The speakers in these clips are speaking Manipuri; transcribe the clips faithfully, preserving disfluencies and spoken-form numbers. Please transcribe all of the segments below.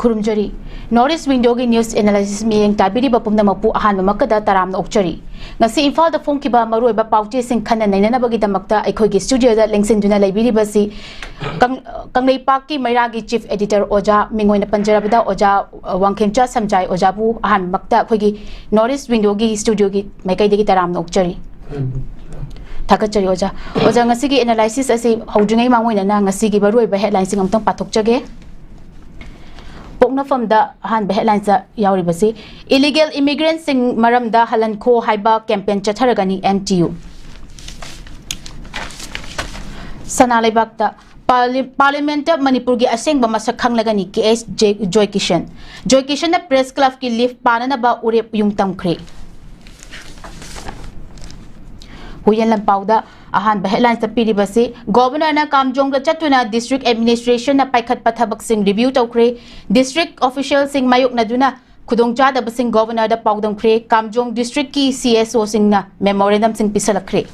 ꯈꯨꯔꯨꯝꯖꯔꯤ꯫ North East Window ꯒꯤ news analysis ꯃꯤꯠꯌꯦꯡ ꯇꯥꯕꯤꯔꯤꯕ ꯄꯨꯝꯅꯃꯛꯄꯨ ꯑꯍꯥꯟꯕꯃꯛꯀꯗ ꯇꯔꯥꯝꯅ ꯑꯣꯛꯆꯔꯤ꯫ ꯉꯁꯤ ꯏꯝꯐꯥꯜꯗ ꯐꯣꯡꯈꯤꯕ ꯃꯔꯨꯑꯣꯏꯕ ꯄꯥꯎꯆꯦꯁꯤꯡ ꯈꯟꯅ ꯅꯩꯅꯅꯕꯒꯤꯗꯃꯛꯇ ꯑꯩꯈꯣꯏꯒꯤ studio ꯗ ꯂꯦꯡꯁꯤꯟꯗꯨꯅ ꯂꯩꯕꯤꯔꯤꯕꯁꯤ ꯀꯪ-, ꯀꯪꯂꯩꯄꯥꯛꯀꯤ ꯃꯩꯔꯥꯒꯤ chief editor ꯑꯣꯖꯥ, ꯃꯤꯡ ꯑꯣꯏꯅ ꯄꯟꯖꯔꯕꯗ ꯑꯣꯖꯥ, ꯑ, ꯋꯥꯡꯈꯦꯝꯆꯥ ꯁꯝꯖꯥꯏ ꯑꯣꯖꯥꯕꯨ ꯑꯍꯥꯟꯕꯃꯛꯇ ꯑꯩꯈꯣꯏꯒꯤ North East Window ꯒꯤ studio ꯒꯤ ꯃꯥꯏꯀꯩꯗꯒꯤ ꯇꯔꯥꯝꯅ ꯑꯣꯛꯆꯔꯤ꯫ ꯊꯥꯒꯠꯆꯔꯤ ꯑꯣꯖꯥ꯫ ꯑꯣꯖꯥ, ꯉꯁꯤꯒꯤ analysis ꯑꯁꯤ ꯍꯧꯗ꯭ꯔꯤꯉꯩ ꯃꯥꯡꯑꯣꯏꯅꯅ ꯉꯁꯤꯒꯤ ꯃꯔꯨꯑꯣꯏꯕ headline ꯁꯤꯡ ꯑꯃꯨꯛꯇꯪ ꯄꯥꯊꯣꯛꯆꯒꯦ꯫ ꯄꯣꯛꯅꯐꯝꯗ ꯑꯍꯥꯟꯕ headline ꯇ ꯌꯥꯎꯔꯤꯕꯁꯤ, illegal immigrant ꯁꯤꯡ ꯃꯔꯝꯗ ꯍꯜꯍꯟꯈꯣ ꯍꯥꯏꯕ campaign ꯆꯠꯊꯔꯒꯅꯤ, M T U꯫ ꯁꯅꯥ ꯂꯩꯕꯥꯛꯇ ꯄꯥꯔꯂꯤ-, Parliament ꯇ ꯃꯅꯤꯄꯨꯔꯒꯤ ꯑꯁꯦꯡꯕ ꯃꯁꯛ ꯈꯪꯂꯒꯅꯤ, K S ꯖꯦ-, ꯖꯣꯏ ꯀꯤꯁꯟ꯫ ꯖꯣꯏ ꯀꯤꯁꯟꯅ Press Club ꯀꯤ leave ꯄꯥꯅꯅꯕ ꯎꯔꯦꯞ ꯌꯨꯡ ꯇꯝꯈ꯭ꯔꯦ꯫ ꯍꯨꯏꯌꯦꯟ ꯂꯝꯄꯥꯎꯗ ꯑꯍꯥꯟꯕ headline ꯇ ꯄꯤꯔꯤꯕꯁꯤ, Governor ꯅ ꯀꯥꯝꯖꯣꯡꯗ ꯆꯠꯇꯨꯅ district administration ꯅ ꯄꯥꯏꯈꯠꯄ ꯊꯕꯛꯁꯤꯡ review ꯇꯧꯈ꯭ꯔꯦ꯫ District official ꯁꯤꯡ ꯃꯥꯌꯣꯛꯅꯗꯨꯅ ꯈꯨꯗꯣꯡꯆꯥꯗꯕꯁꯤꯡ Governor ꯗ ꯄꯥꯎꯗꯝꯈ꯭ꯔꯦ꯫ ꯀꯥꯝꯖꯣꯡ district ꯀꯤ C S O ꯁꯤꯡꯅ memorandum ꯁꯤꯡ ꯄꯤꯁꯜꯂꯛꯈ꯭ꯔꯦ꯫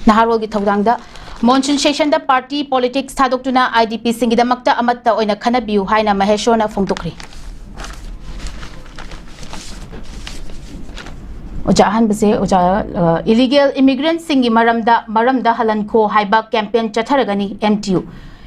ꯅꯍꯥꯔꯣꯜꯒꯤ ꯊꯧꯗꯥꯡꯗ, Monsoon session ꯗ party politics ꯊꯥꯗꯣꯛꯇꯨꯅ I D P ꯁꯤꯡꯒꯤꯗꯃꯛꯇ ꯑꯃꯠꯇ ꯑꯣꯏꯅ ꯈꯟꯅꯕꯤꯌꯨ ꯍꯥꯏꯅ ꯃꯍꯦꯁꯣꯔꯅ ꯐꯣꯡꯗꯣꯛꯈ꯭ꯔꯦ꯫ ꯑꯣꯖꯥ, ꯑꯍꯥꯟꯕꯁꯦ, ꯑꯣꯖꯥ, ꯑ, illegal immigrant ꯁꯤꯡꯒꯤ ꯃꯔꯝꯗ, ꯃꯔꯝꯗ ꯍꯜꯍꯟꯈꯣ ꯍꯥꯏꯕ campaign ꯆꯠꯊꯔꯒꯅꯤ, M T U꯫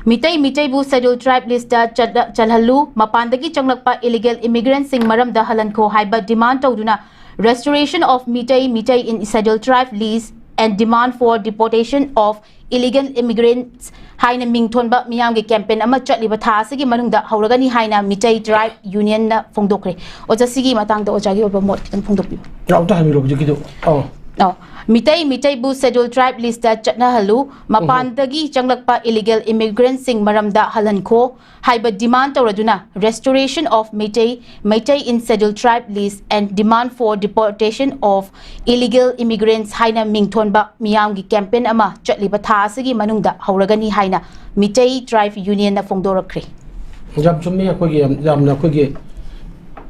Meitei, ꯃꯤꯇꯩꯕꯨ Scheduled Tribe list ꯇ ꯆꯠ-, ꯆꯜꯍꯜꯂꯨ, ꯃꯄꯥꯟꯗꯒꯤ ꯆꯪꯂꯛꯄ illegal immigrant ꯁꯤꯡ ꯃꯔꯝꯗ ꯍꯜꯍꯟꯈꯣ ꯍꯥꯏꯕ demand ꯇꯧꯗꯨꯅ Restoration of Meitei, Meitei in Scheduled Tribe list and demand for deportation of illegal immigrants ꯍꯥꯏꯅ ꯃꯤꯡ ꯊꯣꯟꯕ ꯃꯤꯌꯥꯝꯒꯤ campaign ꯑꯃ ꯆꯠꯂꯤꯕ ꯊꯥ ꯑꯁꯤꯒꯤ ꯃꯅꯨꯡꯗ ꯍꯧꯔꯒꯅꯤ ꯍꯥꯏꯅ ꯃꯤꯇꯩ Tribe Union ꯅ ꯐꯣꯡꯗꯣꯛꯈ꯭ꯔꯦ꯫ ꯑꯣꯖꯥ, ꯁꯤꯒꯤ ꯃꯇꯥꯡꯗ ꯑꯣꯖꯥꯒꯤ ꯑꯣꯏꯕ ꯃꯣꯠ ꯈꯤꯇꯪ ꯐꯣꯡꯗꯣꯛꯄꯤꯌꯨ꯫ ꯑꯝꯇ ꯍꯥꯏꯕꯤꯔꯣ ꯍꯧꯖꯤꯛꯀꯤꯗꯣ꯫ ꯑꯧ꯫ ꯑꯧ꯫ ꯃꯤꯇꯩ, ꯃꯤꯇꯩꯕꯨ Scheduled Tribe list ꯇ ꯆꯠꯅꯍꯜꯂꯨ, ꯃꯄꯥꯟꯗꯒꯤ ꯆꯪꯂꯛꯄ illegal immigrant ꯁꯤꯡ ꯃꯔꯝꯗ ꯍꯜꯍꯟꯈꯣ ꯍꯥꯏꯕ demand ꯇꯧꯔꯗꯨꯅ Restoration of Meitei, Meitei in Scheduled Tribe list and demand for deportation of illegal immigrants ꯍꯥꯏꯅ ꯃꯤꯡ ꯊꯣꯟꯕ ꯃꯤꯌꯥꯝꯒꯤ campaign ꯑꯃ ꯆꯠꯂꯤꯕ ꯊꯥ ꯑꯁꯤꯒꯤ ꯃꯅꯨꯡꯗ ꯍꯧꯔꯒꯅꯤ ꯍꯥꯏꯅ ꯃꯤꯇꯩ Tribe Union ꯅ ꯐꯣꯡꯗꯣꯔꯛꯈ꯭ꯔꯦ꯫ ꯌꯥꯝ ꯆꯨꯝꯃꯤ꯫ ꯑꯩꯈꯣꯏꯒꯤ ꯌꯥꯝ, ꯌꯥꯝꯅ ꯑꯩꯈꯣꯏꯒꯤ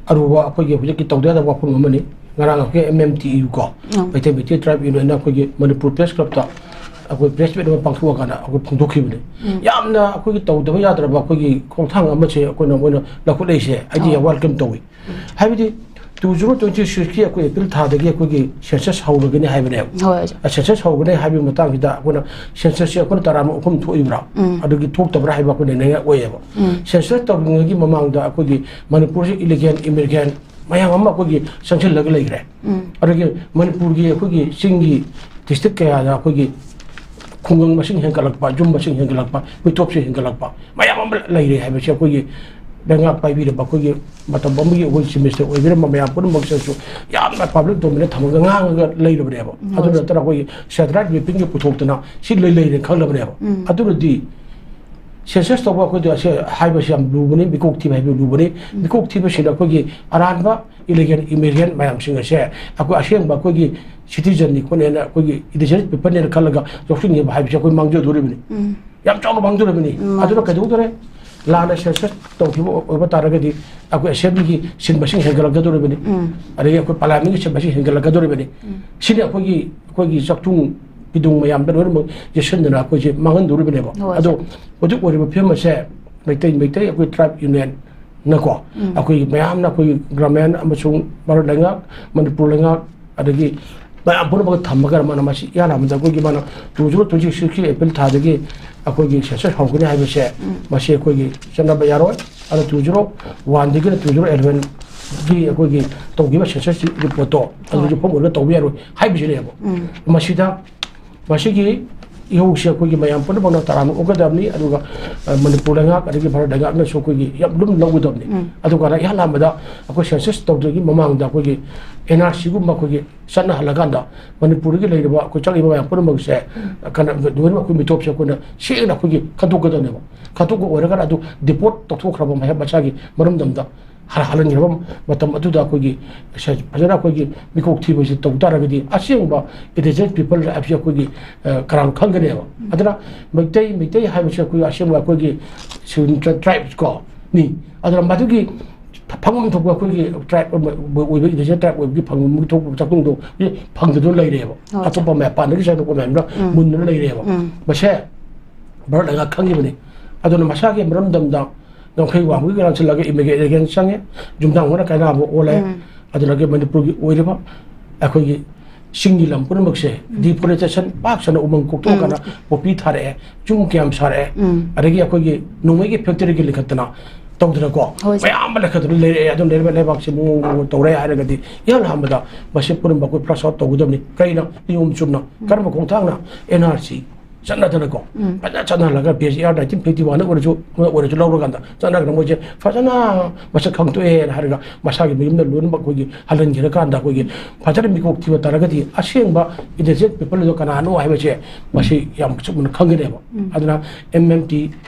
ꯑꯔꯨꯕ, ꯑꯩꯈꯣꯏꯒꯤ ꯍꯧꯖꯤꯛꯀꯤ ꯇꯧꯗ ꯌꯥꯗꯕ ꯋꯥꯐꯝ ꯑꯃꯅꯤ꯫ ꯉꯔꯥꯡ ꯑꯩꯈꯣꯏ M M T U ꯀꯣ, ꯑꯧ꯫ ꯃꯩꯇꯩ, ꯃꯩꯇꯩ Tribe Union ꯅ ꯑꯩꯈꯣꯏꯒꯤ ꯃꯅꯤꯄꯨꯔ Press Club ꯇ ꯑꯩꯈꯣꯏ ꯄ꯭ꯔꯦꯁ ꯃꯤꯠ ꯑꯃ ꯄꯥꯡꯊꯣꯛꯑꯀꯥꯟꯗ ꯑꯩꯈꯣꯏ ꯐꯣꯡꯗꯣꯛꯈꯤꯕꯅꯤ꯫ ꯌꯥꯝꯅ ꯑꯩꯈꯣꯏꯒꯤ ꯇꯧꯗꯕ ꯌꯥꯗ꯭ꯔꯕ ꯑꯩꯈꯣꯏꯒꯤ ꯈꯣꯡꯊꯥꯡ ꯑꯃꯁꯦ ꯑꯩꯈꯣꯏꯅ, ꯃꯣꯏꯅ ꯂꯧꯈꯠꯂꯛꯏꯁꯦ ꯑꯩꯗꯤ ꯌꯥꯝ ꯋꯦꯜꯀꯝ ꯇꯧꯏ꯫ ꯍꯥꯏꯕꯗꯤ two zero twenty sixꯀꯤ ꯑꯩꯈꯣꯏ ꯑꯦꯄ꯭ꯔꯤꯜ ꯊꯥꯗꯒꯤ ꯑꯩꯈꯣꯏꯒꯤ ꯁꯦꯟꯁꯁ ꯍꯧꯔꯒꯅꯤ ꯍꯥꯏꯕꯅꯦꯕ꯫ ꯍꯣꯏ, ꯑꯣꯖꯥ꯫ ꯁꯦꯟꯁꯁ ꯍꯧꯒꯅꯤ ꯍꯥꯏꯕꯒꯤ ꯃꯇꯥꯡꯁꯤꯗ ꯑꯩꯈꯣꯏꯅ ꯁꯦꯟꯁꯁꯁꯦ ꯑꯩꯈꯣꯏꯅ ꯇꯔꯥꯃ ꯑꯍꯨꯝ ꯊꯣꯛꯏꯕ꯭ꯔꯥ, ꯎꯝ꯫ ꯑꯗꯨꯒꯤ ꯊꯣꯛꯇꯕ꯭ꯔꯥ ꯍꯥꯏꯕ ꯑꯩꯈꯣꯏꯅ ꯅꯩꯅ ꯑꯣꯏꯌꯦꯕ꯫ ꯎꯝ꯫ ꯁꯦꯟꯁꯁ ꯇꯧꯔꯤꯉꯩꯒꯤ ꯃꯃꯥꯡꯗ ꯑꯩꯈꯣꯏꯒꯤ ꯃꯅꯤꯄꯨꯔꯁꯤ ꯏꯂꯤꯒꯦꯟ ꯏꯃꯤꯒ꯭ꯔꯦꯟ ꯃꯌꯥꯝ ꯑꯃ ꯑꯩꯈꯣꯏꯒꯤ ꯆꯪꯁꯤꯜꯂꯒ ꯂꯩꯈ꯭ꯔꯦ꯫ ꯎꯝ꯫ ꯑꯗꯒꯤ ꯃꯅꯤꯄꯨꯔꯒꯤ ꯑꯩꯈꯣꯏꯒꯤ ꯆꯤꯡꯒꯤ ꯗꯤꯁꯇ꯭ꯔꯤꯛ ꯀꯌꯥꯗ ꯑꯩꯈꯣꯏꯒꯤ ꯈꯨꯡꯒꯪ ꯃꯁꯤꯡ ꯍꯦꯟꯒꯠꯂꯛꯄ, ꯌꯨꯝ ꯃꯁꯤꯡ ꯍꯦꯟꯒꯠꯂꯛꯄ, ꯃꯤꯇꯣꯞꯁꯤꯡ ꯍꯦꯟꯒꯠꯂꯛꯄ ꯃꯌꯥꯝ ꯑꯃ ꯂꯩꯔꯦ ꯍꯥꯏꯕꯁꯤ ꯑꯩꯈꯣꯏꯒꯤ ꯂꯩꯉꯥꯛ ꯄꯥꯏꯕꯤꯔꯝꯕ ꯑꯩꯈꯣꯏꯒꯤ ꯃꯇꯝ ꯑꯃꯒꯤ ꯑꯩꯈꯣꯏ ꯆꯤꯐ ꯃꯤꯅꯤꯁꯇꯔ ꯑꯣꯏꯕꯤꯔꯝꯕ ꯃꯌꯥꯝ ꯄꯨꯝꯅꯃꯛꯁꯤꯅꯁꯨ ꯌꯥꯝꯅ ꯄꯕ꯭ꯂꯤꯛ ꯗꯣꯃꯦꯟꯗ ꯊꯝꯃꯒ ꯉꯥꯡꯉꯒ ꯂꯩꯔꯕꯅꯦꯕ꯫ ꯎꯝ, ꯑꯗꯨ ꯍꯣꯏ꯫ ꯅꯠꯇꯅ ꯑꯩꯈꯣꯏꯒꯤ ꯁꯦꯇꯦꯂꯥꯏꯠ ꯃꯦꯞꯄꯤꯡꯒꯤ ꯄꯨꯊꯣꯛꯇꯅ ꯁꯤ ꯂꯩ ꯂꯩꯔꯦ ꯈꯪꯂꯕꯅꯦꯕ꯫ ꯎꯝ꯫ ꯑꯗꯨꯅꯗꯤ ꯁꯦꯟꯁꯁ ꯇꯧꯕ ꯑꯩꯈꯣꯏꯗ ꯑꯁꯦ ꯍꯥꯏꯕꯁꯤ ꯌꯥꯝ ꯂꯨꯕꯅꯤ, ꯃꯤꯀꯣꯛ ꯊꯤꯕ ꯍꯥꯏꯕ ꯂꯨꯕꯅꯤ꯫ ꯎꯝ꯫ ꯃꯤꯀꯣꯛ ꯊꯤꯕꯁꯤꯅ ꯑꯩꯈꯣꯏꯒꯤ ꯑꯔꯥꯟꯕ ꯏꯂꯤꯒꯦꯟ ꯏꯃꯤꯒ꯭ꯔꯦꯟ ꯃꯌꯥꯝꯁꯤꯡ ꯑꯁꯦ ꯑꯩꯈꯣꯏ ꯑꯁꯦꯡꯕ ꯑꯩꯈꯣꯏꯒꯤ ꯁꯤꯇꯤꯖꯟꯅꯤ ꯈꯣꯠꯅꯦꯅ ꯑꯩꯈꯣꯏꯒꯤ ꯏꯟꯗꯤꯖꯤꯅꯁ ꯄꯤꯄꯜꯅꯦꯅ ꯈꯜꯂꯒ ꯂꯧꯁꯤꯟꯈꯤꯕ ꯍꯥꯏꯕꯁꯤ ꯑꯩꯈꯣꯏ ꯃꯥꯡꯖꯗꯣꯔꯤꯕꯅꯤ꯫ ꯎꯝ꯫ ꯌꯥꯝ ꯆꯥꯎꯅ ꯃꯥꯡꯖꯔꯕꯅꯤ꯫ ꯎꯝ, ꯑꯗꯨꯅ ꯃꯥꯅꯤ꯫ ꯀꯩꯗꯧꯗꯣꯔꯦ? ꯂꯥꯟꯅ ꯁꯦꯟꯁꯁ ꯇꯧꯈꯤꯕ ꯑꯣꯏꯕ ꯇꯥꯔꯒꯗꯤ ꯑꯩꯈꯣꯏ ꯑꯦꯁꯦꯝꯕ꯭ꯂꯤꯒꯤ ꯁꯤꯠ ꯃꯁꯤꯡ ꯍꯦꯟꯒꯠꯂꯛꯀꯗꯧꯔꯤꯕꯅꯤ꯫ ꯎꯝ꯫ ꯑꯗꯒꯤ ꯑꯩꯈꯣꯏ ꯄꯥꯔꯂꯤꯌꯥꯃꯦꯟꯒꯤ ꯁꯤꯠ ꯃꯁꯤꯡ ꯍꯦꯟꯒꯠꯂꯛꯀꯗꯧꯔꯤꯕꯅꯤ꯫ ꯎꯝ꯫ ꯁꯤꯅꯤ ꯑꯩꯈꯣꯏꯒꯤ, ꯑꯩꯈꯣꯏꯒꯤ ꯆꯥꯛꯊꯨꯡ ꯐꯤꯗꯨꯡ ꯃꯌꯥꯝꯗ ꯂꯣꯏꯅꯃꯛ ꯌꯦꯠꯁꯤꯟꯗꯅ ꯑꯩꯈꯣꯏꯁꯦ ꯃꯥꯡꯍꯟꯗꯧꯔꯤꯕꯅꯦꯕ꯫ ꯍꯣꯏ, ꯑꯗꯣ ꯁꯥꯔ꯫ ꯍꯧꯖꯤꯛ ꯑꯣꯏꯔꯤꯕ ꯐꯤꯕꯝ ꯑꯁꯦ ꯃꯩꯇꯩ, ꯃꯩꯇꯩ ꯑꯩꯈꯣꯏ ꯇ꯭ꯔꯥꯏꯕ ꯌꯨꯅꯤꯌꯟꯅꯀꯣ, ꯎꯝ꯫ ꯑꯩꯈꯣꯏꯒꯤ ꯃꯌꯥꯝꯅ ꯑꯩꯈꯣꯏꯒꯤ ꯒ꯭ꯔꯥꯃꯤꯟ ꯑꯃꯁꯨꯡ ꯚꯥꯔꯠ ꯂꯩꯉꯥꯛ, ꯃꯅꯤꯄꯨꯔ ꯂꯩꯉꯥꯛ, ꯑꯗꯒꯤ ꯃꯌꯥꯝ ꯄꯨꯝꯅꯃꯛ ꯊꯝꯃꯒ ꯃꯥꯅ ꯃꯁꯤ ꯏꯍꯥꯟ ꯍꯥꯟꯕꯗ ꯑꯩꯈꯣꯏꯒꯤ ꯃꯥꯅ two zero twenty sixꯀꯤ ꯑꯦꯄ꯭ꯔꯤꯜ ꯊꯥꯗꯒꯤ ꯑꯩꯈꯣꯏꯒꯤ ꯁꯦꯟꯁꯁ ꯍꯧꯒꯅꯤ ꯍꯥꯏꯕꯁꯦ, ꯎꯝ꯫ ꯃꯁꯤ ꯑꯩꯈꯣꯏꯒꯤ ꯆꯠꯅꯕ ꯌꯥꯔꯣꯏ꯫ ꯑꯗ two zero oneꯗꯒꯤꯅ two zero elevenꯒꯤ ꯑꯩꯈꯣꯏꯒꯤ ꯇꯧꯈꯤꯕ ꯁꯦꯟꯁꯁꯀꯤ ꯔꯤꯄꯣꯔꯠꯇꯣ ꯑꯗꯨ ꯍꯣꯏ꯫ ꯌꯨꯝꯐꯝ ꯑꯣꯏꯔꯒ ꯇꯧꯕ ꯌꯥꯔꯣꯏ ꯍꯥꯏꯕꯁꯤꯅꯦꯕ꯫ ꯎꯝ꯫ ꯃꯁꯤꯗ ꯃꯁꯤꯒꯤ ꯏꯍꯧꯁꯤ ꯑꯩꯈꯣꯏꯒꯤ ꯃꯌꯥꯝ ꯄꯨꯝꯅꯃꯛꯅ ꯇꯔꯥꯝꯅ ꯑꯣꯛꯀꯗꯕꯅꯤ꯫ ꯑꯗꯨꯒ, ꯑ, ꯃꯅꯤꯄꯨꯔ ꯂꯩꯉꯥꯛ ꯑꯗꯒꯤ ꯚꯥꯔꯠ ꯂꯩꯉꯥꯛꯅꯁꯨ ꯑꯩꯈꯣꯏꯒꯤ ꯌꯥꯝ ꯂꯨꯝꯅ ꯂꯧꯒꯗꯕꯅꯤ꯫ ꯎꯝ꯫ ꯑꯗꯨꯒ ꯏꯍꯥꯟ ꯍꯥꯟꯕꯗ ꯑꯩꯈꯣꯏ ꯁꯦꯟꯁꯁ ꯇꯧꯗ꯭ꯔꯤꯉꯩꯒꯤ ꯃꯃꯥꯡꯗ ꯑꯩꯈꯣꯏꯒꯤ ꯑꯦꯟ ꯑꯥꯔ ꯁꯤꯒꯨꯝꯕ ꯑꯩꯈꯣꯏꯒꯤ ꯆꯠꯅꯍꯜꯂꯀꯥꯟꯗ ꯃꯅꯤꯄꯨꯔꯗꯒꯤ ꯂꯩꯔꯤꯕ ꯑꯩꯈꯣꯏ ꯆꯠꯂꯤꯕ ꯃꯌꯥꯝ ꯄꯨꯝꯅꯃꯛꯁꯦ ꯀꯩꯅꯣ, ꯂꯣꯏꯅꯃꯛ ꯑꯩꯈꯣꯏ ꯃꯤꯇꯣꯞꯁꯦ ꯑꯩꯈꯣꯏꯅ ꯁꯦꯡꯅ ꯑꯩꯈꯣꯏꯒꯤ ꯈꯟꯗꯣꯛꯀꯗꯕꯅꯦꯕ꯫ ꯈꯟꯗꯣꯛꯄ ꯑꯣꯏꯔꯒꯅ ꯑꯗꯨ ꯗꯤꯄꯣꯔꯠ ꯇꯧꯊꯣꯛꯈ꯭ꯔꯕ ꯃꯍꯩ ꯃꯁꯥꯒꯤ ꯃꯔꯝꯗꯝꯗ ꯍꯜ-, ꯍꯜꯍꯟꯈ꯭ꯔꯕ ꯃꯇꯝ ꯑꯗꯨꯗ ꯑꯩꯈꯣꯏꯒꯤ ꯁꯦ-, ꯐꯖꯅ ꯑꯩꯈꯣꯏꯒꯤ ꯃꯤꯀꯣꯛ ꯊꯤꯕꯁꯤ ꯇꯧ ꯇꯥꯔꯒꯗꯤ ꯑꯁꯦꯡꯕ indigenous people ꯍꯥꯏꯕꯁꯤ ꯑꯩꯈꯣꯏꯒꯤ, ꯑ, ꯀꯅꯥꯅ ꯈꯪꯒꯅꯦꯕ꯫ ꯎꯝ꯫ ꯑꯗꯨꯅ ꯃꯩꯇꯩ, ꯃꯩꯇꯩ ꯍꯥꯏꯕꯁꯤ ꯑꯩꯈꯣꯏꯒꯤ ꯑꯁꯦꯡꯕ ꯑꯩꯈꯣꯏꯒꯤ Scheduled Tribes ꯀꯣ ꯅꯤ꯫ ꯑꯗꯨꯅ ꯃꯗꯨꯒꯤ ꯐꯪꯐꯝ ꯊꯣꯛꯄ ꯑꯩꯈꯣꯏꯒꯤ ꯇ꯭ꯔꯥꯏꯕ ꯑꯣꯏꯕ, ꯏꯟꯗꯤꯖꯤꯅꯁ ꯇ꯭ꯔꯥꯏꯕ ꯑꯣꯏꯕꯒꯤ ꯐꯪꯐꯝ ꯊꯣꯛꯄ ꯆꯥꯛꯊꯨꯡꯗꯣ ꯐꯪꯗꯗꯨꯅ ꯂꯩꯔꯦꯕ꯫ ꯍꯣꯏ, ꯑꯇꯣꯞꯄ ꯃꯌꯥꯝ ꯄꯥꯟꯗꯒꯤ ꯆꯥꯏꯊꯣꯛꯄ ꯃꯌꯥꯝꯗ ꯎꯝ꯫ ꯃꯨꯟꯗꯨꯅ ꯂꯩꯔꯦꯕ꯫ ꯎꯝ꯫ ꯃꯁꯦ ꯚꯥꯔꯠ ꯂꯩꯉꯥꯛ ꯈꯪꯉꯤꯕꯅꯤ꯫ ꯑꯗꯨꯅ ꯃꯁꯥꯒꯤ ꯃꯔꯝꯗꯝꯗ ꯉꯝꯈꯩ ꯋꯥꯡꯕꯒꯤ ꯂꯥꯟꯁꯤꯜꯂꯒ ꯏꯃꯤꯒ꯭ꯔꯦꯁꯟ ꯆꯪꯉꯦ, ꯌꯨꯝꯊꯥꯡ ꯍꯣꯏꯅ ꯀꯥꯏꯅꯕ ꯑꯣꯜꯂꯦ꯫ ꯎꯝ꯫ ꯑꯗꯨꯗꯒꯤ ꯃꯅꯤꯄꯨꯔꯒꯤ ꯑꯣꯏꯔꯤꯕ ꯑꯩꯈꯣꯏꯒꯤ ꯆꯤꯡꯒꯤ ꯂꯝ ꯄꯨꯝꯅꯃꯛꯁꯦ ꯎꯝ꯫ ꯗꯤꯐꯣꯔꯦꯁꯇꯦꯁꯟ ꯄꯥꯛ ꯁꯟꯅ ꯎꯃꯪ ꯀꯣꯛꯊꯣꯛꯇꯅ ꯎꯝ꯫ ꯄꯣꯄꯤ ꯊꯥꯔꯛꯑꯦ, ꯌꯨꯝ ꯀꯌꯥꯝ ꯁꯥꯔꯛꯑꯦ, ꯎꯝ꯫ ꯑꯗꯒꯤ ꯑꯩꯈꯣꯏꯒꯤ ꯅꯣꯡꯃꯩꯒꯤ ꯐꯦꯛꯇꯔꯤꯒꯤ ꯂꯤꯡꯈꯠꯇꯅ ꯇꯧꯗꯅꯀꯣ ꯍꯣꯏ, ꯁꯥꯔ꯫ ꯃꯌꯥꯝ ꯑꯃ ꯂꯩꯈꯠꯇꯅ ꯂꯩꯔꯛꯑꯦ꯫ ꯑꯗꯨꯝ ꯂꯩꯔꯤꯕ ꯂꯩꯕꯥꯛꯁꯤ ꯃꯑꯣꯡ ꯃꯑꯣꯡ ꯇꯧꯔꯦ ꯍꯥꯏꯔꯒꯗꯤ ꯏꯍꯥꯟ ꯍꯥꯟꯕꯗ ꯃꯁꯤ ꯄꯨꯝꯅꯃꯛ ꯑꯩꯈꯣꯏ ꯐ꯭ꯂꯁ ꯑꯥꯎꯠ ꯇꯧꯒꯗꯕꯅꯤ꯫ ꯀꯩꯅꯣ? ꯅꯤꯌꯣꯝ ꯆꯨꯝꯅ ꯎꯝ꯫ ꯀꯔꯝꯕ ꯈꯣꯡꯊꯥꯡꯅ? ꯑꯦꯟ ꯑꯥꯔ ꯁꯤ ꯆꯠꯅꯗꯅꯀꯣ ꯎꯝ꯫ ꯐꯖꯅ ꯆꯠꯅꯍꯜꯂꯒ B S A R nineteen fifty ꯋꯥꯟꯗ ꯑꯣꯏꯔꯁꯨ, ꯑꯃ ꯑꯣꯏꯔꯁꯨ ꯂꯧꯔꯀꯥꯟꯗ ꯆꯠꯅꯈ꯭ꯔꯒ ꯃꯣꯏꯁꯦ ꯐꯖꯅ ꯃꯁꯛ ꯈꯪꯗꯣꯛꯑꯦꯅ ꯍꯥꯏꯔꯒ ꯃꯁꯥꯒꯤ ꯃꯌꯨꯝꯗ ꯂꯣꯏꯅꯃꯛ ꯑꯩꯈꯣꯏꯒꯤ ꯍꯜꯍꯟꯈꯤꯔꯀꯥꯟꯗ ꯑꯩꯈꯣꯏꯒꯤ ꯐꯖꯅ ꯃꯤꯀꯣꯛ ꯊꯤꯕ ꯇꯥꯔꯒꯗꯤ ꯑꯁꯦꯡꯕ ꯏꯟꯗꯤꯖꯤꯅꯁ ꯄꯤꯄꯜꯗꯣ ꯀꯅꯥꯅꯣ ꯍꯥꯏꯕꯁꯦ ꯃꯁꯤ ꯌꯥꯝ ꯆꯨꯝꯅ ꯈꯪꯒꯅꯦꯕ꯫ ꯎꯝ꯫ ꯑꯗꯨꯅ ꯑꯦꯝ ꯑꯦꯝ ꯇꯤ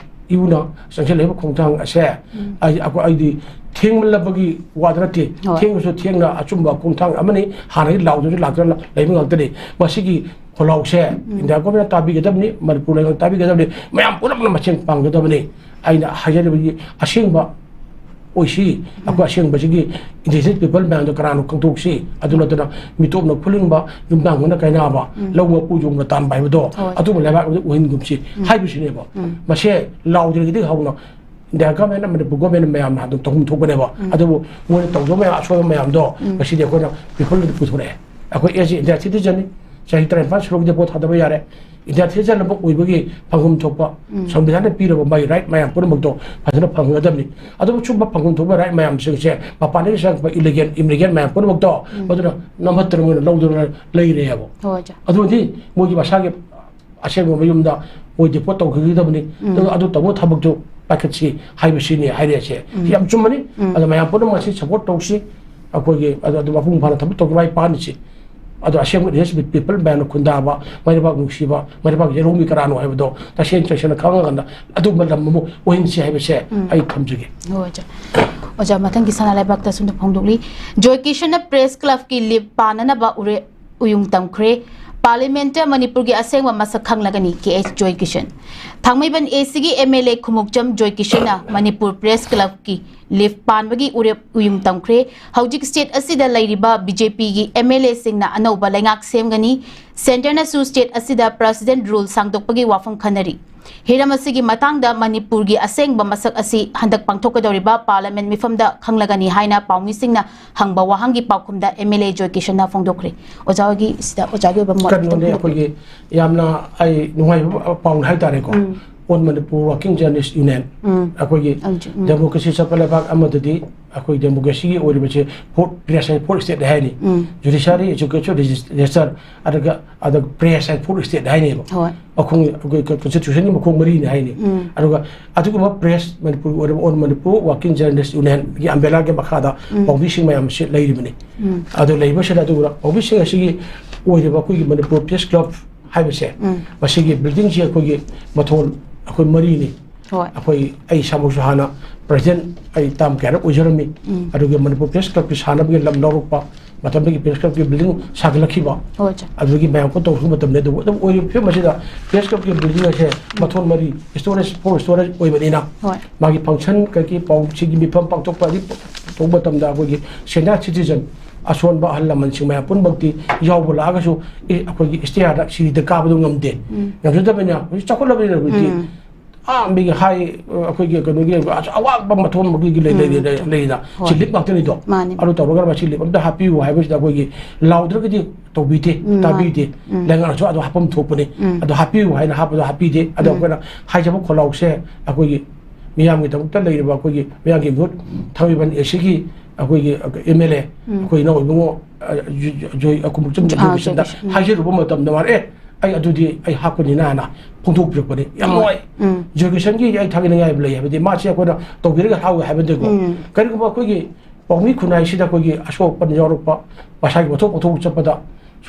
ꯌꯨꯅ ꯆꯪꯁꯤꯜꯂꯛꯏꯕ ꯈꯣꯡꯊꯥꯡ ꯑꯁꯦ ꯎꯝ꯫ ꯑꯩ, ꯑꯩꯈꯣꯏ, ꯑꯩꯗꯤ ꯊꯦꯡꯃꯜꯂꯕꯒꯤ ꯋꯥꯗ ꯅꯠꯇꯦ꯫ ꯍꯣꯏ꯫ ꯊꯦꯡꯂꯁꯨ ꯊꯦꯡꯅ ꯑꯆꯨꯝꯕ ꯈꯣꯡꯊꯥꯡ ꯑꯃꯅꯤ꯫ ꯍꯥꯟꯅꯒꯤ ꯂꯥꯎꯗꯁꯨ ꯂꯥꯛꯇꯅ ꯂꯩꯕ ꯉꯥꯛꯇꯅꯤ꯫ ꯃꯁꯤꯒꯤ ꯈꯣꯜꯂꯥꯎꯁꯦ ꯎꯝ꯫ ꯏꯟꯗꯤꯌꯥ ꯒꯣꯔꯃꯦꯟꯅ ꯇꯥꯕꯤꯒꯗꯕꯅꯤ, ꯃꯅꯤꯄꯨꯔ ꯂꯩꯉꯥꯛꯅ ꯇꯥꯕꯤꯒꯗꯕꯅꯤ, ꯃꯌꯥꯝ ꯄꯨꯝꯅꯃꯛꯅ ꯃꯇꯦꯡ ꯄꯥꯡꯒꯗꯕꯅꯤ꯫ ꯑꯩꯅ ꯍꯥꯏꯖꯔꯤꯕꯒꯤ ꯑꯁꯦꯡꯕ ꯑꯣꯏꯁꯤ, ꯎꯝ꯫ ꯑꯩꯈꯣꯏ ꯑꯁꯦꯡꯕꯁꯤꯒꯤ ꯏꯟꯗꯤꯖꯤꯅꯁ ꯄꯤꯄꯜ ꯃꯌꯥꯝꯗꯣ ꯀꯅꯥꯅꯣ ꯈꯪꯗꯣꯛꯁꯤ꯫ ꯑꯗꯨ ꯅꯠꯇꯅ ꯃꯤꯇꯣꯞꯅ ꯈꯨꯂꯤꯡꯕ, ꯌꯨꯝꯅꯥꯡꯕꯅ ꯀꯥꯏꯅꯕ, ꯎꯝ꯫ ꯂꯧ ꯃꯄꯨ ꯌꯣꯡꯅ ꯇꯥꯟꯕ ꯍꯥꯏꯕꯗꯣ ꯍꯣꯏ꯫ ꯑꯗꯨꯒꯨꯝꯕ ꯂꯩꯕꯥꯛ ꯑꯃꯗ ꯑꯣꯏꯍꯟꯒꯨꯝꯁꯤ ꯎꯝ꯫ ꯍꯥꯏꯕꯁꯤꯅꯦꯕ꯫ ꯎꯝ꯫ ꯃꯁꯦ ꯂꯥꯎꯗ꯭ꯔꯤꯉꯩꯗꯒꯤ ꯍꯧꯅ ꯏꯟꯗꯤꯌꯥ ꯒꯣꯔꯃꯦꯟ ꯑꯃꯗꯤ ꯒꯣꯔꯃꯦꯟ ꯃꯌꯥꯝꯅ ꯑꯗꯨꯝ ꯇꯧꯐꯝ ꯊꯣꯛꯄꯅꯦꯕ꯫ ꯎꯝ꯫ ꯑꯗꯨꯕꯨ ꯃꯣꯏꯅ ꯇꯧꯗꯕ ꯃꯌꯥꯝ, ꯑꯁꯣꯏꯕ ꯃꯌꯥꯝꯗꯣ ꯎꯝ꯫ ꯉꯁꯤꯗꯤ ꯑꯩꯈꯣꯏꯅ ꯄꯤꯄꯜꯗ ꯄꯨꯊꯣꯔꯛꯑꯦ꯫ ꯑꯩꯈꯣꯏ ꯑꯦꯁ ꯏꯟꯗꯤꯌꯥ ꯁꯤꯇꯤꯖꯟꯅꯤ, ꯆꯍꯤ ꯇꯔꯥꯅꯤꯄꯥꯟ ꯁꯨꯔꯕꯗꯤ ꯚꯣꯠ ꯊꯥꯗꯕ ꯌꯥꯔꯦ꯫ ꯏꯟꯗꯤꯌꯥ ꯁꯤꯇꯤꯖꯟ ꯑꯃ ꯑꯣꯏꯕꯒꯤ ꯐꯪꯐꯝ ꯊꯣꯛꯄ ꯎꯝ꯫ ꯁꯪꯕꯤꯙꯥꯟꯅ ꯄꯤꯔꯕ ꯃꯥꯒꯤ ꯔꯥꯏꯠ ꯃꯌꯥꯝ ꯄꯨꯝꯅꯃꯛꯇꯣ ꯐꯖꯅ ꯐꯪꯒꯗꯕꯅꯤ꯫ ꯑꯗꯨꯕꯨ ꯁꯨꯝꯕ ꯐꯪꯐꯝ ꯊꯣꯛꯄ ꯔꯥꯏꯠ ꯃꯌꯥꯝꯁꯤꯡꯁꯦ ꯃꯄꯥꯟꯗꯒꯤ ꯆꯪꯉꯛꯄ ꯏꯂꯤꯒꯦꯜ ꯏꯃꯤꯒ꯭ꯔꯦꯟ ꯃꯌꯥꯝ ꯄꯨꯝꯅꯃꯛꯇꯣ ꯎꯝ꯫ ꯃꯗꯨꯅ ꯅꯝꯊꯠꯇꯅ ꯃꯣꯏꯅ ꯂꯧꯗꯨꯅ ꯂꯩꯔꯦꯕ꯫ ꯍꯣꯏ, ꯑꯣꯖꯥ꯫ ꯑꯗꯨꯗꯤ ꯃꯣꯏꯒꯤ ꯃꯁꯥꯒꯤ ꯑꯁꯦꯡꯕ ꯃꯌꯨꯝꯗ ꯃꯣꯏ ꯗꯤꯄꯣꯔꯠ ꯇꯧꯈꯤꯒꯗꯕꯅꯤ꯫ ꯎꯝ꯫ ꯑꯗꯨꯒ ꯑꯗꯨ ꯇꯧꯕ ꯊꯕꯛꯇꯨ ꯄꯥꯏꯈꯠꯁꯤ ꯍꯥꯏꯕꯁꯤꯅꯤ ꯍꯥꯏꯔꯛꯑꯁꯦ꯫ ꯎꯝ꯫ ꯁꯤ ꯌꯥꯝ ꯆꯨꯝꯕꯅꯤ꯫ ꯎꯝ꯫ ꯑꯗꯣ ꯃꯌꯥꯝ ꯄꯨꯝꯅꯃꯛ ꯑꯁꯤ ꯁꯞꯄꯣꯔꯠ ꯇꯧꯁꯤ꯫ ꯑꯩꯈꯣꯏꯒꯤ ꯑꯗꯨ, ꯑꯗꯨ ꯃꯄꯨꯡ ꯐꯥꯅ ꯊꯕꯛ ꯇꯧꯕ ꯃꯥꯏ ꯄꯥꯛꯍꯟꯁꯤ꯫ ꯑꯗꯣ ꯑꯁꯦꯡꯕ ꯏꯟꯗꯤꯖꯤꯅꯁ ꯄꯤꯄꯜ ꯃꯌꯥꯝꯅ ꯈꯨꯟꯗꯥꯕ, ꯃꯩꯔꯩꯕꯥꯛ ꯅꯨꯡꯁꯤꯕ, ꯃꯩꯔꯩꯕꯥꯛ ꯌꯦꯜꯍꯧꯃꯤ ꯀꯅꯥꯅꯣ ꯍꯥꯏꯕꯗꯣ ꯇꯁꯦꯡ ꯇꯁꯦꯡꯅ ꯈꯪꯉꯀꯥꯟꯗ ꯑꯗꯨꯒꯨꯝꯕ ꯂꯝ ꯑꯃ ꯑꯣꯏꯍꯟꯁꯤ ꯍꯥꯏꯕꯁꯦ ꯎꯝ꯫ ꯑꯩ ꯊꯝꯖꯒꯦ꯫ ꯍꯣꯏ, ꯑꯣꯖꯥ꯫ ꯑꯣꯖꯥ, ꯃꯊꯪꯒꯤ ꯁꯅꯥ ꯂꯩꯕꯥꯛꯇ ꯁꯨꯝꯗ ꯐꯣꯡꯗꯣꯛꯂꯤ꯫ ꯖꯣꯏ ꯀꯤꯁꯟꯅ ꯄ꯭ꯔꯦꯁ ꯀ꯭ꯂꯕꯀꯤ ꯂꯤꯞ ꯄꯥꯟꯅꯅꯕ ꯎꯔꯦ-, ꯎꯌꯨꯡ ꯇꯝꯈ꯭ꯔꯦ꯫ ꯄꯥꯔꯂꯤꯌꯥꯃꯦꯟꯠꯇ ꯃꯅꯤꯄꯨꯔꯒꯤ ꯑꯁꯦꯡꯕ ꯃꯁꯛ ꯈꯪꯂꯒꯅꯤ, ꯀꯦ ꯑꯩꯆ ꯖꯣꯏ ꯀꯤꯁꯟ꯫ ꯊꯥꯡꯃꯩꯕꯟ ꯑꯦ ꯁꯤꯒꯤ M L A Khumukcham Joy ꯀꯤꯁꯟꯅ ꯃꯅꯤꯄꯨꯔ ꯄ꯭ꯔꯦꯁ ꯀ꯭ꯂꯕꯀꯤ ꯂꯤꯐ ꯄꯥꯟꯕꯒꯤ ꯎꯔꯦꯞ ꯎꯌꯨꯡ ꯇꯝꯈ꯭ꯔꯦ꯫ ꯍꯧꯖꯤꯛ ꯁ꯭ꯇꯦꯠ ꯑꯁꯤꯗ ꯂꯩꯔꯤꯕ ꯕꯤ ꯖꯦ ꯄꯤꯒꯤ ꯑꯦꯝ ꯑꯦꯜ ꯑꯦꯁꯤꯡꯅ ꯑꯅꯧꯕ ꯂꯩꯉꯥꯛ ꯁꯦꯝꯒꯅꯤ꯫ ꯁꯦꯟꯇꯔꯅꯁꯨ ꯁ꯭ꯇꯦꯠ ꯑꯁꯤꯗ ꯄ꯭ꯔꯦꯁꯤꯗꯦꯟꯠ ꯔꯨꯜ ꯁꯥꯡꯗꯣꯛꯄꯒꯤ ꯋꯥꯐꯝ ꯈꯟꯅꯔꯤ꯫ ꯍꯤꯔꯝ ꯑꯁꯤꯒꯤ ꯃꯇꯥꯡꯗ ꯃꯅꯤꯄꯨꯔꯒꯤ ꯑꯁꯦꯡꯕ ꯃꯁꯛ ꯑꯁꯤ ꯍꯟꯗꯛ ꯄꯥꯡꯊꯣꯛꯀꯗꯧꯔꯤꯕ ꯄꯥꯔꯂꯤꯌꯥꯃꯦꯟꯠ ꯃꯤꯐꯝꯗ ꯈꯪꯂꯒꯅꯤ ꯍꯥꯏꯅ ꯄꯥꯎꯃꯤꯁꯤꯡꯅ ꯍꯪꯕ ꯋꯥꯍꯪꯒꯤ ꯄꯥꯎꯈꯨꯝꯗ ꯑꯦꯝ ꯑꯦꯜ ꯑꯦ ꯖꯣꯏ ꯀꯤꯁꯟꯅ ꯐꯣꯡꯗꯣꯛꯈ꯭ꯔꯦ꯫ ꯑꯣꯖꯥꯒꯤ ꯁꯤꯗ ꯑꯣꯖꯥꯒꯤ ꯑꯣꯏꯕ ꯃꯣꯠ ꯀꯩꯅꯣꯅꯦ, ꯈꯤꯇꯪ ꯍꯥꯏꯕꯤꯔꯛꯎ꯫ ꯑꯩꯈꯣꯏꯒꯤ ꯌꯥꯝꯅ ꯑꯩ ꯅꯨꯡꯉꯥꯏꯕ ꯄꯥꯎꯅꯤ ꯍꯥꯏꯇꯥꯔꯦꯀꯣ꯫ ꯎꯝ꯫ All Manipur working journalists union, ꯎꯝ꯫ ꯑꯩꯈꯣꯏꯒꯤ ꯑꯝ, ꯎꯝ꯫ ꯗꯦꯃꯣꯀ꯭ꯔꯦꯁꯤ ꯆꯠꯄ ꯂꯩꯕꯥꯛ ꯑꯃꯗꯗꯤ ꯑꯩꯈꯣꯏ ꯗꯦꯃꯣꯀ꯭ꯔꯦꯁꯤꯒꯤ ꯑꯣꯏꯔꯤꯕꯁꯦ ꯐꯣꯔꯠ, ꯄ꯭ꯔꯦꯁ ꯍꯥꯏ ꯐꯣꯔꯠ ꯁ꯭ꯇꯦꯠ ꯍꯥꯏꯅꯤ꯫ ꯎꯝ꯫ ꯖꯨꯗꯤꯁꯤꯌꯥꯔꯤ, ꯑꯦꯖꯨꯀꯦꯁꯟ, ꯂꯦꯖꯤꯁꯂꯦꯆꯔ, ꯑꯗꯨꯒ, ꯑꯗꯨꯒ ꯄ꯭ꯔꯦꯁ ꯍꯥꯏ ꯐꯣꯔꯠ ꯁ꯭ꯇꯦꯠ ꯍꯥꯏꯅꯦꯕ꯫ ꯍꯣꯏ꯫ ꯑꯩꯈꯣꯏ, ꯑꯩꯈꯣꯏ ꯀ-, ꯀꯟꯁꯇꯤꯇ꯭ꯌꯨꯁꯟꯒꯤ ꯃꯈꯣꯡ ꯃꯔꯤꯅꯤ ꯍꯥꯏꯅꯤ꯫ ꯎꯝ꯫ ꯑꯗꯨꯒ ꯑꯗꯨꯒꯨꯝꯕ ꯄ꯭ꯔꯦꯁ, ꯃꯅꯤꯄꯨꯔꯒꯤ ꯑꯣꯏꯔꯤꯕ ꯑꯣꯜ ꯃꯅꯤꯄꯨꯔ ꯋꯥꯔꯀꯤꯡ ꯖꯔꯅꯦꯂꯤꯁ ꯌꯨꯅꯤꯌꯟꯒꯤ ꯑꯝꯕ꯭ꯔꯦꯂꯥꯒꯤ ꯃꯈꯥꯗ ꯎꯝ꯫ ꯄꯥꯎꯃꯤꯁꯤꯡ ꯃꯌꯥꯝ ꯑꯁꯤ ꯂꯩꯔꯤꯕꯅꯤ꯫ ꯎꯝ꯫ ꯑꯗꯨ ꯂꯩꯕꯁꯤꯗ ꯑꯗꯨꯒ ꯄꯥꯎꯃꯤꯁꯤꯡ ꯑꯁꯤꯒꯤ ꯑꯣꯏꯔꯤꯕ ꯑꯩꯈꯣꯏꯒꯤ ꯃꯅꯤꯄꯨꯔ ꯄ꯭ꯔꯦꯁ ꯀ꯭ꯂꯕ ꯍꯥꯏꯕꯁꯦ, ꯎꯝ꯫ ꯃꯁꯤꯒꯤ ꯕꯤꯜꯗꯤꯡꯁꯤ ꯑꯩꯈꯣꯏꯒꯤ ꯃꯊꯣꯟ ꯑꯩꯈꯣꯏ ꯃꯔꯤꯅꯤ꯫ ꯍꯣꯏ꯫ ꯑꯩꯈꯣꯏ, ꯑꯩ ꯏꯁꯥꯃꯛꯁꯨ ꯍꯥꯟꯅ ꯄ꯭ꯔꯦꯁꯤꯗꯦꯟꯠ, ꯑꯩ ꯇꯥꯝ ꯀꯌꯥꯔꯛ ꯑꯣꯏꯖꯔꯝꯃꯤ꯫ ꯎꯝ꯫ ꯑꯗꯨꯒ ꯃꯅꯤꯄꯨꯔ ꯄ꯭ꯔꯦꯁ ꯀ꯭ꯂꯕꯀꯤ ꯁꯥꯟꯅꯕꯒꯤ ꯂꯝ ꯂꯧꯔꯛꯄ, ꯃꯇꯝꯗꯨꯒꯤ ꯄ꯭ꯔꯦꯁ ꯀ꯭ꯂꯕꯀꯤ ꯕꯤꯜꯗꯤꯡ ꯁꯥꯒꯠꯂꯛꯈꯤꯕ, ꯍꯣꯏ, ꯏꯆꯦ꯫ ꯑꯗꯨꯗꯒꯤ ꯃꯌꯥꯝ ꯀꯣ ꯇꯧꯔꯛꯄ ꯃꯇꯝꯗ, ꯑꯗꯨꯕꯨ ꯑꯗꯨꯝ ꯑꯣꯏꯔꯤꯕ ꯐꯤꯕꯝ ꯑꯁꯤꯗ ꯄ꯭ꯔꯦꯁ ꯀ꯭ꯂꯕꯀꯤ ꯕꯤꯜꯗꯤꯡ ꯑꯁꯦ ꯎꯝ꯫ ꯃꯊꯣꯟ ꯃꯔꯤ, ꯁ꯭ꯇꯣꯔꯦꯖ, ꯐꯣꯔ ꯁ꯭ꯇꯣꯔꯦꯖ ꯑꯣꯏꯕꯅꯤꯅ, ꯍꯣꯏ꯫ ꯃꯥꯒꯤ ꯐꯪꯁꯟ, ꯀꯩꯒꯤ ꯄꯥꯎꯁꯤꯒꯤ ꯃꯤꯐꯝ ꯄꯥꯡꯊꯣꯛꯄ, ꯑꯗꯨ ꯇꯧꯕ ꯃꯇꯝꯗ ꯑꯩꯈꯣꯏꯒꯤ ꯁꯦꯅꯤꯌꯔ ꯁꯤꯇꯤꯖꯟ, ꯑꯁꯣꯟꯕ ꯑꯍꯜ ꯂꯃꯟꯁꯤꯡ ꯃꯌꯥꯝ ꯄꯨꯝꯅꯃꯛꯇꯤ ꯌꯥꯎꯕ ꯂꯥꯛꯑꯒꯁꯨ, ꯑꯦ, ꯑꯩꯈꯣꯏꯒꯤ ꯁ꯭ꯇꯦꯌꯔꯗ ꯁꯤꯔꯤꯗ ꯀꯥꯕꯗꯣ ꯉꯝꯗꯦ꯫ ꯎꯝ꯫ ꯉꯝꯖꯗꯕꯅꯤꯅ ꯍꯧꯖꯤꯛ ꯆꯥꯎꯈꯠꯂꯕꯅꯤꯅ ꯍꯧꯖꯤꯛꯇꯤ ꯎꯝ꯫ ꯑꯥ, ꯃꯤꯒꯤ ꯍꯥꯏ, ꯑꯩꯈꯣꯏꯒꯤ ꯀꯩꯅꯣꯒꯤ ꯑꯋꯥꯡꯕ ꯃꯊꯣꯟ ꯃꯈꯣꯏꯒꯤ ꯂꯩ-, ꯂꯩ-, ꯎꯝ꯫ ꯂꯩ-, ꯂꯩꯅ꯫ ꯍꯣꯏ꯫ ꯁꯤ ꯂꯤꯐ ꯉꯥꯛꯇꯅꯤꯗꯣ꯫ ꯃꯥꯅꯤ꯫ ꯑꯗꯨ ꯇꯧꯔꯒ ꯃꯁꯤ ꯂꯤꯐ ꯑꯝꯇ ꯍꯥꯞꯄꯤꯌꯨ ꯍꯥꯏꯕꯁꯤꯗ ꯑꯩꯈꯣꯏꯒꯤ ꯂꯥꯎꯗ꯭ꯔꯒꯗꯤ ꯇꯧꯕꯤꯗꯦ, ꯎꯝ, ꯃꯥꯅꯤ꯫ ꯇꯥꯕꯤꯗꯦ꯫ ꯎꯝ꯫ ꯂꯩꯉꯥꯛꯅꯁꯨ ꯑꯗꯨ ꯍꯥꯞꯐꯝ ꯊꯣꯛꯄꯅꯤ꯫ ꯎꯝ꯫ ꯑꯗꯨ ꯍꯥꯞꯄꯤꯌꯨ ꯍꯥꯏꯅ ꯍꯥꯞꯄꯗꯣ ꯍꯥꯞꯄꯤꯗꯦ꯫ ꯑꯗꯣ ꯎꯝ꯫ ꯑꯩꯈꯣꯏꯅ ꯍꯥꯏꯖꯕ ꯈꯣꯜꯂꯥꯎꯁꯦ ꯑꯩꯈꯣꯏꯒꯤ ꯃꯤꯌꯥꯝꯒꯤꯗꯃꯛꯇ ꯂꯩꯔꯤꯕ ꯑꯩꯈꯣꯏꯒꯤ ꯃꯤꯌꯥꯝꯒꯤ ꯃꯤꯍꯨꯠ ꯊꯥꯡꯃꯩꯕꯟ ꯑꯦ ꯁꯤꯒꯤ ꯑꯩꯈꯣꯏꯒꯤ ꯑꯦꯝ ꯑꯦꯜ ꯑꯦ, ꯎꯝ꯫ ꯑꯩꯈꯣꯏ ꯏꯅꯥꯎ ꯏꯕꯨꯡꯉꯣ, ꯑ, ꯖꯣ-, ꯖꯣ-, ꯖꯣꯏ, ꯑ, ꯈꯨꯃꯨꯛꯆꯝ ꯑꯥ, ꯖꯣꯏ ꯀꯤꯁꯟꯗ ꯖꯣꯏ ꯀꯤꯁꯟ, ꯎꯝ꯫ ꯍꯥꯏꯖꯔꯨꯕ ꯃꯇꯝꯗ ꯃꯥꯅ, "ꯑꯦ, ꯑꯩ ꯑꯗꯨꯗꯤ ꯑꯩ ꯍꯥꯞꯀꯅꯤꯅ" ꯍꯥꯏꯅ ꯐꯣꯡꯗꯣꯛꯄꯤꯔꯛꯄꯅꯤ꯫ ꯌꯥꯝ ꯍꯣꯏ꯫ ꯅꯨꯡꯉꯥꯏ꯫ ꯎꯝ꯫ ꯖꯣꯏ ꯀꯤꯁꯟꯒꯤ ꯑꯩ ꯊꯥꯒꯠꯅꯤꯡꯉꯥꯏ ꯍꯥꯏꯕ ꯂꯩ, ꯍꯥꯏꯕꯗꯤ ꯃꯥꯁꯦ ꯑꯩꯈꯣꯏꯅ ꯇꯧꯕꯤꯔꯒ ꯍꯔꯥꯎꯋꯦ ꯍꯥꯏꯕ ꯅꯠꯇꯦꯀꯣ꯫ ꯎꯝ꯫ ꯀꯔꯤꯒꯨꯝꯕ ꯑꯩꯈꯣꯏꯒꯤ ꯄꯥꯎꯃꯤ ꯈꯨꯟꯅꯥꯏꯁꯤꯗ ꯑꯩꯈꯣꯏꯒꯤ ꯑꯁꯣꯛ ꯑꯄꯟ ꯌꯥꯎꯔꯛꯄ, ꯃꯁꯥꯒꯤ ꯋꯥꯊꯣꯛ ꯄꯣꯠꯊꯣꯛ ꯆꯠꯄꯗ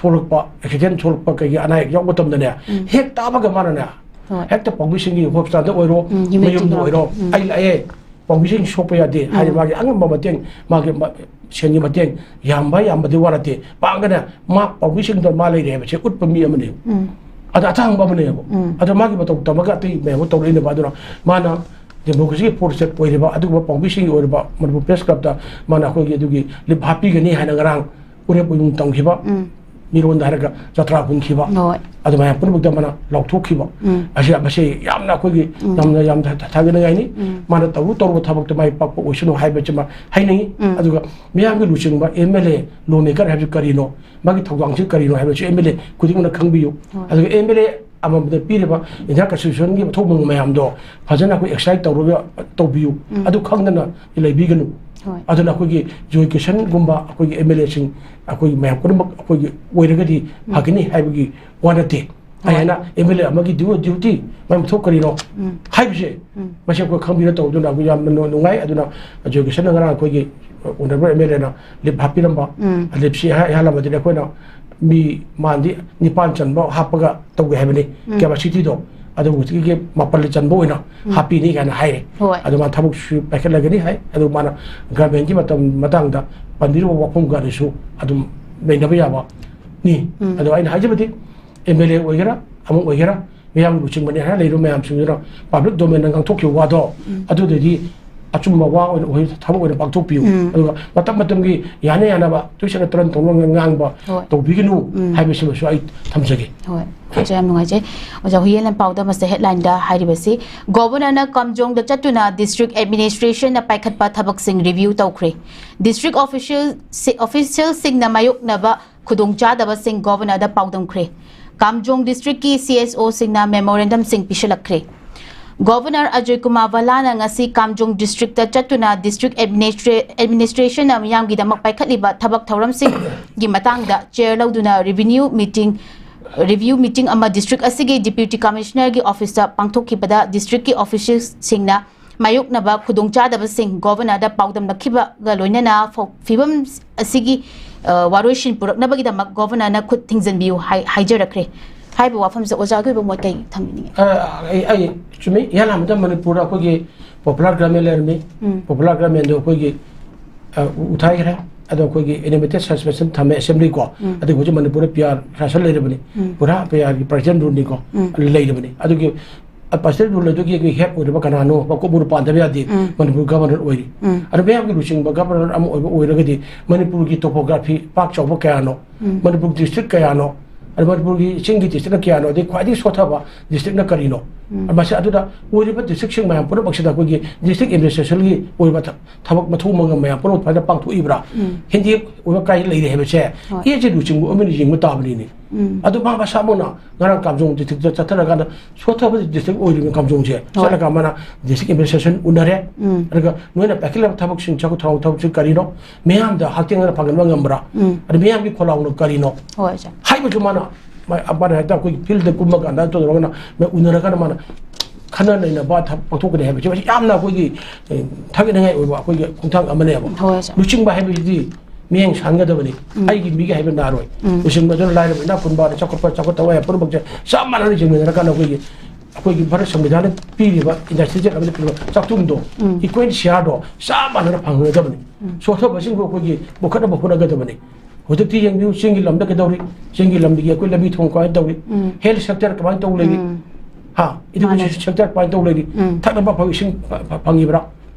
ꯁꯣꯛꯂꯛꯄ, ꯑꯦꯛꯁꯤꯗꯦꯟ ꯊꯣꯛꯂꯛꯄ, ꯀꯩꯒꯤ ꯑꯅꯥ ꯑꯌꯦꯛ ꯌꯥꯎꯕ ꯃꯇꯝꯗꯅꯦ, ꯎꯝ꯫ ꯍꯦꯛ ꯇꯥꯕꯒ ꯃꯥꯅꯅꯦ, ꯍꯣꯏ꯫ ꯍꯦꯛꯇ ꯄꯥꯎꯃꯤꯁꯤꯡꯒꯤ ꯍꯣꯁꯄꯤꯇꯥꯜꯗ ꯑꯣꯏꯔꯣ, ꯎꯝ, ꯃꯌꯨꯝꯗ humanitarian ꯑꯣꯏꯔꯣ, ꯎꯝ꯫ "ꯑꯩ ꯂꯥꯛꯑꯦ, ꯄꯥꯎꯃꯤꯁꯤꯡ ꯁꯣꯛꯄ ꯌꯥꯗꯦ" ꯍꯥꯏꯗꯤ ꯎꯝ꯫ ꯃꯥꯒꯤ ꯑꯉꯝꯕ ꯃꯇꯦꯡ, ꯃꯥꯒꯤ ꯃ-, ꯁꯦꯟꯒꯤ ꯃꯇꯦꯡ, ꯌꯥꯝꯕ ꯌꯥꯝꯕꯗꯤ ꯋꯥ ꯅꯠꯇꯦ, ꯄꯥꯡꯒꯅ ꯃꯥ ꯄꯥꯎꯃꯤꯁꯤꯡꯗ ꯃꯥ ꯂꯩꯔꯦ ꯍꯥꯏꯕꯁꯦ ꯎꯠꯄ ꯃꯤ ꯑꯃꯅꯦꯕ꯫ ꯎꯝ꯫ ꯑꯗ ꯑꯇꯥꯡꯕ ꯑꯃꯅꯦꯕ꯫ ꯎꯝ꯫ ꯑꯗ ꯃꯥꯒꯤ ꯃꯇꯧ ꯇꯝꯃꯒ ꯑꯇꯩ ꯃꯌꯥꯝ ꯑꯃ ꯇꯧꯔꯛꯏꯅꯦꯕ꯫ ꯑꯗꯨꯅ ꯃꯥꯅ ꯗꯦꯃꯣꯀ꯭ꯔꯦꯁꯤꯒꯤ ꯐꯣꯔꯁ ꯑꯣꯏꯔꯤꯕ ꯑꯗꯨꯒꯨꯝꯕ ꯄꯥꯎꯃꯤꯁꯤꯡꯒꯤ ꯑꯣꯏꯔꯤꯕ ꯃꯅꯤꯄꯨꯔ ꯄ꯭ꯔꯦꯁ ꯀ꯭ꯂꯕꯇ ꯃꯥꯅ ꯑꯩꯈꯣꯏꯒꯤ ꯑꯗꯨꯒꯤ ꯂꯤꯞ ꯍꯥꯞꯄꯤꯒꯅꯤ ꯍꯥꯏꯅ ꯉꯔꯥꯡ ꯎꯔꯦꯞ ꯎꯌꯨꯡ ꯇꯝꯈꯤꯕ, ꯎꯝ꯫ ꯃꯤꯔꯣꯟꯗ ꯍꯥꯏꯔꯒ ꯖꯇ꯭ꯔꯥ ꯍꯨꯟꯈꯤꯕ, ꯍꯣꯏ꯫ ꯑꯗꯨꯃꯥꯏꯅ ꯄꯨꯝꯅꯃꯛꯇ ꯃꯥꯅ ꯂꯥꯎꯊꯣꯛꯈꯤꯕ꯫ ꯎꯝ꯫ ꯑꯁꯤ, ꯃꯁꯤ ꯌꯥꯝꯅ ꯑꯩꯈꯣꯏꯒꯤ ꯎꯝ꯫ ꯌꯥꯝꯅ, ꯌꯥꯝꯅ ꯊꯥ-, ꯊꯥꯒꯠꯅꯤꯡꯉꯥꯏꯅꯤ꯫ ꯎꯝ꯫ ꯃꯥꯅ ꯇꯧꯔꯨ ꯇꯧꯔꯨꯕ ꯊꯕꯛꯇ ꯃꯥꯏ ꯄꯥꯛꯄ ꯑꯣꯏꯁꯅꯨ ꯍꯥꯏꯕꯁꯤꯃ ꯍꯥꯏꯅꯤꯡꯉꯤ꯫ ꯎꯝ꯫ ꯑꯗꯨꯒ ꯃꯤꯌꯥꯝꯒꯤ ꯂꯨꯆꯤꯡꯕ M L A, law maker ꯍꯥꯏꯕꯁꯤ ꯀꯔꯤꯅꯣ, ꯃꯥꯒꯤ ꯊꯧꯗꯥꯡꯁꯤ ꯀꯔꯤꯅꯣ ꯍꯥꯏꯕꯁꯤ ꯑꯦꯝ ꯑꯦꯜ ꯑꯦ ꯈꯨꯗꯤꯡꯃꯛꯅ ꯈꯪꯕꯤꯌꯨ꯫ ꯍꯣꯏ꯫ ꯑꯗꯨꯒ ꯑꯦꯝ ꯑꯦꯜ ꯑꯦ ꯑꯃꯃꯝꯗ ꯄꯤꯔꯤꯕ ꯏꯟꯗꯤꯌꯥ ꯀꯟꯁꯇꯤꯇ꯭ꯌꯨꯁꯟꯒꯤ ꯃꯊꯧ ꯃꯉꯝ ꯃꯌꯥꯝꯗꯣ ꯐꯖꯅ ꯑꯩꯈꯣꯏ ꯑꯦꯛꯁꯔꯁꯥꯏꯁ ꯇꯧꯔꯒ ꯇꯧꯕꯤꯌꯨ꯫ ꯎꯝ꯫ ꯑꯗꯨ ꯈꯪꯗꯅ ꯂꯩꯕꯤꯒꯅꯨ꯫ ꯍꯣꯏ꯫ ꯑꯗꯨꯅ ꯑꯩꯈꯣꯏꯒꯤ ꯖꯣꯏ ꯀꯤꯁꯟꯒꯨꯝꯕ ꯑꯩꯈꯣꯏꯒꯤ ꯑꯦꯝ ꯑꯦꯜ ꯑꯦꯁꯤꯡ ꯑꯩꯈꯣꯏꯒꯤ ꯃꯌꯥꯝ ꯄꯨꯝꯅꯃꯛ ꯑꯩꯈꯣꯏꯒꯤ ꯑꯣꯏꯔꯒꯗꯤ ꯎꯝ꯫ ꯐꯒꯅꯤ ꯍꯥꯏꯕꯒꯤ ꯋꯥ ꯅꯠꯇꯦ꯫ ꯍꯣꯏ꯫ ꯑꯩ ꯍꯥꯏꯅ ꯑꯦꯝ ꯑꯦꯜ ꯑꯦ ꯑꯃꯒꯤ ꯗ꯭ꯌꯨ-, ꯗ꯭ꯌꯨꯇꯤ, ꯃꯥꯏ ꯃꯊꯧ ꯀꯔꯤꯅꯣ ꯎꯝ꯫ ꯍꯥꯏꯕꯁꯦ, ꯎꯝ꯫ ꯃꯁꯤ ꯑꯩꯈꯣꯏ ꯈꯪꯕꯤꯅ ꯇꯧꯗꯨꯅ ꯑꯩꯈꯣꯏ ꯌꯥꯝꯅ ꯅꯨ-, ꯅꯨꯡꯉꯥꯏ꯫ ꯑꯗꯨꯅ ꯖꯣꯏ ꯀꯤꯁꯟꯅ ꯉꯔꯥꯡ ꯑꯩꯈꯣꯏꯒꯤ ꯑꯣꯅꯔꯦꯕꯜ ꯑꯦꯝ ꯑꯦꯜ ꯑꯦꯅ ꯂꯤꯞ ꯍꯥꯞꯄꯤꯔꯝꯕ, ꯎꯝ꯫ ꯂꯤꯞꯁꯤ ꯍꯥ-, ꯍꯥꯜꯂꯝꯕꯗꯨꯅ ꯑꯩꯈꯣꯏꯅ ꯃꯤ ꯃꯥꯟꯗꯤ ꯅꯤꯄꯥꯟ ꯆꯟꯕ ꯍꯥꯞꯄꯒ ꯇꯧꯒꯦ ꯍꯥꯏꯕꯅꯤ, ꯎꯝ꯫ ꯀꯦꯄꯥꯁꯤꯇꯤꯗꯣ꯫ ꯑꯗꯨꯕꯨ ꯍꯧꯖꯤꯛꯀꯤ ꯃꯥꯄꯜ ꯆꯟꯕ ꯑꯣꯏꯅ ꯎꯝ꯫ ꯍꯥꯞꯄꯤꯅꯤ ꯀꯥꯏꯅ ꯍꯥꯏꯔꯦ꯫ ꯍꯣꯏ꯫ ꯑꯗꯨ ꯃꯥ ꯊꯕꯛꯁꯨ ꯄꯥꯏꯈꯠꯂꯒꯅꯤ ꯍꯥꯏ꯫ ꯑꯗꯨ ꯃꯥꯅ ꯒꯚꯔꯟꯃꯦꯟꯒꯤ ꯃꯇꯝ, ꯃꯇꯥꯡꯗ ꯄꯟꯕꯤꯔꯤꯕ ꯋꯥꯐꯝ ꯀꯌꯥꯗꯨꯁꯨ ꯑꯗꯨꯝ ꯅꯩꯅꯕ ꯌꯥꯕꯅꯤ꯫ ꯎꯝ꯫ ꯑꯗꯣ ꯑꯩꯅ ꯍꯥꯏꯖꯕꯗꯤ, ꯑꯦꯝ ꯑꯦꯜ ꯑꯦ ꯑꯣꯏꯒꯦꯔꯥ, ꯑꯃ ꯑꯣꯏꯒꯦꯔꯥ, ꯃꯤꯌꯥꯝꯒꯤ ꯂꯨꯆꯤꯡꯕꯅꯤ ꯍꯥꯏꯅ ꯂꯩꯔꯤꯕ ꯃꯌꯥꯝꯁꯤꯡꯗꯨꯅ ꯄꯕ꯭ꯂꯤꯛ ꯗꯣꯃꯦꯟꯗ ꯉꯥꯡꯊꯣꯛꯈꯤꯕ ꯋꯥꯗꯣ, ꯎꯝ꯫ ꯑꯗꯨꯗꯗꯤ ꯑꯆꯨꯝꯕ ꯋꯥ ꯑꯣꯏꯅ ꯑꯣꯏ-, ꯊꯕꯛ ꯑꯣꯏꯅ ꯄꯥꯡꯊꯣꯛꯄꯤꯌꯨ꯫ ꯎꯝ꯫ ꯑꯗꯨꯒ ꯃꯇꯝ ꯃꯇꯝꯒꯤ ꯌꯥꯅ ꯌꯥꯅꯕ ꯇꯨꯏꯁꯟꯅ ꯇꯔꯟ ꯇꯧꯅ ꯉꯥꯡꯕ ꯍꯣꯏ꯫ ꯇꯧꯕꯤꯒꯅꯨ ꯎꯝ꯫ ꯍꯥꯏꯕꯁꯤꯃꯁꯨ ꯑꯩ ꯊꯝꯖꯒꯦ꯫ ꯍꯣꯏ꯫ ꯑꯣꯖꯥ, ꯌꯥꯝ ꯅꯨꯡꯉꯥꯏꯖꯩ꯫ ꯑꯣꯖꯥ ꯍꯨꯌꯦꯟ ꯂꯟꯄꯥꯎꯗ ꯃꯁꯤꯗ ꯍꯦꯗꯂꯥꯏꯟꯗ ꯍꯥꯏꯔꯤꯕꯁꯤ, ꯒꯣꯚꯔꯅꯔꯅ ꯀꯥꯝꯖꯣꯡꯗ ꯆꯠꯇꯨꯅ ꯗꯤꯁꯇ꯭ꯔꯤꯛ ꯑꯦꯗꯃꯤꯅꯤꯁꯇ꯭ꯔꯦꯁꯟꯅ ꯄꯥꯏꯈꯠꯄ ꯊꯕꯛꯁꯤꯡ ꯔꯤꯚ꯭ꯌꯨ ꯇꯧꯈ꯭ꯔꯦ꯫ ꯗꯤꯁꯇ꯭ꯔꯤꯛ ꯑꯣꯐꯤꯁꯤꯌꯦꯜ-, ꯁꯤ-, ꯑꯣꯐꯤꯁꯤꯌꯦꯜꯁꯤꯡꯅ ꯃꯥꯌꯣꯛꯅꯕ ꯈꯨꯗꯣꯡꯆꯥꯗꯕꯁꯤꯡ ꯒꯣꯚꯔꯅꯔꯗ ꯄꯥꯎꯗꯝꯈ꯭ꯔꯦ꯫ ꯀꯥꯝꯖꯣꯡ ꯗꯤꯁꯇ꯭ꯔꯤꯛꯀꯤ C S ꯑꯣꯁꯤꯡꯅ ꯃꯦꯃꯣꯔꯦꯟꯗꯝꯁꯤꯡ ꯄꯤꯁꯤꯜꯂꯛꯈ꯭ꯔꯦ꯫ Governor Ajoy Kumar ꯚꯜꯂꯥꯅ ꯉꯁꯤ ꯀꯥꯝꯖꯣꯡ ꯗꯤꯁꯇ꯭ꯔꯤꯛꯇ ꯆꯠꯇꯨꯅ ꯗꯤꯁꯇ꯭ꯔꯤꯛ ꯑꯦꯗꯃꯤꯅꯤꯁꯇ꯭ꯔꯦ-, ꯑꯦꯗꯃꯤꯅꯤꯁꯇ꯭ꯔꯦꯁꯟꯅ ꯃꯤꯌꯥꯝꯒꯤꯗꯃꯛ ꯄꯥꯏꯈꯠꯂꯤꯕ ꯊꯕꯛ ꯊꯧꯔꯝꯁꯤꯡꯒꯤ ꯃꯇꯥꯡꯗ ꯆꯦꯌꯔ ꯂꯧꯗꯨꯅ ꯔꯤꯚꯤꯅ꯭ꯌꯨ ꯃꯤꯇꯤꯡ, ꯔꯤꯚꯤꯌꯨ ꯃꯤꯇꯤꯡ ꯑꯃ ꯗꯤꯁꯇ꯭ꯔꯤꯛ ꯑꯁꯤꯒꯤ ꯗꯤꯄ꯭ꯌꯨꯇꯤ ꯀꯃꯤꯁꯅꯔꯒꯤ ꯑꯣꯐꯤꯁꯇ ꯄꯥꯡꯊꯣꯛꯈꯤꯕꯗ ꯗꯤꯁꯇ꯭ꯔꯤꯛꯀꯤ ꯑꯣꯐꯤꯁꯤꯌꯦꯜꯁꯤꯡꯅ ꯃꯥꯌꯣꯛꯅꯕ ꯈꯨꯗꯣꯡꯆꯥꯗꯕꯁꯤꯡ ꯒꯣꯚꯔꯅꯔꯗ ꯄꯥꯎꯗꯝꯂꯛꯈꯤꯕꯒ ꯂꯣꯏꯅꯅ ꯐ-, ꯐꯤꯕꯝ ꯑꯁꯤꯒꯤ, ꯑ, ꯋꯥꯔꯣꯏꯁꯤꯟ ꯄꯨꯔꯛꯅꯕꯒꯤꯗꯃꯛ ꯒꯣꯚꯔꯅꯔꯅ ꯈꯨꯠ ꯊꯤꯡꯖꯤꯟꯕꯤꯌꯨ ꯍꯥꯏ-, ꯍꯥꯏꯖꯔꯛꯈ꯭ꯔꯦ꯫ ꯍꯥꯏꯔꯤꯕ ꯋꯥꯐꯝꯁꯤꯗ ꯑꯣꯖꯥꯒꯤ ꯑꯣꯏꯕ ꯃꯣꯠ ꯀꯩ ꯊꯝꯕꯤꯅꯤꯡꯉꯤ? ꯑ, ꯑꯩ, ꯑꯩ ꯆꯨꯝꯃꯤ꯫ ꯏꯍꯥꯟ ꯍꯥꯟꯕꯗ ꯃꯅꯤꯄꯨꯔꯗ ꯑꯩꯈꯣꯏꯒꯤ ꯄꯣꯄꯨꯂꯔ ꯒꯚꯔꯟꯃꯦꯟ ꯂꯩꯔꯝꯃꯤ꯫ ꯎꯝ꯫ ꯄꯣꯄꯨꯂꯔ ꯒꯚꯔꯟꯃꯦꯟꯗꯣ ꯑꯩꯈꯣꯏꯒꯤ, ꯑ, ꯎ-, ꯎꯊꯥꯏꯈ꯭ꯔꯦ꯫ ꯑꯗꯣ ꯑꯩꯈꯣꯏꯒꯤ ꯑꯦꯅꯤꯃꯦꯇꯦꯗ ꯁꯁꯄꯦꯟꯁꯟ ꯊꯝꯃꯦ ꯑꯦꯁꯦꯝꯕ꯭ꯂꯤ ꯀꯣ꯫ ꯎꯝ꯫ ꯑꯗꯨꯒ ꯍꯧꯖꯤꯛ ꯃꯅꯤꯄꯨꯔꯗ ꯄꯤ ꯑꯥꯔ ꯁꯥꯁꯟ ꯂꯩꯔꯕꯅꯤ꯫ ꯎꯝ꯫ ꯄꯨꯔꯥ ꯄꯤ ꯑꯥꯔꯒꯤ ꯄ꯭ꯔꯖꯦꯟ ꯔꯨꯜꯅꯤꯀꯣ꯫ ꯎꯝ꯫ ꯂꯩꯔꯕꯅꯤ꯫ ꯑꯗꯨꯒꯤ ꯑ, ꯄꯟꯆꯥꯌꯠ ꯔꯨꯜ ꯑꯗꯨꯒꯤ ꯑꯩꯈꯣꯏ ꯍꯦꯗ ꯑꯣꯏꯔꯤꯕ ꯀꯅꯥꯅꯣ? ꯃꯀꯣꯛ ꯃꯔꯨ ꯄꯥꯟꯗꯕ ꯌꯥꯗꯦ꯫ ꯎꯝ꯫ ꯃꯅꯤꯄꯨꯔ ꯒꯕꯔꯅꯔ ꯑꯣꯏꯔꯤ꯫ ꯎꯝ꯫ ꯑꯗꯨ ꯃꯌꯥꯝꯒꯤ ꯂꯨꯆꯤꯡꯕ ꯒꯕꯔꯅꯔ ꯑꯃ ꯑꯣꯏꯕ ꯑꯣꯏꯔꯒꯗꯤ ꯃꯅꯤꯄꯨꯔꯒꯤ ꯇꯣꯄꯣꯒ꯭ꯔꯥꯐꯤ ꯄꯥꯛ ꯆꯥꯎꯕ ꯀꯌꯥꯅꯣ? ꯎꯝ꯫ ꯃꯅꯤꯄꯨꯔ ꯗꯤꯁꯇ꯭ꯔꯤꯛ ꯀꯌꯥꯅꯣ? ꯑꯗꯨ ꯃꯅꯤꯄꯨꯔꯒꯤ ꯆꯤꯡꯒꯤ ꯗꯤꯁꯇ꯭ꯔꯤꯛꯅ ꯀꯌꯥꯅꯣ? ꯑꯗꯩ ꯈ꯭ꯋꯥꯏꯗꯒꯤ ꯁꯣꯠꯊꯕ ꯗꯤꯁꯇ꯭ꯔꯤꯛꯅ ꯀꯔꯤꯅꯣ? ꯎꯝ꯫ ꯃꯁꯤ ꯑꯗꯨꯗ ꯑꯣꯏꯔꯤꯕ ꯗꯤꯁꯇ꯭ꯔꯤꯛꯁꯤꯡ ꯃꯌꯥꯝ ꯄꯨꯝꯅꯃꯛꯁꯤꯗ ꯑꯩꯈꯣꯏꯒꯤ ꯗꯤꯁꯇ꯭ꯔꯤꯛ ꯑꯦꯗꯃꯤꯅꯤꯁꯇ꯭ꯔꯦꯁꯟꯒꯤ ꯑꯣꯏꯕ ꯊ-, ꯊꯕꯛ ꯃꯊꯧ ꯃꯉꯝ ꯃꯌꯥꯝ ꯄꯨꯝꯅꯃꯛ ꯐꯖꯅ ꯄꯥꯡꯊꯣꯛꯏꯕ꯭ꯔꯥ? ꯎꯝ꯫ ꯍꯤꯟꯗꯤ ꯑꯣꯏꯕ ꯀꯥꯏ ꯂꯩꯔꯦ ꯍꯥꯏꯕꯁꯦ ꯍꯣꯏ꯫ ꯑꯦ ꯖꯦ ꯂꯨꯆꯤꯡꯕ ꯑꯃꯅ ꯌꯦꯡꯕ ꯇꯥꯕꯅꯤꯅꯦ꯫ ꯎꯝ꯫ ꯑꯗꯨ ꯃꯥ ꯃꯁꯥꯃꯛꯅ ꯉꯔꯥꯡ ꯀꯥꯝꯖꯣꯡ ꯗꯤꯁꯇ꯭ꯔꯤꯛꯇ ꯆꯠꯊꯔꯀꯥꯟꯗ ꯁꯣꯠꯊꯕ ꯗꯤꯁꯇ꯭ꯔꯤꯛ ꯑꯣꯏꯔꯤꯕ ꯀꯥꯝꯖꯣꯡꯁꯦ ꯍꯣꯏ꯫ ꯆꯠꯂꯒ ꯃꯥꯅ ꯗꯤꯁꯇ꯭ꯔꯤꯛ ꯑꯦꯗꯃꯤꯅꯤꯁꯇ꯭ꯔꯦꯁꯟ ꯎꯅꯔꯦ꯫ ꯎꯝ꯫ ꯑꯗꯨꯒ ꯅꯣꯏꯅ ꯄꯥꯏꯈꯠꯂꯕ ꯊꯕꯛꯁꯤꯡ, ꯆꯥꯎꯈꯠ ꯊꯧꯔꯥꯡ ꯊꯕꯛꯁꯤꯡ ꯀꯔꯤꯅꯣ? ꯃꯤꯌꯥꯝꯗ ꯍꯛꯊꯦꯡꯅꯅ ꯐꯪꯍꯟꯕ ꯉꯝꯕ꯭ꯔꯥ? ꯎꯝ꯫ ꯑꯗ ꯃꯤꯌꯥꯝꯒꯤ ꯈꯣꯜꯂꯥꯎꯅ ꯀꯔꯤꯅꯣ? ꯍꯣꯏ, ꯑꯣꯖꯥ꯫ ꯍꯥꯏꯕꯁꯨ ꯃꯥꯅ, ꯃꯥ-, ꯃꯥꯅ ꯍꯦꯛꯇ ꯑꯩꯈꯣꯏꯒꯤ ꯐꯤꯜꯗ ꯀꯨꯝꯃꯀꯥꯟꯗ ꯇꯧꯔꯒꯅ ꯃꯥ ꯎꯅꯔꯒꯅ ꯃꯥꯅ ꯈꯟꯅ ꯅꯩꯅꯕ ꯊꯕꯛ ꯄꯥꯡꯊꯣꯛꯀꯅꯤ ꯍꯥꯏꯕꯁꯦ ꯃꯁꯤ ꯌꯥꯝꯅ ꯑꯩꯈꯣꯏꯒꯤ, ꯑꯦ, ꯊꯥꯒꯠꯅꯤꯡꯉꯥꯏ ꯑꯣꯏꯕ ꯑꯩꯈꯣꯏꯒꯤ ꯈꯣꯡꯊꯥꯡ ꯑꯃꯅꯦꯕ꯫ ꯍꯣꯏ, ꯑꯣꯖꯥ꯫ ꯂꯨꯆꯤꯡꯕ ꯍꯥꯏꯕꯁꯤꯗꯤ ꯃꯤꯠꯌꯦꯡ ꯁꯥꯟꯒꯗꯕꯅꯤ꯫ ꯎꯝ꯫ ꯑꯩꯒꯤ ꯃꯤꯒꯤ ꯍꯥꯏꯕ ꯅꯥꯔꯣꯏ꯫ ꯎꯝ꯫ ꯂꯨꯆꯤꯡꯕꯗꯨꯅ ꯂꯥꯏꯔꯕ, ꯏꯅꯥꯛ ꯈꯨꯟꯕ, ꯑꯗꯩ ꯆꯥꯎꯈꯠꯄ, ꯆꯥꯎꯈꯠꯇꯕ ꯍꯥꯏꯕ ꯄꯨꯝꯅꯃꯛꯁꯦ ꯆꯞ ꯃꯥꯟꯅꯅ ꯌꯦꯡꯃꯤꯟꯅꯔꯀꯥꯟꯗ ꯑꯩꯈꯣꯏꯒꯤ, ꯑꯩꯈꯣꯏꯒꯤ ꯚꯥꯔꯠ ꯁꯪꯕꯤꯙꯥꯟꯅ ꯄꯤꯔꯤꯕ, ꯏꯟꯗꯁꯇ꯭ꯔꯤꯌꯦꯜ ꯑꯃꯗ ꯄꯤꯔꯤꯕ ꯆꯥꯛꯊꯨꯝꯗꯣ, ꯎꯝ꯫ ꯏꯀ꯭ꯋꯦꯜ ꯁꯤꯌꯥꯔꯗꯣ ꯆꯞ ꯃꯥꯟꯅꯅ ꯐꯪꯒꯗꯕꯅꯤ꯫ ꯎꯝ꯫ ꯁꯣꯠꯊꯕꯁꯤꯡꯕꯨ ꯑꯩꯈꯣꯏꯒꯤ ꯄꯨꯈꯠꯅꯕ ꯍꯣꯠꯅꯒꯗꯕꯅꯤ꯫ ꯍꯧꯖꯤꯛꯇꯤ ꯌꯦꯡꯕꯤꯌꯨ, ꯆꯤꯡꯒꯤ ꯂꯝꯗ ꯀꯩꯗꯧꯔꯤ? ꯆꯤꯡꯒꯤ ꯂꯝꯗꯒꯤ ꯑꯩꯈꯣꯏ ꯂꯝꯕꯤ ꯊꯣꯡ ꯀꯃꯥꯏꯅ ꯇꯧꯔꯤ? ꯎꯝ꯫ ꯍꯦꯜꯊ ꯁꯦꯛꯇꯔ ꯀꯃꯥꯏꯅ ꯇꯧ ꯂꯩꯔꯤ? ꯎꯝ꯫ ꯍꯥ? ꯃꯥꯅꯦ꯫ ꯏꯗꯨꯀꯦꯁꯟ ꯁꯦꯛꯇꯔ ꯀꯃꯥꯏꯅ ꯇꯧ ꯂꯩꯔꯤ? ꯎꯝ꯫ ꯊꯛꯅꯕ ꯑꯐꯕ ꯏꯁꯤꯡ ꯐ-, ꯐ-, ꯐꯪꯉꯤꯕ꯭ꯔꯥ?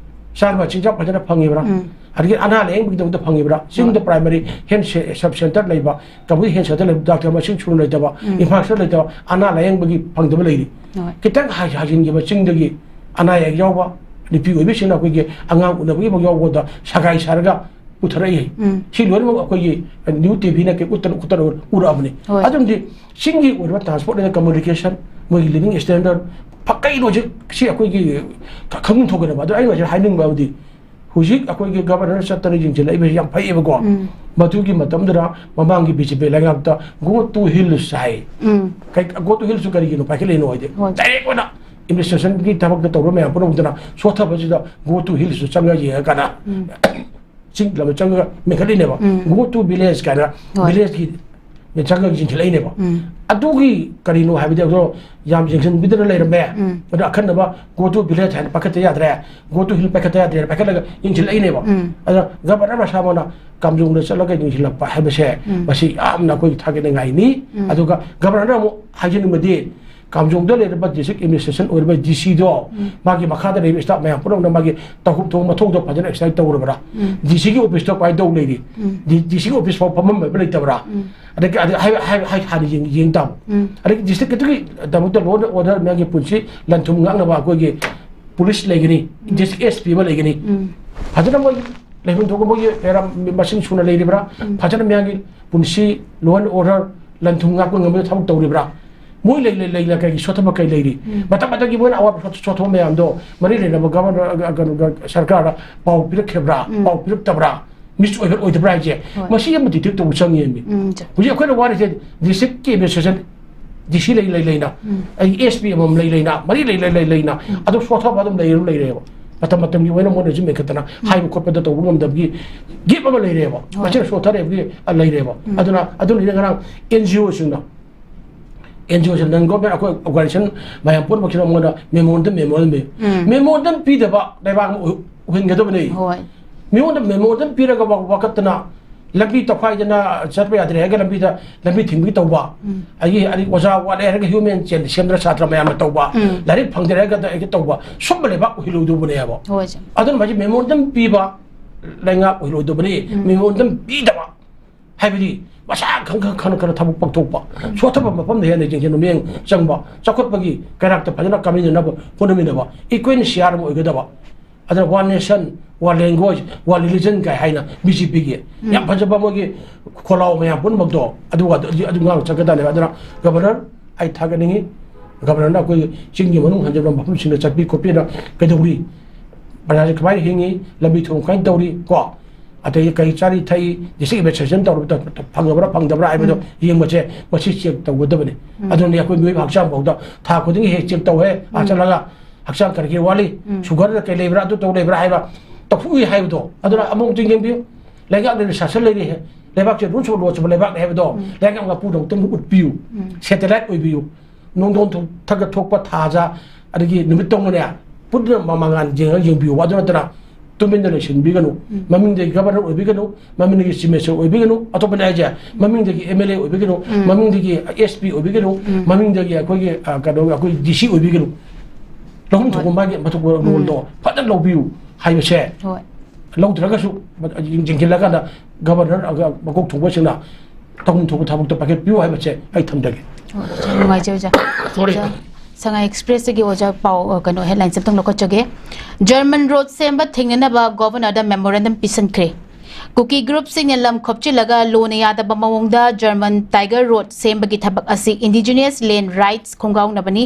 ꯆꯥꯅꯕ ꯆꯤꯟꯖꯥꯛ ꯐꯖꯅ ꯐꯪꯉꯤꯕ꯭ꯔꯥ? ꯎꯝ꯫ ꯑꯗꯒꯤ ꯑꯅꯥ ꯂꯥꯌꯦꯡꯕꯒꯤꯗꯃꯛꯇ ꯐꯪꯉꯤꯕ꯭ꯔꯥ? ꯆꯤꯡꯗ ꯍꯣꯏ꯫ ꯄ꯭ꯔꯥꯏꯃꯔꯤ ꯍꯦꯜꯊ ꯁꯦ-, ꯁꯕ ꯁꯦꯟꯇꯔ ꯂꯩꯕ, ꯀꯝꯃ꯭ꯌꯨꯅꯤꯇꯤ ꯍꯦꯜꯊ ꯁꯦꯟꯇꯔ ꯂꯩꯕ, ꯗꯥꯛꯇꯔ ꯃꯁꯤꯡ ꯁꯨꯅ ꯂꯩꯇꯕ, ꯎꯝ꯫ ꯏꯟꯐ꯭ꯔꯥꯁ꯭ꯇ꯭ꯔꯛꯆꯔ ꯂꯩꯇꯕ, ꯑꯅꯥ ꯂꯥꯌꯦꯡꯕꯒꯤ ꯐꯪꯗꯕ ꯂꯩꯔꯤ꯫ ꯍꯣꯏ꯫ ꯈꯤꯇꯪ ꯍꯥꯏ-, ꯍꯥꯏꯖꯤꯟꯈꯤꯕ ꯆꯤꯡꯗꯒꯤ ꯑꯅꯥ ꯑꯌꯦꯛ ꯌꯥꯎꯕ, ꯅꯨꯄꯤ ꯑꯣꯏꯕꯤꯁꯤꯡꯅ ꯑꯩꯈꯣꯏꯒꯤ ꯑꯉꯥꯡ ꯎꯅꯕꯒꯤꯐꯥꯎ ꯌꯥꯎꯕꯗ ꯁꯒꯥꯏ ꯁꯥꯔꯒ ꯄꯨꯊꯔꯛꯏ꯫ ꯎꯝ꯫ ꯁꯤ ꯂꯣꯏꯅꯃꯛ ꯑꯩꯈꯣꯏꯒꯤ ꯅ꯭ꯌꯨꯁ ꯇꯤ ꯚꯤꯅ ꯀꯩ ꯎꯠꯇꯅ ꯈꯣꯠꯇꯅ ꯎꯔꯛꯑꯕꯅꯤ꯫ ꯍꯣꯏ꯫ ꯑꯗꯨꯝꯗꯤ ꯆꯤꯡꯒꯤ ꯑꯣꯏꯔꯤꯕ transport and communication, ꯃꯣꯏꯒꯤ living standard, ꯐ-, ꯀꯩꯅꯣꯁꯦ ꯁꯤ ꯑꯩꯈꯣꯏꯒꯤ ꯈ-, ꯈꯪꯐꯝ ꯊꯣꯛꯀꯗꯕ꯫ ꯑꯗꯣ ꯑꯩꯅ ꯍꯧꯖꯤꯛ ꯍꯥꯏꯅꯤꯡꯕ ꯑꯃꯗꯤ ꯍꯧꯖꯤꯛ ꯑꯩꯈꯣꯏꯒꯤ ꯒꯕꯔꯅꯔ ꯆꯠꯇꯅ ꯌꯦꯡꯁꯤꯜꯂꯛꯏꯕꯁꯤ ꯌꯥꯝ ꯐꯩꯌꯦꯕꯀꯣ꯫ ꯎꯝ꯫ ꯃꯗꯨꯒꯤ ꯃꯇꯝꯗꯨꯗ ꯃꯃꯥꯡꯒꯤ ꯕꯤ ꯖꯦ ꯄꯤ ꯂꯩꯉꯥꯛꯇ "Go to hills" ꯍꯥꯏ꯫ ꯎꯝ꯫ ꯀꯩ, "Go to hills" ꯀꯔꯤꯒꯤꯅꯣ ꯄꯥꯏꯈꯠꯂꯛꯏꯅꯣ ꯍꯥꯏꯗꯤ ꯍꯣꯏ꯫ ꯗꯥꯏꯔꯦꯛ ꯑꯣꯏꯅ ꯑꯦꯗꯃꯤꯅꯤꯁꯇ꯭ꯔꯦꯁꯟꯒꯤ ꯊꯕꯛꯇ ꯇꯧꯕ ꯃꯌꯥꯝ ꯄꯨꯝꯅꯃꯛꯇꯅ ꯁꯣꯠꯊꯕꯁꯤꯗ "Go to hills" ꯆꯪꯉ ꯌꯦꯡꯉꯀꯥꯟꯗ ꯎꯝ꯫ ꯆꯤꯡ ꯂꯝꯗ ꯆꯪꯉꯒ ꯃꯦꯟꯈꯠꯂꯤꯅꯦꯕ꯫ ꯎꯝ꯫ "Go to village" ꯀꯥꯏꯅ ꯍꯣꯏ꯫ ꯚꯤꯂꯦꯖꯀꯤ ꯆꯪꯉꯒ ꯌꯦꯡꯁꯤꯜꯂꯛꯏꯅꯦꯕ꯫ ꯎꯝ꯫ ꯑꯗꯨꯒꯤ ꯀꯔꯤꯅꯣ ꯍꯥꯏꯕꯗꯤ ꯑꯗꯣ ꯌꯥꯝ ꯌꯦꯡꯁꯤꯟꯕꯤꯗꯅ ꯂꯩꯔꯝꯃꯦ꯫ ꯎꯝ꯫ ꯑꯗꯣ ꯑꯈꯟꯅꯕ "Go to village" ꯍꯥꯏꯅ ꯄꯥꯏꯈꯠꯇ ꯌꯥꯗ꯭ꯔꯦ, "Go to hill" ꯄꯥꯏꯈꯠꯇ ꯌꯥꯗ꯭ꯔꯦꯅ ꯄꯥꯏꯈꯠꯂꯒ ꯌꯦꯡꯁꯤꯜꯂꯛꯏꯅꯦꯕ꯫ ꯎꯝ꯫ ꯑꯗ ꯒꯕꯔꯅꯔ ꯃꯁꯥꯃꯛꯅ ꯀꯥꯝꯖꯣꯡꯗ ꯆꯠꯂꯒ ꯌꯦꯡꯁꯤꯜꯂꯛꯄ ꯍꯥꯏꯕꯁꯦ ꯎꯝ꯫ ꯃꯁꯤ ꯌꯥꯝꯅ ꯑꯩꯈꯣꯏ ꯊꯥꯒꯠꯅꯤꯡꯉꯥꯏꯅꯤ꯫ ꯎꯝ꯫ ꯑꯗꯨꯒ ꯒꯕꯔꯅꯔꯅ ꯑꯃꯨꯛ ꯍꯥꯏꯖꯅꯤꯡꯕꯗꯤ ꯀꯥꯝꯖꯣꯡꯗ ꯂꯩꯔꯤꯕ district administration ꯑꯣꯏꯔꯤꯕ D C ꯗꯣ, ꯎꯝ꯫ ꯃꯥꯒꯤ ꯃꯈꯥꯗ ꯂꯩꯔꯤꯕ staff ꯃꯌꯥꯝ ꯄꯨꯝꯅꯃꯛꯅ ꯃꯥꯒꯤ ꯇꯧꯐꯝ ꯊꯣꯛꯄ ꯃꯊꯧꯗꯣ ꯐꯖꯅ exercise ꯇꯧꯔꯕ꯭ꯔꯥ? ꯎꯝ꯫ D C ꯒꯤ office ꯇꯣ ꯀꯃꯥꯏꯅ ꯇꯧ ꯂꯩꯔꯤ? ꯎꯝ꯫ D-, D C ꯒꯤ office ꯐꯥꯎ ꯐꯝꯐꯝ ꯑꯣꯏꯕ ꯂꯩꯇꯕ꯭ꯔꯥ? ꯎꯝ꯫ ꯑꯗꯒꯤ ꯑꯗ-, ꯍꯥꯏ-, ꯍꯥꯏ-, ꯍꯥꯏ-, ꯍꯥꯟꯅ ꯌꯦꯡ-, ꯌꯦꯡ ꯇꯥꯕ꯫ ꯎꯝ꯫ ꯑꯗꯒꯤ district ꯑꯗꯨꯒꯤ ꯗꯃꯛꯇ law and order ꯃꯌꯥꯝꯒꯤ ꯄꯨꯟꯁꯤ ꯂꯟ ꯊꯨꯝ ꯉꯥꯛꯅꯕ ꯑꯩꯈꯣꯏꯒꯤ police ꯂꯩꯒꯅꯤ, ꯎꯝ꯫ District S P ꯑꯃ ꯂꯩꯒꯅꯤ꯫ ꯎꯝ꯫ ꯐꯖꯅ ꯃꯣꯏ ꯂꯩꯐꯝ ꯊꯣꯛꯄ ꯃꯣꯏꯒꯤ ꯄꯦꯔꯥ ꯃꯁꯤꯡ ꯁꯨꯅ ꯂꯩꯔꯤꯕ꯭ꯔꯥ? ꯎꯝ꯫ ꯐꯖꯅ ꯃꯌꯥꯝꯒꯤ ꯄꯨꯟꯁꯤ, law and order, ꯂꯟ ꯊꯨꯝ ꯉꯥꯛꯄ ꯉꯝꯕꯒꯤ ꯊꯕꯛ ꯇꯧꯔꯤꯕ꯭ꯔꯥ? ꯃꯣꯏ ꯂꯩ-, ꯂꯩ-, ꯂꯩꯅ ꯀꯩꯒꯤ ꯁꯣꯠꯊꯕ ꯀꯩ ꯂꯩꯔꯤ? ꯎꯝ꯫ ꯃꯇꯝ ꯃꯇꯝꯒꯤ ꯃꯣꯏꯅ ꯑꯋꯥꯕ ꯁꯣꯠ-, ꯁꯣꯠꯊꯕ ꯃꯌꯥꯝꯗꯣ ꯃꯔꯤ ꯂꯩꯅꯕ governor, ꯑ, ꯀꯩꯅꯣ, ꯒ-, ꯁꯔꯀꯥꯔꯗ ꯄꯥꯎ ꯄꯤꯔꯛꯈꯤꯕ꯭ꯔꯥ? ꯎꯝ꯫ ꯄꯥꯎ ꯄꯤꯔꯛꯇꯕ꯭ꯔꯥ? Miss ꯑꯣꯏꯕ ꯑꯣꯏꯗꯕ꯭ꯔꯥ ꯍꯥꯏꯁꯦ? ꯍꯣꯏ꯫ ꯃꯁꯤ ꯑꯃ detect ꯇꯧꯕ ꯆꯪꯉꯦꯃꯤ꯫ ꯎꯝ, ꯆ- ꯍꯧꯖꯤꯛ ꯑꯩꯈꯣꯏꯅ ꯋꯥꯔꯤꯁꯦ district ꯀꯤ administration D C ꯂꯩ, ꯂꯩ, ꯂꯩꯅ, ꯎꯝ꯫ ꯑꯩ S P ꯑꯃꯃꯝ ꯂꯩ, ꯂꯩꯅ, ꯃꯔꯤ ꯂꯩ, ꯂꯩ, ꯂꯩ, ꯂꯩꯅ, ꯎꯝ꯫ ꯑꯗꯨꯝ ꯁꯣꯠꯊꯕ ꯑꯗꯨꯝ ꯂꯩꯔ ꯂꯩꯔꯦꯕ꯫ ꯃꯇꯝ ꯃꯇꯝꯒꯤ ꯑꯣꯏꯅ ꯃꯣꯏꯅꯁꯨ ꯃꯦꯟꯈꯠꯇꯅ ꯎꯝ꯫ ꯍꯥꯏꯕ ꯈꯣꯠꯄꯗ ꯇꯧꯕ ꯉꯝꯗꯕꯒꯤ gap ꯑꯃ ꯂꯩꯔꯦꯕ꯫ ꯍꯣꯏ꯫ ꯃꯁꯤꯅ ꯁꯣꯠꯊꯔꯛꯏꯕꯒꯤ, ꯑ, ꯂꯩꯔꯦꯕ꯫ ꯎꯝ꯫ ꯑꯗꯨꯅ, ꯑꯗꯨꯅ ꯉꯔꯥꯡ N G O ꯁꯤꯡꯅ, N G O ꯁꯤꯡ, non government ꯑꯩꯈꯣꯏ organization ꯃꯌꯥꯝ ꯄꯨꯝꯅꯃꯛꯁꯤꯅ ꯃꯉꯣꯟꯗ memorandum, memorandum ꯄꯤ꯫ ꯎꯝ꯫ Memorandum ꯄꯤꯗꯕ ꯂꯩꯕꯥꯛ ꯑꯃ ꯑꯣꯏ-, ꯑꯣꯏꯍꯟꯒꯗꯕꯅꯤ꯫ ꯍꯣꯏ꯫ ꯃꯤꯉꯣꯟꯗ memorandum ꯄꯤꯔꯒ ꯋꯥ-, ꯋꯥꯀꯠꯇꯅ ꯂꯝꯕꯤ ꯇꯧꯈꯥꯏꯗꯅ ꯆꯠꯄ ꯌꯥꯗ꯭ꯔꯦ ꯍꯥꯏꯔꯒ ꯂꯝꯕꯤꯗ, ꯂꯝꯕꯤ ꯊꯤꯡꯕꯒꯤ ꯇꯧꯕ, ꯎꯝ꯫ ꯑꯗꯒꯤ, ꯑꯗꯒꯤ ꯑꯣꯖꯥ ꯋꯥꯠꯂꯦ ꯍꯥꯏꯔꯒ human ꯁꯦꯝꯗꯅ ꯁꯥꯇ꯭ꯔ ꯃꯌꯥꯝꯅ ꯇꯧꯕ, ꯎꯝ꯫ ꯂꯥꯏꯔꯤꯛ ꯐꯪꯗ꯭ꯔꯦ ꯍꯥꯏꯔꯒ ꯍꯦꯛꯇ ꯇꯧꯕ, ꯁꯨꯝꯕ ꯂꯩꯕꯥꯛ ꯑꯣꯏꯍꯜꯂꯣꯏꯗꯧꯕꯅꯦꯕ꯫ ꯍꯣꯏ, ꯁꯦ꯫ ꯑꯗꯨꯅ ꯃꯁꯤ memorandum ꯄꯤꯕ ꯂꯩꯉꯥꯛ ꯑꯣꯏꯍꯜꯂꯣꯏꯗꯧꯕꯅꯤ꯫ ꯎꯝ꯫ Memorandum ꯄꯤꯗꯕ ꯍꯥꯏꯕꯗꯤ ꯃꯁꯥ ꯈꯪ ꯈꯪ ꯈꯪ ꯈꯪꯅ ꯊꯕꯛ ꯄꯥꯡꯊꯣꯛꯄ, ꯎꯝ꯫ ꯁꯣꯠꯊꯕ ꯃꯐꯝꯗ ꯍꯦꯟꯅ ꯌꯦꯡꯁꯤꯟꯕ ꯃꯤꯠꯌꯦꯡ ꯆꯪꯕ, ꯆꯥꯎꯈꯠꯄꯒꯤ ꯀꯩꯔꯥꯛꯇ ꯐꯖꯅ ꯀꯥꯃꯤꯟꯅꯅꯕ ꯍꯣꯠꯅꯃꯤꯟꯅꯕ, equal share ꯑꯃ ꯑꯣꯏꯒꯗꯕ꯫ ꯑꯗꯨꯅ one nation, one language, one religion ꯀꯥꯏ ꯍꯥꯏꯅ B J P ꯒꯤ ꯎꯝ꯫ ꯌꯥꯝ ꯐꯖꯕ ꯃꯣꯏꯒꯤ ꯈꯣꯜꯂꯥꯎ ꯃꯌꯥꯝ ꯄꯨꯝꯅꯃꯛꯇꯣ ꯑꯗꯨ, ꯑꯗꯨ, ꯑꯗꯨ ꯉꯥꯡꯅ ꯆꯠꯀꯗꯕꯅꯦꯕ꯫ ꯑꯗꯨꯅ governor ꯑꯩ ꯊꯥꯒꯠꯅꯤꯡꯉꯤ, governor ꯅ ꯑꯩꯈꯣꯏ ꯆꯤꯡꯒꯤ ꯃꯅꯨꯡ ꯍꯟꯖꯤꯟꯕ ꯃꯐꯝꯁꯤꯡꯗ ꯆꯠꯄꯤ ꯈꯣꯠꯄꯤꯅ ꯀꯩꯗꯧꯔꯤ, ꯄ꯭ꯔꯖꯥꯁꯦ ꯀꯃꯥꯏꯅ ꯍꯤꯡꯉꯤ, ꯂꯝꯕꯤ ꯊꯣꯡ ꯀꯃꯥꯏꯅ ꯇꯧꯔꯤ, ꯀꯣ, ꯑꯗꯒꯤ ꯀꯔꯤ ꯆꯥꯔꯤ ꯊꯛꯏ, district administration ꯇꯧꯔꯕꯗ ꯐꯪꯉꯕ꯭ꯔꯥ ꯐꯪꯗꯕ꯭ꯔꯥ ꯍꯥꯏꯕꯗꯣ ꯎꯝ꯫ ꯌꯦꯡꯕꯁꯦ ꯃꯁꯤ check ꯇꯧꯒꯗꯕꯅꯤ꯫ ꯎꯝ꯫ ꯑꯗꯨꯅꯤ ꯑꯩꯈꯣꯏ ꯃꯤꯑꯣꯏꯕ ꯍꯛꯆꯥꯡ ꯐꯥꯎꯗ ꯊꯥ ꯈꯨꯗꯤꯡꯒꯤ ꯍꯦꯛ check ꯇꯧꯋꯦ, ꯑꯥ ꯎꯝ꯫ ꯆꯠꯂꯒ ꯍꯛꯆꯥꯡ ꯀꯔꯤ ꯀꯔꯤ ꯋꯥꯠꯂꯤ, ꯎꯝ꯫ Sugar ꯗ ꯀꯩ ꯂꯩꯕ꯭ꯔꯥ, ꯑꯗꯨ ꯇꯧ ꯂꯩꯕ꯭ꯔꯥ ꯍꯥꯏꯕ ꯇꯧꯊꯣꯛꯏ ꯍꯥꯏꯕꯗꯣ, ꯑꯗꯨꯅ ꯑꯃꯨꯛꯇ ꯌꯦꯡꯕꯤꯌꯨ꯫ ꯂꯩꯉꯥꯛꯅ ꯁꯥꯁꯟ ꯂꯩꯔꯤ, ꯂꯩꯕꯥꯛꯁꯦ rules of law ꯆꯨꯝꯕ ꯂꯩꯕꯥꯛꯅꯤ ꯍꯥꯏꯕꯗꯣ ꯎꯝ꯫ ꯂꯩꯉꯥꯛ ꯃꯄꯨꯗ ꯑꯃꯨꯛꯇꯪ ꯎꯠꯄꯤꯌꯨ꯫ ꯎꯝ꯫ Satellite ꯑꯣꯏꯕꯤꯌꯨ꯫ ꯅꯣꯡꯗꯣꯟ ꯊꯣꯛ-, ꯊꯛꯒ ꯊꯣꯛꯄ ꯊꯥꯖ, ꯑꯗꯒꯤ ꯅꯨꯃꯤꯠ ꯇꯧꯅꯅꯦ, ꯄꯨꯟꯅ ꯃ-, ꯃꯉꯥꯜ ꯌꯦꯡꯉꯒ ꯌꯦꯡꯕꯤꯌꯨ꯫ ꯑꯗꯨ ꯅꯠꯇꯅ ꯇꯨꯃꯤꯟꯅ ꯂꯩꯁꯤꯟꯕꯤꯒꯅꯨ꯫ ꯎꯝ꯫ ꯃꯃꯤꯡꯗꯒꯤ ꯒꯕꯔꯅꯔ ꯑꯣꯏꯕꯤꯒꯅꯨ, ꯃꯃꯤꯡꯗꯒꯤ ꯆꯤꯐ ꯃꯤꯅꯤꯁꯇꯔ ꯑꯣꯏꯕꯤꯒꯅꯨ, ꯑꯇꯣꯞꯄꯅ ꯍꯥꯏꯁꯦ, ꯃꯃꯤꯡꯗꯒꯤ ꯑꯦꯝ ꯑꯦꯜ ꯑꯦ ꯑꯣꯏꯕꯤꯒꯅꯨ, ꯎꯝ꯫ ꯃꯃꯤꯡꯗꯒꯤ ꯑꯦꯁ ꯄꯤ ꯑꯣꯏꯕꯤꯒꯅꯨ, ꯎꯝ꯫ ꯃꯃꯤꯡꯗꯒꯤ ꯑꯩꯈꯣꯏꯒꯤ, ꯑ, ꯀꯩꯅꯣ, ꯑꯩꯈꯣꯏ ꯗꯤ ꯁꯤ ꯑꯣꯏꯕꯤꯒꯅꯨ꯫ ꯂꯧꯐꯝ ꯊꯣꯛꯄ ꯍꯣꯏ꯫ ꯃꯥꯒꯤ ꯃꯊꯧ ꯎꯝ꯫ ꯔꯣꯜꯗꯣ ꯐꯖꯅ ꯂꯧꯕꯤꯌꯨ ꯍꯥꯏꯕꯁꯦ꯫ ꯍꯣꯏ꯫ ꯂꯧꯗ꯭ꯔꯒꯁꯨ ꯌꯦꯡꯁꯤꯜꯂꯀꯥꯟꯗ ꯒꯕꯔꯅꯔ, ꯃꯀꯣꯛ ꯊꯣꯡꯕꯁꯤꯡꯅ ꯇꯧꯐꯝ ꯊꯣꯛꯄ ꯊꯕꯛꯇꯣ ꯄꯥꯏꯈꯠꯄꯤꯌꯨ ꯍꯥꯏꯕꯁꯦ ꯑꯩ ꯊꯝꯖꯒꯦ꯫ ꯑꯣ, ꯌꯥꯝ ꯅꯨꯡꯉꯥꯏꯖꯩ ꯑꯣꯖꯥ꯫ Sorry꯫ ꯑꯣꯖꯥ, ꯁꯉꯥꯏ ꯑꯦꯛꯁꯄ꯭ꯔꯦꯁꯇꯒꯤ ꯑꯣꯖꯥ ꯄꯥꯎ, ꯑ, ꯀꯩꯅꯣ, ꯍꯦꯗꯂꯥꯏꯟꯁ ꯑꯝꯇꯪ ꯂꯧꯈꯠꯆꯒꯦ꯫ ꯖꯔꯃꯟ ꯔꯣꯗ ꯁꯦꯝꯕ ꯊꯤꯡꯅꯅꯕ ꯒꯣꯚꯔꯅꯔꯗ ꯃꯦꯃꯣꯔꯦꯟꯗꯝ ꯄꯤꯁꯤꯟꯈ꯭ꯔꯦ꯫ ꯀꯨꯀꯤ ꯒ꯭ꯔꯨꯞꯁꯤꯡꯅ ꯂꯝ ꯈꯣꯞꯆꯤꯜꯂꯒ ꯂꯣꯅ ꯌꯥꯗꯕ ꯃꯑꯣꯡꯗ ꯖꯔꯃꯟ ꯇꯥꯏꯒꯔ ꯔꯣꯗ ꯁꯦꯝꯕꯒꯤ ꯊꯕꯛ ꯑꯁꯤ ꯏꯟꯗꯤꯖꯤꯅꯁ ꯂꯦꯟ ꯔꯥꯏꯠꯁ ꯈꯣꯡꯒꯥꯎꯅꯕꯅꯤ꯫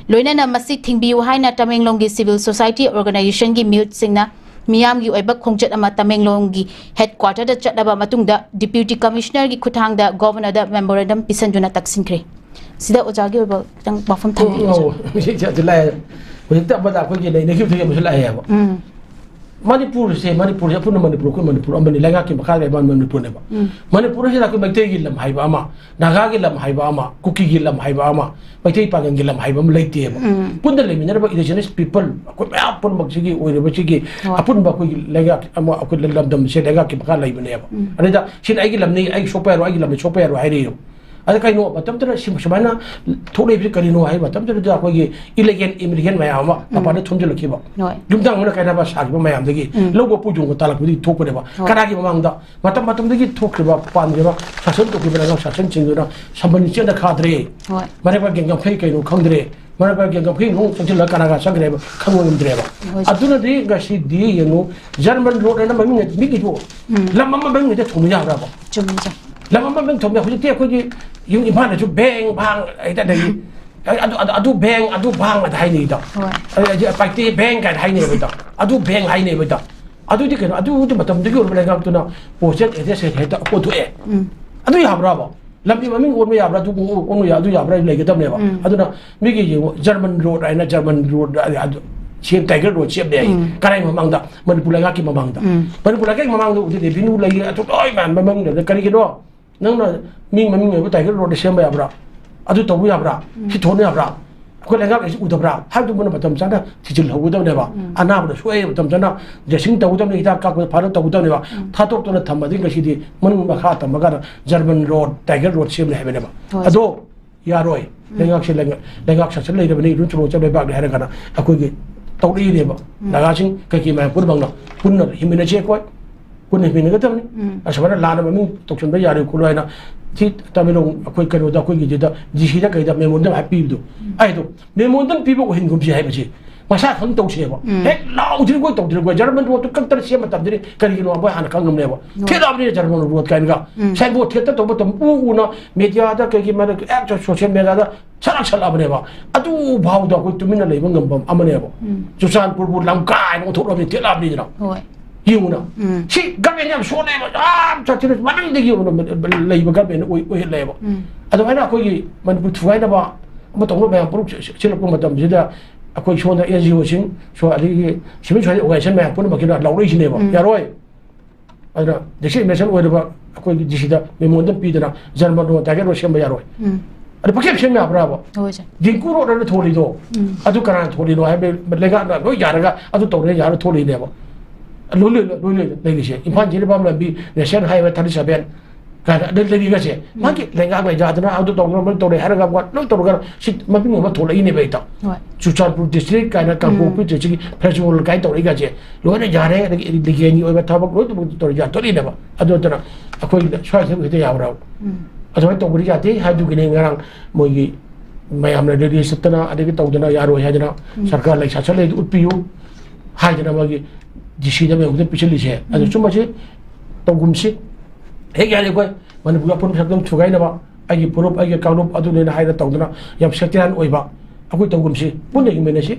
ꯂꯣꯏꯅꯅ ꯃꯁꯤ ꯊꯤꯡꯕꯤꯌꯨ ꯍꯥꯏꯅ ꯇꯃꯦꯡꯂꯣꯡꯒꯤ ꯁꯤꯚꯤꯜ ꯁꯣꯁꯥꯏꯇꯤ ꯑꯣꯔꯒꯅꯥꯏꯖꯦꯁꯟꯒꯤ ꯃꯤꯍꯨꯠꯁꯤꯡꯅ ꯃꯤꯌꯥꯝꯒꯤ ꯑꯣꯏꯕ ꯈꯣꯡꯆꯠ ꯑꯃ ꯇꯃꯦꯡꯂꯣꯡꯒꯤ ꯍꯦꯗꯀ꯭ꯋꯥꯇꯔꯗ ꯆꯠꯂꯕ ꯃꯇꯨꯡꯗ ꯗꯤꯄ꯭ꯌꯨꯇꯤ ꯀꯃꯤꯁꯅꯔꯒꯤ ꯈꯨꯠꯊꯥꯡꯗ ꯒꯣꯚꯔꯅꯔꯗ ꯃꯦꯃꯣꯔꯦꯟꯗꯝ ꯄꯤꯁꯤꯟꯗꯨꯅ ꯇꯛꯁꯤꯟꯈ꯭ꯔꯦ꯫ ꯁꯤꯗ ꯑꯣꯖꯥꯒꯤ ꯑꯣꯏꯕ ꯈꯤꯇꯪ ꯋꯥꯐꯝ ꯊꯝꯕꯤꯌꯨ꯫ ꯎꯝ, ꯎꯝ, ꯁꯤ, ꯁꯤ, ꯁꯤ ꯂꯥꯛꯑꯦ꯫ ꯍꯧꯖꯤꯛꯇ ꯑꯃꯗ ꯑꯩꯈꯣꯏꯒꯤ ꯂꯩꯅꯈꯤꯕꯗꯨꯒꯤ ꯑꯃꯁꯨ ꯂꯥꯛꯑꯦꯕ꯫ ꯎꯝ꯫ ꯃꯅꯤꯄꯨꯔꯁꯦ, ꯃꯅꯤꯄꯨꯔꯁꯦ ꯑꯄꯨꯟꯕ ꯃꯅꯤꯄꯨꯔ, ꯑꯩꯈꯣꯏ ꯃꯅꯤꯄꯨꯔ ꯑꯃꯅꯤ, ꯂꯩꯉꯥꯛꯀꯤ ꯃꯈꯥꯗ ꯂꯩꯕ ꯃꯅꯤꯄꯨꯔꯅꯦꯕ꯫ ꯎꯝ꯫ ꯃꯅꯤꯄꯨꯔ ꯑꯁꯤꯗ ꯑꯩꯈꯣꯏ ꯃꯩꯇꯩꯒꯤ ꯂꯝ ꯍꯥꯏꯕ ꯑꯃ, ꯅꯥꯒꯥꯒꯤ ꯂꯝ ꯍꯥꯏꯕ ꯑꯃ, ꯀꯨꯀꯤꯒꯤ ꯂꯝ ꯍꯥꯏꯕ ꯑꯃ, ꯃꯩꯇꯩ ꯄꯥꯉꯜꯒꯤ ꯂꯝ ꯍꯥꯏꯕ ꯑꯃ ꯂꯩꯇꯦꯕ꯫ ꯎꯝ꯫ ꯄꯨꯟꯅ ꯂꯩꯃꯤꯟꯅꯔꯕ indigenous people, ꯑꯩꯈꯣꯏ ꯃꯌꯥꯝ ꯄꯨꯝꯅꯃꯛꯁꯤꯒꯤ ꯑꯣꯏꯔꯤꯕꯁꯤꯒꯤ ꯍꯣꯏ꯫ ꯑꯄꯨꯟꯕ ꯑꯩꯈꯣꯏꯒꯤ ꯂꯩꯉꯥꯛ ꯑꯃ, ꯑꯩꯈꯣꯏ ꯂꯝꯗꯝꯁꯦ ꯂꯩꯉꯥꯛꯀꯤ ꯃꯈꯥ ꯂꯩꯕꯅꯦꯕ꯫ ꯎꯝ꯫ ꯑꯗꯨꯗ ꯁꯤꯅ ꯑꯩꯒꯤ ꯂꯝꯅꯤ, ꯑꯩ ꯁꯣꯛꯄ ꯌꯥꯔꯣꯏ, ꯑꯩꯒꯤ ꯂꯝꯅꯤ ꯁꯣꯛꯄ ꯌꯥꯔꯣꯏ ꯍꯥꯏꯔꯛꯏꯕ꯫ ꯑꯗ ꯀꯩꯅꯣ, ꯃꯇꯝꯗꯨꯗ ꯁꯤ-, ꯁꯨꯃꯥꯏꯅ ꯊꯣꯛꯂꯛꯏꯕꯁꯤ ꯀꯔꯤꯅꯣ ꯍꯥꯏꯕ ꯃꯇꯝꯗꯨꯗ ꯑꯩꯈꯣꯏꯒꯤ illegal immigrant ꯃꯌꯥꯝ ꯑꯃ ꯎꯝ꯫ ꯃꯄꯥꯟꯗ ꯊꯣꯝꯖꯤꯜꯂꯛꯈꯤꯕ꯫ ꯍꯣꯏ꯫ ꯌꯨꯝꯊꯪ ꯑꯃꯅ ꯀꯥꯏꯅꯕ ꯁꯥꯈꯤꯕ ꯃꯌꯥꯝꯗꯒꯤ ꯎꯝ꯫ ꯂꯧꯕ ꯄꯨ ꯌꯣꯡꯒ ꯇꯥꯜꯂꯛꯄꯗꯒꯤ ꯊꯣꯛꯄꯅꯦꯕ꯫ ꯍꯣꯏ꯫ ꯀꯅꯥꯒꯤ ꯃꯃꯥꯡꯗ? ꯃꯇꯝ ꯃꯇꯝꯗꯨꯒꯤ ꯊꯣꯛꯈ꯭ꯔꯤꯕ, ꯄꯥꯟꯈ꯭ꯔꯤꯕ ꯁꯥꯁꯟ ꯇꯧꯈꯤꯕ ꯂꯩꯉꯥꯛ ꯁꯥꯁꯟꯁꯤꯡꯗꯨꯅ ꯁꯝꯕꯟ ꯆꯦꯠꯅ ꯈꯥꯗ꯭ꯔꯦ꯫ ꯍꯣꯏ꯫ ꯃꯔꯩꯕꯥꯛꯀꯤ ꯉꯝꯈꯩ ꯀꯩꯅꯣ ꯈꯪꯗ꯭ꯔꯦ꯫ ꯃꯔꯩꯕꯥꯛꯀꯤ ꯉꯝꯈꯩ ꯅꯨꯡ ꯆꯪꯁꯤꯜꯂꯒ ꯀꯅꯥ ꯀꯅꯥ ꯆꯪꯈ꯭ꯔꯦ ꯍꯥꯏꯕ ꯈꯪꯕ ꯉꯝꯗ꯭ꯔꯦꯕ꯫ ꯍꯣꯏ꯫ ꯑꯗꯨꯅꯗꯤ ꯉꯁꯤꯗꯤ ꯌꯦꯡꯉꯨ, ꯖꯔꯃꯟ ꯔꯣꯗ ꯍꯥꯏꯅ ꯃꯃꯤꯡ ꯃꯤꯒꯤꯗꯣ ꯎꯝ꯫ ꯂꯝ ꯑꯃ ꯃꯃꯤꯡ ꯍꯦꯛꯇ ꯊꯣꯟꯕ ꯌꯥꯕ꯭ꯔꯕ? ꯆꯨꯝꯃꯤ, ꯆꯨꯝꯃꯤ꯫ ꯂꯝ ꯑꯃ ꯃꯃꯤꯡ ꯊꯣꯟꯕ ꯌꯥ-, ꯍꯧꯖꯤꯛꯇꯤ ꯑꯩꯈꯣꯏꯒꯤ ꯌꯨꯝ ꯏꯝꯐꯥꯜꯗꯁꯨ ꯕꯦꯡ, ꯚꯥꯡ ꯍꯦꯛꯇ ꯂꯩ꯫ ꯑꯗꯨ, ꯑꯗꯨ, ꯑꯗꯨ ꯕꯦꯡ, ꯑꯗꯨ ꯚꯥꯡ ꯑꯗ ꯍꯥꯏꯅꯩꯗꯣ꯫ ꯍꯣꯏ꯫ ꯑꯗꯨ, ꯑꯗꯨ ꯄꯥꯏꯇꯦ ꯕꯦꯡ ꯀꯥꯏꯅ ꯍꯥꯏꯅꯩꯕꯗꯣ꯫ ꯑꯗꯨ ꯕꯦꯡ ꯍꯥꯏꯅꯩꯕꯗꯣ꯫ ꯑꯗꯨꯗꯤ ꯀꯩꯅꯣ, ꯑꯗꯨꯒꯤ ꯃꯇꯝꯗꯨꯒꯤ ꯑꯣꯏꯕ ꯂꯩꯉꯥꯛꯇꯨꯅ postal address ꯍꯦꯛꯇ ꯑꯣꯟꯊꯣꯛꯑꯦ꯫ ꯎꯝ꯫ ꯑꯗꯨ ꯌꯥꯕ꯭ꯔꯕ? ꯂꯝꯕꯤ ꯃꯃꯤꯡ ꯑꯣꯟꯕ ꯌꯥꯕ꯭ꯔꯥ? ꯑꯗꯨꯕꯨ ꯑꯣꯟꯕ ꯌꯥ-, ꯑꯗꯨ ꯌꯥꯕ꯭ꯔꯥ? ꯂꯩꯒꯗꯕꯅꯦꯕ꯫ ꯎꯝ꯫ ꯑꯗꯨꯅ ꯃꯤꯒꯤ ꯌꯦꯡꯉꯨ, ꯖꯔꯃꯟ ꯔꯣꯗ ꯍꯥꯏꯅ ꯖꯔꯃꯟ ꯔꯣꯗ, ꯑ, ꯑꯗꯨ ꯁꯦꯝ, ꯇꯥꯏꯒꯔ ꯔꯣꯗ ꯁꯦꯝꯂꯦ ꯍꯥꯏꯌꯦ꯫ ꯎꯝ꯫ ꯀꯔꯥꯏ ꯃꯃꯥꯡꯗ? ꯃꯅꯤꯄꯨꯔ ꯂꯩꯉꯥꯛꯀꯤ ꯃꯃꯥꯡꯗ꯫ ꯎꯝ꯫ ꯃꯅꯤꯄꯨꯔ ꯂꯩꯉꯥꯛꯀꯤ ꯃꯃꯥꯡꯗ ꯎꯗꯤ ꯔꯦꯚꯤꯅ꯭ꯌꯨ ꯂꯩ, ꯑꯗꯨ ꯂꯣꯏ ꯃꯌꯥꯝ ꯃꯃꯤꯡ ꯂꯩ꯫ ꯀꯔꯤꯒꯤꯅꯣ? ꯅꯪꯅ ꯃꯤ ꯃꯃꯤꯡ ꯑꯣꯏꯕ ꯇꯥꯏꯒꯔ ꯔꯣꯗ ꯁꯦꯝꯕ ꯌꯥꯕ꯭ꯔꯥ? ꯑꯗꯨ ꯇꯧꯕ ꯌꯥꯕ꯭ꯔꯥ? ꯎꯝ꯫ ꯁꯤ ꯊꯣꯟꯕ ꯌꯥꯕ꯭ꯔꯥ? ꯑꯩꯈꯣꯏ ꯂꯩꯉꯥꯛ ꯑꯁꯤ ꯎꯗꯕ꯭ꯔꯥ ꯍꯥꯏꯕꯗꯨꯃꯅ ꯃꯇꯝ ꯆꯥꯅ ꯊꯤꯖꯤꯜꯍꯧꯒꯗꯕꯅꯦꯕ꯫ ꯎꯝ꯫ ꯑꯅꯥꯕꯗ ꯁꯣꯛꯑꯦ ꯃꯇꯝ ꯆꯥꯅ dressing ꯇꯧꯒꯗꯕꯅꯤ, ꯍꯤꯗꯥꯛ ꯀꯥꯞꯄꯗ ꯐꯥꯅ ꯇꯧꯒꯗꯕꯅꯦꯕ꯫ ꯎꯝ꯫ ꯊꯥꯗꯣꯛꯇꯨꯅ ꯊꯝꯃꯗꯤ ꯉꯁꯤꯗꯤ ꯃꯅꯨꯡ ꯃꯈꯥ ꯊꯝꯃꯒꯅ German road, Tiger road ꯁꯦꯝꯅꯤ ꯍꯥꯏꯕꯅꯦꯕ꯫ ꯍꯣꯏ꯫ ꯑꯗꯣ ꯌꯥꯔꯣꯏ꯫ ꯎꯝ꯫ ꯂꯩꯉꯥꯛꯁꯦ ꯂꯩꯉꯥꯛ-, ꯂꯩꯉꯥꯛ ꯁꯥꯁꯟ ꯂꯩꯔꯕꯅꯤ, ꯏꯔꯨꯝ ꯁꯣꯔꯣꯛ ꯆꯠꯂꯣꯏ ꯄꯥꯛꯅꯤ ꯍꯥꯏꯔꯒꯅ ꯑꯩꯈꯣꯏꯒꯤ ꯇꯧꯔꯛꯏꯅꯦꯕ꯫ ꯎꯝ꯫ ꯅꯥꯒꯥꯁꯤꯡ ꯀꯩꯀꯩ ꯃꯌꯥꯝ ꯄꯨꯝꯅꯃꯛꯅ ꯄꯨꯟꯅ ꯍꯤꯡꯃꯤꯟꯅꯁꯤ ꯑꯩꯈꯣꯏ꯫ ꯄꯨꯟꯅ ꯍꯤꯡꯃꯤꯟꯅꯒꯗꯕꯅꯤ꯫ ꯎꯝ꯫ ꯑꯁꯨꯃꯥꯏꯅ ꯂꯥꯟꯅ ꯃꯃꯤꯡ ꯇꯧꯁꯤꯟꯕ ꯌꯥꯔꯣꯏ ꯈꯣꯠꯂꯣꯏ ꯍꯥꯏꯅ ꯁꯤ ꯇꯃꯦꯡꯂꯣꯡ ꯑꯩꯈꯣꯏ ꯀꯩꯅꯣꯗ ꯑꯩꯈꯣꯏꯒꯤꯗꯨꯗ D C ꯗ ꯀꯩꯗ memorandum ꯍꯥꯏ ꯄꯤꯕꯗꯣ꯫ ꯎꯝ꯫ ꯑꯩꯗꯣ memorandum ꯄꯤꯕ ꯑꯣꯏꯍꯟꯒꯨꯝꯁꯤ ꯍꯥꯏꯕꯁꯤ ꯃꯁꯥ ꯈꯪ ꯇꯧꯁꯦꯕ꯫ ꯎꯝ꯫ ꯍꯦꯛ ꯂꯥꯎꯗ꯭ꯔꯤꯈꯣꯏ ꯇꯧꯗ꯭ꯔꯤꯈꯣꯏ German road ꯇꯨ ꯀꯛꯇꯅ ꯁꯦꯝꯕ ꯃꯇꯝꯗꯗꯤ ꯀꯔꯤꯒꯤꯅꯣ ꯃꯣꯏ ꯍꯥꯟꯅ ꯈꯪꯉꯝꯅꯦꯕ꯫ ꯍꯣꯏ꯫ ꯊꯦꯠꯂꯛꯑꯕꯅꯤꯅ German road ꯀꯥꯏꯅꯒ꯫ ꯎꯝ꯫ Signboard ꯊꯦꯠꯇ ꯇꯧꯕ ꯃꯇꯝ ꯎ ꯎꯅ media ꯗ ꯀꯩꯒꯤ ꯃꯔꯛ-, ꯑꯦ, social media ꯗ ꯁꯔꯥꯛ ꯁꯠꯂꯛꯑꯕꯅꯦꯕ꯫ ꯑꯗꯨ ꯐꯥꯎꯗ ꯑꯩꯈꯣꯏ ꯇꯨꯃꯤꯟꯅ ꯂꯩꯕ ꯉꯝꯕ ꯑꯃꯅꯦꯕ꯫ ꯎꯝ꯫ ꯆꯨꯔꯆꯥꯟꯄꯨꯔꯕꯨ ꯂꯝꯀꯥꯏꯅ ꯑꯣꯟꯊꯣꯛꯂꯕꯅꯤ, ꯊꯦꯠꯂꯛꯑꯕꯅꯤꯗꯅ꯫ ꯍꯣꯏ꯫ ꯌꯦꯡꯉꯨꯅ꯫ ꯎꯝ꯫ ꯁꯤ government ꯌꯥꯝ ꯁꯣꯜꯂꯦꯕ, ꯌꯥꯝ ꯆꯠꯊꯅ ꯃꯅꯤꯡꯗꯒꯤ ꯌꯦꯡꯉꯨꯅ ꯂꯩꯕ government ꯑꯣꯏ-, ꯑꯣꯏꯍꯜꯂꯦꯕ꯫ ꯎꯝ꯫ ꯑꯗꯨꯃꯥꯏꯅ ꯑꯩꯈꯣꯏꯒꯤ ꯃꯅꯤꯄꯨꯔ ꯊꯨꯒꯥꯏꯅꯕ ꯑꯃ ꯇꯧꯅꯕ ꯃꯌꯥꯝ ꯄꯨꯝꯅꯃꯛ ꯁꯤ-, ꯁꯤꯜꯂꯛꯄ ꯃꯇꯝꯁꯤꯗ ꯑꯩꯈꯣꯏ ꯁꯣꯝꯗ N G O ꯁꯤꯡ, ꯁꯣ-, ꯑꯗꯒꯤ civil society organization ꯃꯌꯥꯝ ꯄꯨꯝꯅꯃꯛꯀꯤꯅ ꯂꯥꯎꯔꯛꯏꯁꯤꯅꯦꯕ꯫ ꯎꯝ꯫ ꯌꯥꯔꯣꯏ꯫ ꯑꯗꯨꯅ district administration ꯑꯣꯏꯔꯤꯕ ꯑꯩꯈꯣꯏꯒꯤ D C ꯗ memorandum ꯄꯤꯗꯅ German road, Tiger road ꯁꯦꯝꯕ ꯌꯥꯔꯣꯏ꯫ ꯎꯝ꯫ ꯑꯗꯨ ꯄꯪꯁꯦꯝ ꯁꯦꯝ ꯌꯥꯕ꯭ꯔꯥꯕ? ꯍꯣꯏ, ꯁꯦ꯫ ꯗꯤꯡꯀꯨ road ꯑꯅ ꯊꯣꯜꯂꯤꯗꯣ, ꯎꯝ꯫ ꯑꯗꯨ ꯀꯅꯥꯅ ꯊꯣꯜꯂꯤꯅꯣ ꯍꯥꯏꯕ ꯂꯩꯉꯥꯛꯅ ꯂꯣꯏ ꯌꯥꯔꯒ ꯑꯗꯨ ꯇꯧꯔꯦ ꯌꯥꯔ ꯊꯣꯜꯂꯤꯅꯦꯕ꯫ ꯂꯣꯏ ꯂꯣꯏ ꯂꯣꯏ ꯂꯣꯏ ꯂꯩꯔꯤꯁꯦ꯫ ꯏꯝꯐꯥꯜ ꯖꯤꯔꯤꯕꯥꯝ ꯂꯝꯕꯤ, National Highway thirty seven ꯀꯥꯏꯅ ꯑꯗꯨ ꯂꯩꯔꯤꯒꯁꯦ꯫ ꯎꯝ꯫ ꯃꯥꯒꯤ ꯂꯩꯉꯥꯛꯅ ꯌꯥꯗꯅ ꯑꯗꯨ ꯇꯧꯗꯅ ꯃꯗꯨ ꯇꯧꯔꯦ ꯍꯥꯏꯔꯒ ꯂꯣꯏ ꯇꯧꯔꯒ ꯁꯤ ꯃꯃꯤꯡ ꯑꯃ ꯊꯣꯛꯂꯛꯏꯅꯦꯕ ꯍꯦꯛꯇ꯫ ꯍꯣꯏ꯫ ꯆꯨꯔꯆꯥꯟꯄꯨꯔ district ꯀꯥꯏꯅ, ꯀꯥꯡꯄꯣꯛꯄꯤ ꯎꯝ꯫ District ꯀꯤ festival ꯀꯥꯏꯅ ꯇꯧꯔꯛꯏꯒꯁꯦ꯫ ꯂꯣꯏꯅ ꯌꯥꯔꯦ, ꯑꯗꯒꯤ ꯂꯤꯒꯦꯟꯒꯤ ꯑꯣꯏꯕ ꯊꯕꯛ ꯂꯣꯏꯅꯃꯛ ꯇꯧꯔ ꯌꯥꯊꯣꯛꯏꯅꯦꯕ꯫ ꯑꯗꯨ ꯅꯠꯇꯅ ꯑꯩꯈꯣꯏ ꯁ꯭ꯋꯥꯏꯗ ꯍꯦꯛꯇ ꯌꯥꯕ꯭ꯔꯥꯕ? ꯎꯝ꯫ ꯑꯗꯨꯃꯥꯏꯅ ꯇꯧꯕꯗꯤ ꯌꯥꯗꯦ꯫ ꯍꯥꯏꯗꯨꯒꯤꯅꯦ ꯉꯔꯥꯡ ꯃꯣꯏꯒꯤ ꯃꯌꯥꯝꯅ rally ꯆꯠꯇꯅ ꯑꯗꯒꯤ ꯇꯧꯗꯅ ꯌꯥꯔꯣꯏ ꯍꯥꯏꯗꯅ ꯎꯝ꯫ ꯁꯔꯀꯥꯔ ꯂꯩ ꯁꯥꯁꯟ ꯂꯩꯗꯨ ꯎꯠꯄꯤꯌꯨ ꯍꯥꯏꯗꯅ ꯃꯣꯏꯒꯤ D C ꯗ ꯃꯌꯥꯝꯗ ꯄꯤꯁꯤꯜꯂꯤꯁꯦ꯫ ꯑꯗꯨ ꯎꯝ꯫ ꯆꯨꯝꯕꯁꯤ ꯇꯧꯒꯨꯝꯁꯤ꯫ ꯍꯦꯛ ꯌꯥꯔꯦ ꯑꯩꯈꯣꯏ ꯃꯅꯤꯄꯨꯔꯒꯤ ꯑꯄꯨꯟꯕ ꯁꯛꯇꯝ ꯊꯨꯒꯥꯏꯅꯕ, ꯑꯩꯒꯤ ꯐꯨꯔꯨꯞ, ꯑꯩꯒꯤ ꯀꯥꯡꯂꯨꯞ ꯑꯗꯨꯅꯦꯅ ꯍꯥꯏꯅ ꯇꯧꯗꯅ ꯌꯥꯝ sectarian ꯑꯣꯏꯕ ꯑꯩꯈꯣꯏ ꯇꯧꯒꯨꯝꯁꯤ꯫ ꯄꯨꯟꯅ ꯍꯤꯡꯃꯤꯟꯅꯁꯤ꯫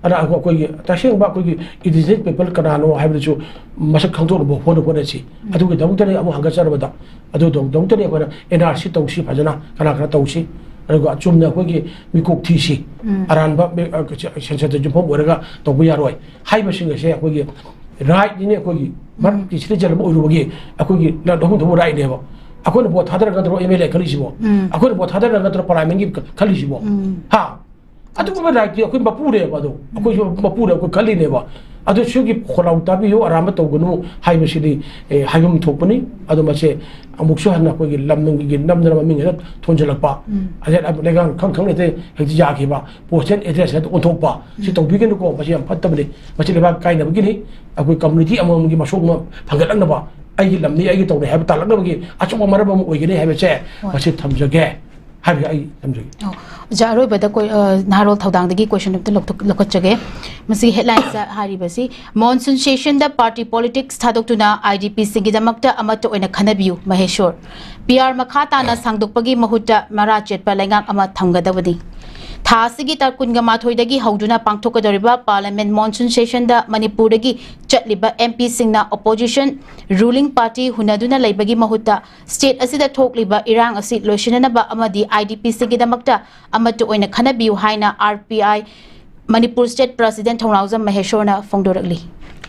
ꯑꯗ ꯑꯩꯈꯣꯏ-, ꯑꯩꯈꯣꯏꯒꯤ ꯇꯁꯦꯡꯕ ꯑꯩꯈꯣꯏꯒꯤ indigenous people ꯀꯅꯥꯅꯣ ꯍꯥꯏꯕꯗꯨꯁꯨ ꯃꯁꯛ ꯈꯪꯗꯣꯛꯅꯕ ꯍꯣꯠꯅ-, ꯍꯣꯠꯅꯁꯤ꯫ ꯎꯝ꯫ ꯑꯗꯨꯒꯤꯗꯃꯛꯇꯅꯤ ꯑꯃꯨꯛ ꯍꯟꯒꯠꯆꯔꯕꯗ ꯑꯗꯨꯗꯃꯛꯇꯅꯤ ꯑꯩꯈꯣꯏꯅ N R C ꯇꯧꯁꯤ, ꯐꯖꯅ ꯀꯅꯥ ꯀꯅꯥ ꯇꯧꯁꯤ, ꯑꯗꯨꯒ ꯑꯆꯨꯝꯅ ꯑꯩꯈꯣꯏꯒꯤ ꯃꯤꯀꯣꯛ ꯊꯤꯁꯤ꯫ ꯎꯝ꯫ ꯑꯔꯥꯟꯕ ꯃꯤ-, ꯑ, census ꯇ ꯌꯨꯝꯐꯝ ꯑꯣꯏꯔꯒ ꯇꯧꯕ ꯌꯥꯔꯣꯏ ꯍꯥꯏꯕꯁꯤꯡ ꯑꯁꯦ ꯑꯩꯈꯣꯏꯒꯤ right ꯅꯤꯅꯦ꯫ ꯑꯩꯈꯣꯏꯒꯤ ꯎꯝ꯫ ꯃꯔꯛꯀꯤ citizen ꯑꯃ ꯑꯣꯏꯔꯨꯕꯒꯤ ꯑꯩꯈꯣꯏꯒꯤ ꯂ-, ꯂꯧꯐꯝ ꯊꯣꯛꯄ right ꯅꯦꯕ꯫ ꯑꯩꯈꯣꯏꯅ vote ꯊꯥꯗꯔꯒ ꯅꯠꯇ꯭ꯔꯣ M L A ꯈꯜꯂꯤꯁꯤꯕꯣ? ꯎꯝ꯫ ꯑꯩꯈꯣꯏꯅ vote ꯊꯥꯗꯔꯒ ꯅꯠꯇ꯭ꯔꯣ parliament ꯀꯤ ꯈꯜꯂꯤꯁꯤꯕꯣ? ꯎꯝ꯫ ꯍꯥ? ꯑꯗꯨꯒꯨꯝꯕ ꯔꯥꯏꯠꯇꯤ ꯑꯩꯈꯣꯏ ꯃꯄꯨꯅꯦꯕ꯫ ꯑꯗꯣ ꯑꯩꯈꯣꯏꯁꯨ ꯃꯄꯨꯅꯦ, ꯑꯩꯈꯣꯏ ꯈꯜꯂꯤꯅꯦꯕ꯫ ꯑꯗꯣ ꯁꯤꯒꯤ ꯈꯣꯜꯂꯥꯎ ꯇꯥꯕꯤꯌꯨ, ꯑꯔꯥꯟꯕ ꯇꯧꯒꯅꯨ ꯍꯥꯏꯕꯁꯤꯗꯤ, ꯑꯦ, ꯍꯥꯏꯐꯝ ꯊꯣꯛꯄꯅꯤ꯫ ꯑꯗꯣ ꯃꯁꯦ ꯑꯃꯨꯛꯁꯨ ꯍꯟꯅ ꯑꯩꯈꯣꯏꯒꯤ ꯂꯝꯗꯝꯒꯤ ꯅꯝꯗꯅ ꯃꯃꯤꯡ ꯍꯦꯛꯇ ꯊꯣꯟꯖꯜꯂꯛꯄ, ꯎꯝ꯫ ꯑꯗꯩ ꯂꯩꯉꯥꯛ ꯈꯪ ꯈꯪꯅ ꯍꯦꯛꯇ ꯍꯦꯛꯇ ꯌꯥꯈꯤꯕ, ꯄꯣꯁꯇꯦꯜ ꯑꯦꯗ꯭ꯔꯦꯁ ꯍꯦꯛꯇ ꯑꯣꯟꯊꯣꯛꯄ, ꯁꯤ ꯎꯝ꯫ ꯇꯧꯕꯤꯒꯅꯨꯀꯣ꯫ ꯃꯁꯤ ꯌꯥꯝ ꯐꯠꯇꯕꯅꯤ꯫ ꯃꯁꯤ ꯂꯩꯕꯥꯛ ꯀꯥꯏꯅꯕꯒꯤꯅꯤ꯫ ꯑꯩꯈꯣꯏ ꯀꯝꯃ꯭ꯌꯨꯅꯤꯇꯤ ꯑꯃꯃꯝꯒꯤ ꯃꯁꯣꯛ ꯑꯃ ꯐꯒꯠꯂꯛꯅꯕ, ꯑꯩꯒꯤ ꯂꯝꯅꯤ, ꯑꯩꯒꯤ ꯇꯧꯅꯤ ꯍꯥꯏꯕ ꯇꯥꯜꯂꯛꯅꯕꯒꯤ ꯑꯆꯧꯕ ꯃꯔꯝ ꯑꯃ ꯑꯣꯏꯒꯅꯤ ꯍꯥꯏꯕꯁꯦ, ꯍꯣꯏ꯫ ꯃꯁꯤ ꯊꯝꯖꯒꯦ꯫ ꯍꯥꯏꯕꯁꯦ ꯑꯩ ꯊꯝꯖꯒꯦ꯫ ꯑꯣ, ꯑꯣꯖꯥ, ꯑꯔꯣꯏꯕꯗ ꯀꯣꯏ-, ꯑ, ꯅꯍꯥꯔꯣꯜ ꯊꯧꯗꯥꯡꯗꯒꯤ ꯀꯣꯏꯁꯟ ꯑꯝꯇ ꯂꯧꯊꯣꯛ-, ꯂꯧꯈꯠꯆꯒꯦ꯫ ꯃꯁꯤꯒꯤ ꯍꯦꯗꯂꯥꯏꯟꯁꯇ ꯍꯥꯏꯔꯤꯕꯁꯤ, "ꯃꯣꯟꯁꯨꯟ ꯁꯦꯁꯟꯗ ꯄꯥꯔꯇꯤ ꯄꯣꯂꯤꯇꯤꯛꯁ ꯊꯥꯗꯣꯛꯇꯨꯅ ꯑꯥꯏ ꯗꯤ ꯄꯤꯁꯤꯡꯒꯤꯗꯃꯛꯇ ꯑꯃꯠꯇ ꯑꯣꯏꯅ ꯈꯟꯅꯕꯤꯌꯨ", ꯃꯍꯦꯁꯣꯔ꯫ ꯄꯤ ꯑꯥꯔ ꯃꯈꯥ ꯇꯥꯅ ꯁꯥꯡꯗꯣꯛꯄꯒꯤ ꯃꯍꯨꯠꯇ ꯃꯔꯥ ꯆꯦꯠꯄ ꯂꯩꯉꯥꯛ ꯑꯃ ꯊꯝꯒꯗꯕꯅꯤ꯫ ꯊꯥ ꯑꯁꯤꯒꯤ ꯇꯥꯡ ꯀꯨꯟꯒ ꯃꯥꯊꯣꯏꯗꯒꯤ ꯍꯧꯗꯨꯅ ꯄꯥꯡꯊꯣꯛꯀꯗꯧꯔꯤꯕ ꯄꯥꯔꯂꯤꯌꯥꯃꯦꯟ ꯃꯣꯟꯁꯨꯟ ꯁꯦꯁꯟꯗ ꯃꯅꯤꯄꯨꯔꯗꯒꯤ ꯆꯠꯂꯤꯕ ꯑꯦꯝ ꯄꯤꯁꯤꯡꯅ ꯑꯣꯄꯣꯖꯤꯁꯟ, ꯔꯨꯂꯤꯡ ꯄꯥꯔꯇꯤ ꯍꯨꯟꯅꯗꯨꯅ ꯂꯩꯕꯒꯤ ꯃꯍꯨꯠꯇ ꯁ꯭ꯇꯦꯠ ꯑꯁꯤꯗ ꯊꯣꯛꯂꯤꯕ ꯏꯔꯥꯡ ꯑꯁꯤ ꯂꯣꯏꯁꯤꯟꯅꯅꯕ ꯑꯃꯗꯤ ꯑꯥꯏ ꯗꯤ ꯄꯤꯁꯤꯡꯒꯤꯗꯃꯛꯇ ꯑꯃꯠꯇ ꯑꯣꯏꯅ ꯈꯟꯅꯕꯤꯌꯨ ꯍꯥꯏꯅ R P I Manipur state president Thounaojam ꯃꯍꯦꯁꯣꯔꯅ ꯐꯣꯡꯗꯣꯔꯛꯂꯤ꯫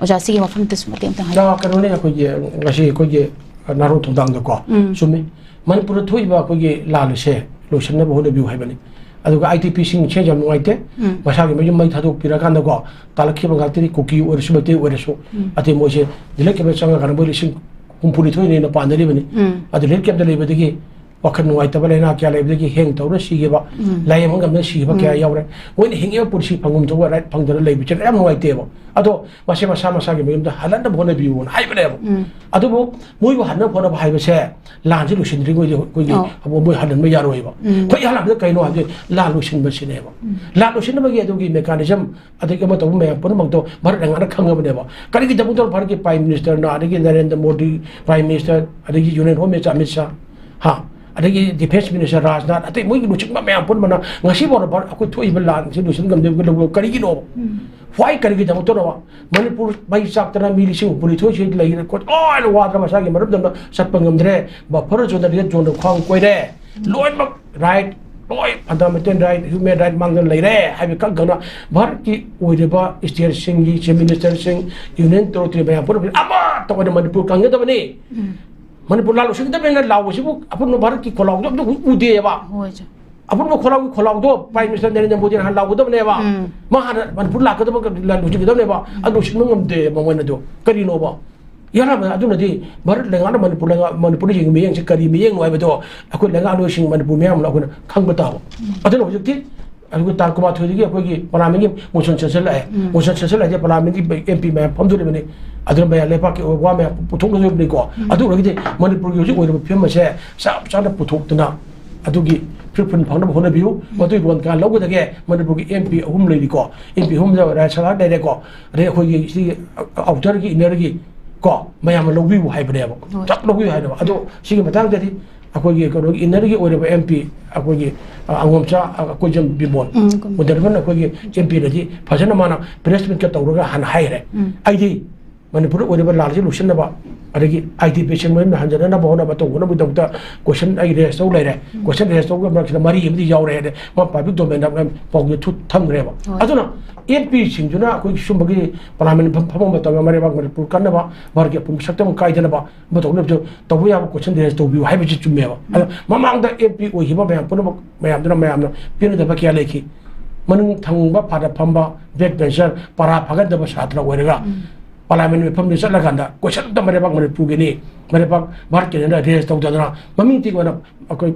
ꯑꯣꯖꯥ, ꯁꯤꯒꯤ ꯃꯐꯝꯗꯁꯨ ꯃꯇꯦꯡ ꯑꯝꯇꯪ ꯍꯥꯏꯕꯤꯌꯨ꯫ ꯑ, ꯀꯩꯅꯣꯅꯦ, ꯑꯩꯈꯣꯏꯒꯤ ꯉꯁꯤ ꯑꯩꯈꯣꯏꯒꯤ ꯅꯍꯥꯔꯣꯜ ꯊꯧꯗꯥꯡꯗꯀꯣ, ꯎꯝ꯫ ꯆꯨꯝꯃꯤ꯫ ꯃꯅꯤꯄꯨꯔꯗ ꯊꯣꯛꯏꯕ ꯑꯩꯈꯣꯏꯒꯤ ꯂꯥꯟ ꯑꯁꯦ ꯂꯣꯏꯁꯤꯟꯅꯕ ꯍꯣꯠꯅꯕꯤꯌꯨ ꯍꯥꯏꯕꯅꯤ꯫ ꯑꯗꯨꯒ ꯑꯥꯏ ꯗꯤ ꯄꯤꯁꯤꯡꯁꯦ ꯌꯥꯝ ꯅꯨꯡꯉꯥꯏꯇꯦ꯫ ꯎꯝ꯫ ꯃꯁꯥꯒꯤ ꯃꯌꯨꯝ ꯃꯩ ꯊꯥꯗꯣꯛꯄꯤꯔꯀꯥꯟꯗꯀꯣ, ꯇꯥꯜꯂꯛꯈꯤꯕ ꯉꯥꯛꯇꯅꯤ, ꯀꯨꯀꯤ ꯑꯣꯏꯔꯁꯨ, ꯃꯩꯇꯩ ꯑꯣꯏꯔꯁꯨ꯫ ꯎꯝ꯫ ꯑꯗꯩ ꯃꯣꯏꯁꯦ ꯔꯤꯂꯤꯐ ꯀꯦꯝꯞꯇ ꯆꯪꯉꯀꯥꯟꯗ ꯃꯣꯏ ꯂꯤꯁꯤꯡ ꯍꯨꯝꯐꯨꯅꯤꯊꯣꯏꯅ ꯍꯦꯟꯅ ꯄꯥꯟꯅꯔꯤꯕꯅꯤ꯫ ꯎꯝ꯫ ꯑꯗꯨ ꯔꯤꯂꯤꯐ ꯀꯦꯝꯞꯇ ꯂꯩꯕꯗꯒꯤ ꯋꯥꯈꯜ ꯅꯨꯡꯉꯥꯏꯇꯕ ꯂꯥꯏꯅꯥ ꯀꯌꯥ ꯂꯩꯕꯗꯒꯤ ꯍꯦꯡ ꯇꯧꯔ ꯁꯤꯈꯤꯕ, ꯎꯝ꯫ ꯂꯥꯏꯌꯦꯡꯕ ꯉꯝꯗꯅ ꯁꯤꯈꯤꯕ ꯀꯌꯥ ꯎꯝ꯫ ꯌꯥꯎꯔꯦ꯫ ꯃꯣꯏꯅ ꯍꯤꯡꯉꯤꯕ ꯄꯨꯟꯁꯤ ꯐꯪꯐꯝ ꯊꯣꯛꯄ ꯔꯥꯏꯠ ꯐꯪꯗꯅ ꯂꯩꯕꯁꯦ ꯌꯥꯝ ꯅꯨꯡꯉꯥꯏꯇꯦꯕ꯫ ꯑꯗꯣ ꯃꯁꯦ ꯃꯁꯥ ꯃꯁꯥꯒꯤ ꯃꯌꯨꯝꯗ ꯍꯜꯂꯛꯅꯕ ꯍꯣꯠꯅꯕꯤꯌꯨꯅ ꯍꯥꯏꯕꯅꯦꯕ꯫ ꯎꯝ꯫ ꯑꯗꯨꯕꯨ ꯃꯣꯏꯕꯨ ꯍꯟꯅꯕ ꯍꯣꯠꯅꯕ ꯍꯥꯏꯕꯁꯦ ꯂꯥꯟꯁꯦ ꯂꯣꯏꯁꯤꯟꯗ꯭ꯔꯤꯉꯩꯗ ꯑꯩꯈꯣꯏꯒꯤ ꯑꯧ꯫ ꯑꯃꯨꯛ ꯃꯣꯏ ꯍꯟꯍꯟꯕ ꯌꯥꯔꯣꯏꯕ꯫ ꯎꯝ꯫ ꯑꯩꯈꯣꯏ ꯍꯜꯂꯛꯄꯗ ꯀꯩꯅꯣ ꯍꯥꯏꯕꯗꯤ ꯂꯥꯟ ꯂꯣꯏꯁꯤꯟꯕꯁꯤꯅꯦꯕ꯫ ꯎꯝ꯫ ꯂꯥꯟ ꯂꯣꯏꯁꯤꯟꯅꯕꯒꯤ ꯑꯗꯨꯒꯤ ꯃꯦꯀꯥꯅꯤꯖꯝ ꯑꯗꯒꯤ ꯑꯃ ꯇꯧꯕ ꯃꯌꯥꯝ ꯄꯨꯝꯅꯃꯛꯇꯣ ꯚꯥꯔꯠ ꯂꯩꯉꯥꯛꯅ ꯈꯪꯉꯕꯅꯦꯕ꯫ ꯀꯔꯤꯒꯤꯗꯃꯛꯇ ꯚꯥꯔꯠꯀꯤ ꯄ꯭ꯔꯥꯏꯝ ꯃꯤꯅꯤꯁꯇꯔꯅ, ꯑꯗꯒꯤ ꯅꯔꯦꯟꯗ꯭ꯔ ꯃꯣꯗꯤ ꯄ꯭ꯔꯥꯏꯝ ꯃꯤꯅꯤꯁꯇꯔ, ꯑꯗꯒꯤ union home minister Amit Shah, ꯍꯥ, ꯑꯗꯒꯤ ꯗꯤꯐꯦꯟꯁ ꯃꯤꯅꯤꯁꯇꯔ ꯔꯥꯖꯅꯥꯊ, ꯑꯇꯩ ꯃꯣꯏꯒꯤ ꯂꯨꯆꯤꯡꯕ ꯃꯌꯥꯝ ꯄꯨꯝꯕꯅ ꯉꯁꯤꯐꯥꯎꯗ ꯚꯥꯔꯠ ꯑꯩꯈꯣꯏ ꯊꯣꯛꯏꯕ ꯂꯥꯟꯁꯤ ꯂꯣꯏꯁꯤꯟ ꯉꯝꯗꯕ ꯀꯔꯤꯒꯤꯅꯣ? ꯎꯝ꯫ Why? ꯀꯔꯤꯒꯤꯗꯃꯛꯇꯅꯣ? ꯃꯅꯤꯄꯨꯔ ꯃꯩ ꯆꯥꯛꯇꯅ ꯃꯤ ꯂꯤꯁꯤꯡ ꯍꯨꯝꯐꯨꯅꯤꯊꯣꯏꯁꯤ ꯂꯩꯔꯦ, ꯈꯣꯠ-, ꯂꯣꯏꯅ ꯋꯥꯗꯅ ꯃꯁꯥꯒꯤ ꯃꯔꯝꯗꯝꯗ ꯆꯠꯄ ꯉꯝꯗ꯭ꯔꯦ꯫ ꯕꯐꯔ ꯖꯣꯟꯗ, ꯔꯦꯗ ꯖꯣꯟꯗ ꯈ꯭ꯋꯥꯡ ꯀꯣꯏꯔꯦ꯫ ꯂꯣꯏꯅꯃꯛ ꯔꯥꯏꯠ, ꯂꯣꯏ ꯐꯟꯗꯥꯃꯦꯟꯇꯦꯜ ꯔꯥꯏꯠ, ꯍ꯭ꯌꯨꯃꯦꯟ ꯔꯥꯏꯠ ꯃꯥꯡꯗꯅ ꯂꯩꯔꯦ ꯍꯥꯏꯕ ꯈꯛ ꯈꯪꯅ ꯚꯥꯔꯠꯀꯤ ꯑꯣꯏꯔꯤꯕ ꯁ꯭ꯇꯦꯠꯁꯤꯡꯒꯤ ꯆꯤꯐ ꯃꯤꯅꯤꯁꯇꯔꯁꯤꯡ, ꯌꯨꯅꯤꯌꯟ ꯇꯦꯔꯤꯇꯣꯔꯤ ꯃꯌꯥꯝ ꯄꯨꯝꯅꯃꯛ ꯑꯃꯠꯇ ꯑꯣꯏꯅ ꯃꯅꯤꯄꯨꯔ ꯀꯟꯒꯗꯕꯅꯤ꯫ ꯎꯝ꯫ ꯃꯅꯤꯄꯨꯔ ꯂꯥꯟ ꯂꯣꯏꯁꯤꯟꯒꯗꯕꯅꯤꯅ ꯂꯥꯎꯕꯁꯤꯕꯨ ꯑꯄꯨꯟꯕ ꯚꯥꯔꯠꯀꯤ ꯈꯣꯜꯂꯥꯎꯗꯣ ꯑꯝꯇ ꯎꯗꯦꯕ꯫ ꯍꯣꯏ, ꯁꯦ꯫ ꯑꯄꯨꯟꯕ ꯈꯣꯜꯂꯥꯎꯒꯤ ꯈꯣꯜꯂꯥꯎꯗꯣ Prime Minister ꯅꯔꯦꯟꯗ꯭ꯔ ꯃꯣꯗꯤꯅ ꯍꯥꯟꯅ ꯂꯥꯎꯒꯗꯕꯅꯦꯕ꯫ ꯎꯝ꯫ ꯃꯥ ꯍꯥꯟꯅ ꯃꯅꯤꯄꯨꯔ ꯂꯥꯛꯀꯗꯕ ꯂ-, ꯂꯨꯆꯤꯡꯒꯗꯕꯅꯦꯕ꯫ ꯑꯗꯨ ꯂꯨꯆꯤꯡꯕ ꯉꯝꯗꯦ ꯃꯉꯣꯟꯗ꯫ ꯑꯗꯨ ꯀꯔꯤꯅꯣꯕ? ꯌꯥꯔꯕ ꯑꯗꯨꯅꯗꯤ ꯚꯥꯔꯠ ꯂꯩꯉꯥꯛꯅ ꯃꯅꯤꯄꯨꯔ ꯂꯩꯉꯥꯛ, ꯃꯅꯤꯄꯨꯔꯗ ꯌꯦꯡꯉꯤ ꯃꯤꯠꯌꯦꯡꯁꯦ ꯀꯔꯤ ꯃꯤꯠꯌꯦꯡꯅꯣ ꯍꯥꯏꯕꯗꯣ ꯑꯩꯈꯣꯏ ꯂꯩꯉꯥꯛꯂꯣꯏꯁꯤꯡ, ꯃꯅꯤꯄꯨꯔ ꯃꯤꯌꯥꯝꯅ ꯑꯩꯈꯣꯏꯅ ꯈꯪꯕ ꯇꯥꯕ꯫ ꯑꯗꯨꯅ ꯍꯧꯖꯤꯛꯇꯤ ꯑꯗꯨꯒ ꯇꯥꯡ ꯀꯨꯟꯃꯥꯊꯣꯏꯗꯒꯤ ꯑꯩꯈꯣꯏꯒꯤ Parliamentꯀꯤ motion ꯁꯦꯝꯖꯤꯜꯂꯛꯑꯦ꯫ ꯎꯝ꯫ Motion ꯁꯦꯝꯖꯤꯜꯂꯛꯑꯗꯤ Parliamentꯀꯤ MP ꯃꯌꯥꯝ ꯐꯝꯗꯣꯔꯤꯕꯅꯤ꯫ ꯑꯗꯨꯅ ꯃꯌꯥꯝ ꯂꯩꯕꯥꯛꯀꯤ ꯑꯣꯏꯕ ꯋꯥ ꯃꯌꯥꯝ ꯄꯨꯊꯣꯛꯅꯗꯣꯔꯤꯕꯅꯤꯀꯣ꯫ ꯎꯝ꯫ ꯑꯗꯨ ꯑꯣꯏꯔꯒꯗꯤ ꯃꯅꯤꯄꯨꯔꯒꯤ ꯍꯧꯖꯤꯛ ꯑꯣꯏꯔꯤꯕ ꯐꯤꯕꯝ ꯑꯁꯦ ꯆꯞ ꯆꯥꯅ ꯄꯨꯊꯣꯛꯇꯅ ꯑꯗꯨꯒꯤ ꯐꯨꯔꯨꯞ ꯐꯪꯅꯕ ꯍꯣꯠꯅꯕꯤꯌꯨ꯫ ꯎꯝ꯫ ꯃꯗꯨꯒꯤ ꯂꯣꯟ ꯀꯌꯥ ꯂꯧꯒꯗꯒꯦ? ꯃꯅꯤꯄꯨꯔꯒꯤ MP ꯑꯍꯨꯝ ꯂꯩꯔꯤꯀꯣ꯫ MP ꯑꯍꯨꯝꯗ ꯔꯥꯖ꯭ꯌ ꯁꯔꯀꯥꯔ ꯂꯩꯔꯦꯀꯣ꯫ ꯑꯗꯩ ꯑꯩꯈꯣꯏꯒꯤ ꯁꯤꯒꯤ outerꯒꯤ, innerꯒꯤ ꯀꯣ, ꯃꯌꯥꯝꯅ ꯂꯧꯕꯤꯌꯨ ꯍꯥꯏꯕꯅꯦꯕ꯫ ꯍꯣꯏ꯫ ꯆꯞ ꯂꯧꯕꯤꯌꯨ ꯍꯥꯏꯅꯦꯕ꯫ ꯑꯗꯣ ꯁꯤꯒꯤ ꯃꯇꯥꯡꯗꯗꯤ ꯑꯩꯈꯣꯏꯒꯤ ꯀꯩꯅꯣꯒꯤ innerꯒꯤ ꯑꯣꯏꯔꯤꯕ MP ꯑꯩꯈꯣꯏꯒꯤ, ꯑ, ꯑꯉꯣꯝꯆꯥ, ꯑ, ꯀꯣꯏꯖꯝ ꯕꯤꯃꯣꯜ ꯎꯝ, ꯀꯣꯏꯖꯝ꯫ ꯃꯨꯟꯗꯔꯒꯟ ꯑꯩꯈꯣꯏꯒꯤ MPꯅꯗꯤ ꯐꯖꯅ ꯃꯥꯅ press meetꯀ ꯇꯧꯔꯒ ꯍꯥꯟꯅ ꯍꯥꯏꯈ꯭ꯔꯦ꯫ ꯎꯝ꯫ ꯑꯩꯗꯤ ꯃꯅꯤꯄꯨꯔꯗ ꯑꯣꯏꯔꯤꯕ ꯂꯥꯜꯁꯤ ꯂꯣꯏꯁꯤꯟꯅꯕ, ꯑꯗꯒꯤ ITP ꯁꯦꯟꯃꯤꯠꯂꯣꯟ ꯍꯟꯖꯤꯟꯅꯅꯕ ꯍꯣꯠꯅꯕ ꯇꯧꯅꯕꯒꯤꯗꯃꯛꯇ question ꯑꯩ raise ꯇꯧ ꯂꯩꯔꯦ꯫ ꯎꯝ꯫ Question raise ꯇꯧꯕ ꯃꯔꯛꯁꯤꯗ ꯃꯔꯤ ꯑꯃꯗꯤ ꯌꯥꯎꯔꯦ ꯍꯥꯏꯗꯤ ꯃꯥ public domainꯗ ꯄꯥꯎꯁꯦ ꯊꯨ-, ꯊꯝꯈ꯭ꯔꯦꯕ꯫ ꯍꯣꯏ꯫ ꯑꯗꯨꯅ MPꯁꯤꯡꯗꯨꯅ ꯑꯩꯈꯣꯏꯒꯤ ꯁꯨꯝꯕꯒꯤ Parliament ꯐꯝ-, ꯐꯝꯕ ꯃꯇꯝꯗ ꯃꯔꯩꯕꯥꯛ ꯃꯅꯤꯄꯨꯔ ꯀꯟꯅꯕ, ꯚꯥꯔꯠꯀꯤ ꯑꯄꯨꯟꯕ ꯁꯛꯇꯝ ꯀꯥꯏꯗꯅꯕ, ꯑꯃ ꯇꯧꯅꯕꯗꯣ ꯇꯧꯕ ꯌꯥꯕ question raise ꯇꯧꯕꯤꯌꯨ ꯍꯥꯏꯕꯁꯤ ꯆꯨꯝꯃꯦꯕ꯫ ꯑꯗꯣ ꯎꯝ꯫ ꯃꯃꯥꯡꯗ MP ꯑꯣꯏꯈꯤꯕ ꯃꯌꯥꯝ ꯄꯨꯝꯅꯃꯛ ꯃꯌꯥꯝꯗꯨꯅ ꯃꯌꯥꯝꯅ ꯄꯦꯟꯅꯗꯕ ꯀꯌꯥ ꯂꯩꯈꯤ꯫ ꯃꯅꯨꯡ ꯊꯪꯕ ꯐꯥꯗ ꯐꯝꯕ, back bencher, ꯄꯔꯥ ꯐꯥꯒꯠꯇꯕ ꯁꯥꯇ꯭ꯔ ꯑꯣꯏꯔꯒ ꯎꯝ꯫ Parliament ꯃꯤꯐꯝꯗ ꯆꯠꯂꯀꯥꯟꯗ question ꯑꯝꯇ ꯃꯔꯩꯕꯥꯛ ꯃꯅꯤꯄꯨꯔꯒꯤꯅꯤ, ꯃꯔꯩꯕꯥꯛ ꯚꯥꯔꯠꯀꯤꯅꯤꯅ raise ꯇꯧꯗꯗꯅ ꯃꯃꯤꯡ ꯊꯤꯕꯅ ꯑꯩꯈꯣꯏ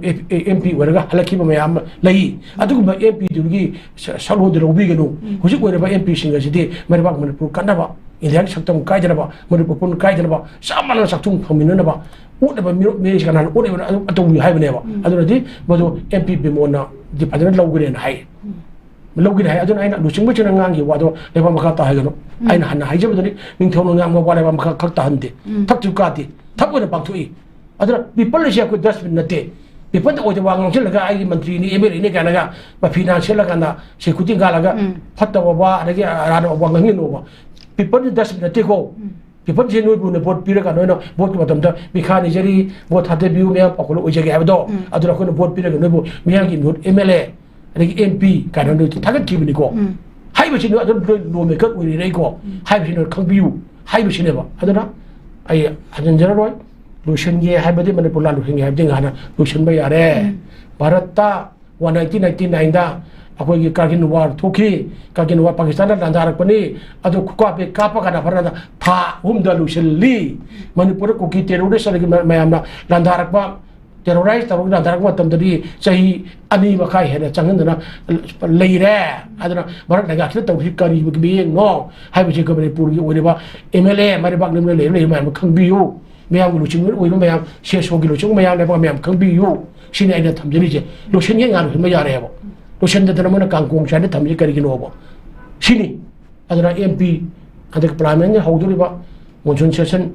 MP ꯑꯣꯏꯔꯒ ꯍꯜꯂꯛꯈꯤꯕ ꯃꯌꯥꯝ ꯑꯃ ꯂꯩ꯫ ꯑꯗꯨꯒꯨꯝꯕ MPꯗꯨꯒꯤ ꯁ-, ꯁꯛꯂꯣꯟꯗꯨ ꯂꯧꯕꯤꯒꯅꯨ꯫ ꯎꯝ꯫ ꯍꯧꯖꯤꯛ ꯑꯣꯏꯔꯤꯕ MPꯁꯤꯡ ꯑꯁꯤꯗꯤ ꯃꯔꯩꯕꯥꯛ ꯃꯅꯤꯄꯨꯔ ꯀꯟꯅꯕ, ꯏꯟꯗꯤꯌꯥꯒꯤ ꯁꯛꯇꯝ ꯀꯥꯏꯗꯅꯕ, ꯆꯞ ꯃꯥꯟꯅꯅ ꯆꯥꯛꯊꯨꯡ ꯐꯪꯃꯤꯟꯅꯅꯕ ꯎꯠꯅꯕ ꯃꯤꯔꯣ-, ꯃꯤꯔꯩꯁꯦ ꯀꯅꯥꯅ ꯎꯠꯂꯤꯕꯅꯣ? ꯑꯗꯨ ꯇꯧꯕꯤꯌꯨ ꯍꯥꯏꯕꯅꯦꯕ꯫ ꯎꯝ꯫ ꯑꯗꯨꯅꯗꯤ ꯃꯗꯨ MP ꯕꯤꯃꯣꯟꯅꯗꯤ ꯐꯖꯅ ꯂꯧꯒꯅꯦꯅ ꯍꯥꯏ꯫ ꯎꯝ꯫ ꯂꯧꯒꯅꯤ ꯍꯥꯏ꯫ ꯑꯗꯨꯅ ꯑꯩꯅ ꯂꯨꯆꯤꯡꯕꯁꯤꯅ ꯉꯥꯡꯈꯤꯕ ꯋꯥꯗꯣ ꯂꯩꯕꯥꯛ ꯃꯈꯥ ꯇꯥꯍꯟꯒꯅꯨ꯫ ꯎꯝ꯫ ꯑꯩꯅ ꯍꯥꯟꯅ ꯍꯥꯏꯖꯕꯗꯨꯅꯤ, ꯅꯤꯡꯊꯧꯅ ꯉꯥꯡꯕ ꯋꯥ ꯂꯩꯕꯥꯛ ꯃꯈꯥ ꯈꯛ ꯇꯥꯍꯟꯗꯦ꯫ ꯎꯝ꯫ ꯊꯞꯁꯨ ꯀꯥꯗꯦ꯫ ꯊꯞ ꯑꯣꯏꯅ ꯄꯥꯡꯊꯣꯛꯏ꯫ ꯑꯗꯨꯅ people ꯑꯁꯤ ꯑꯩꯈꯣꯏ dustbin ꯅꯠꯇꯦ꯫ Peopleꯗ ꯑꯣꯏꯗꯕ ꯋꯥ ꯉꯥꯡꯁꯤꯜꯂꯒ ꯑꯩꯒꯤ ꯃꯟꯇ꯭ꯔꯤꯅꯤ, MLAꯅꯤ ꯀꯥꯏꯅꯒ ꯃꯐꯤ ꯅꯥꯟ ꯁꯦꯠꯂꯀꯥꯟꯗ security ꯉꯥꯜꯂꯒ ꯎꯝ꯫ ꯐꯠꯇꯕ ꯋꯥ ꯑꯗꯒꯤ ꯑꯔꯥꯟꯕ ꯋꯥ ꯉꯥꯡꯍꯟꯅꯣꯕ꯫ Peopleꯗꯤ dustbin ꯅꯠꯇꯦꯀꯣ꯫ ꯎꯝ꯫ Peopleꯁꯤ ꯅꯣꯏꯕꯨ ꯅ vote ꯄꯤꯔꯒ ꯅꯣꯏꯅ voteꯀꯤ ꯃꯇꯝꯗ ꯃꯤꯈꯥ ꯅꯤꯖꯔꯤ, vote ꯊꯥꯗꯕꯤꯌꯨ, ꯃꯌꯥꯝ ꯄꯥꯎꯈꯣꯜ ꯑꯣꯏꯖꯒꯦ ꯍꯥꯏꯕꯗꯣ, ꯎꯝ꯫ ꯑꯗꯨꯅ ꯑꯩꯈꯣꯏꯅ vote ꯄꯤꯔꯒ ꯅꯣꯏꯕꯨ ꯃꯤꯌꯥꯝꯒꯤ ꯃꯤꯍꯨꯠ MLA ꯑꯗꯒꯤ MP ꯀꯥꯏꯅ ꯅꯣꯏ ꯊꯥꯒꯠꯈꯤꯕꯅꯤꯀꯣ꯫ ꯎꯝ꯫ ꯍꯥꯏꯔꯤꯕꯁꯤ ꯅꯣꯏ ꯑꯗꯨꯝ ꯅꯣꯏ lawmaker ꯑꯣꯏꯔꯤꯔꯩꯀꯣ꯫ ꯎꯝ꯫ ꯍꯥꯏꯔꯤꯕꯁꯤ ꯅꯣꯏ ꯈꯪꯕꯤꯌꯨ ꯍꯥꯏꯕꯁꯤꯅꯦꯕ꯫ ꯑꯗꯨꯅ ꯑꯩ ꯍꯟꯖꯤꯟꯖꯔꯔꯣꯏ꯫ ꯂꯣꯏꯁꯤꯟꯒꯦ ꯍꯥꯏꯕꯗꯤ ꯃꯅꯤꯄꯨꯔ ꯂꯥꯟ ꯂꯣꯏꯁꯤꯟꯒꯦ ꯍꯥꯏꯕꯗꯤ ꯉꯍꯥꯟꯅ ꯂꯣꯏꯁꯤꯟꯕ ꯌꯥꯔꯦ꯫ ꯎꯝ꯫ ꯚꯥꯔꯠꯇ ꯋꯥꯟ ꯅꯥꯏꯟꯇꯤꯟ ꯅꯥꯏꯟꯇꯤ ꯅꯥꯏꯟꯗ ꯑꯩꯈꯣꯏꯒꯤ ꯀꯥꯔꯒꯤꯜ ꯋꯥꯔ ꯊꯣꯛꯈꯤ꯫ ꯀꯥꯔꯒꯤꯜ ꯋꯥꯔ ꯄꯥꯀꯤꯁꯇꯥꯟꯅ ꯂꯥꯟꯗꯥꯔꯛꯄꯅꯤ꯫ ꯑꯗꯨ ꯈꯨꯀꯥꯞꯄꯦ ꯀꯥꯞꯄ ꯀꯥꯟꯗ ꯐꯔꯗ ꯊꯥ ꯑꯍꯨꯝꯗ ꯂꯣꯏꯁꯤꯜꯂꯤ꯫ ꯃꯅꯤꯄꯨꯔꯗ ꯀꯨꯀꯤ ꯇꯦꯔꯣꯔꯤꯁ ꯑꯗꯒꯤ ꯃ-, ꯃꯌꯥꯝꯅ ꯂꯥꯟꯗꯥꯔꯛꯄ, ꯇꯦꯔꯣꯔꯥꯏꯁ ꯇꯧꯔꯒ ꯂꯥꯟꯗꯥꯔꯛꯄ ꯃꯇꯝꯗꯗꯤ ꯆꯍꯤ ꯑꯅꯤ ꯃꯈꯥꯏ ꯍꯦꯟꯅ ꯆꯪꯍꯟꯗꯅ ꯂꯩꯔꯦ꯫ ꯑꯗꯨꯅ ꯃꯔꯛ ꯂꯩꯉꯥꯛꯁꯤꯗ ꯇꯧꯔꯤꯁꯤ ꯀꯔꯤ ꯃꯤꯠꯌꯦꯡꯅꯣ ꯍꯥꯏꯕꯁꯤ ꯑꯩꯈꯣꯏ ꯃꯅꯤꯄꯨꯔꯒꯤ ꯑꯣꯏꯔꯤꯕ ꯑꯦꯝ ꯑꯦꯜ ꯑꯦ, ꯃꯔꯩꯕꯥꯛ ꯂꯦꯝꯅ ꯂꯩꯔꯤꯕ ꯃꯌꯥꯝ ꯑꯃ ꯈꯪꯕꯤꯌꯨ꯫ ꯃꯌꯥꯝꯒꯤ ꯂꯨꯆꯤꯡꯕ ꯑꯣꯏꯕ ꯃꯌꯥꯝ, ꯁꯦꯁꯣꯒꯤ ꯂꯨꯆꯤꯡꯕ ꯃꯌꯥꯝ, ꯂꯩꯕꯥꯛ ꯃꯌꯥꯝ ꯈꯪꯕꯤꯌꯨ꯫ ꯁꯤꯅꯤ ꯑꯩꯅ ꯊꯝꯖꯔꯤꯁꯦ꯫ ꯂꯣꯏꯁꯤꯟꯒꯦ ꯉꯥꯏ ꯂꯣꯏꯁꯤꯟꯕ ꯌꯥꯔꯦꯕ꯫ ꯂꯣꯏꯁꯤꯟꯗꯗꯅ ꯃꯣꯏꯅ ꯀꯥꯡꯒꯣꯡ ꯆꯥꯏꯅ ꯊꯝꯃꯤꯁꯦ ꯀꯔꯤꯒꯤꯅꯣꯕ? ꯁꯤꯅꯤ꯫ ꯑꯗꯨꯅ ꯑꯦꯝ ꯄꯤ ꯍꯟꯗꯛ ꯄꯥꯔꯂꯤꯌꯥꯃꯦꯟꯒꯤ ꯍꯧꯗꯣꯔꯤꯕ ꯃꯣꯟꯁꯨꯟ ꯁꯦꯁꯟ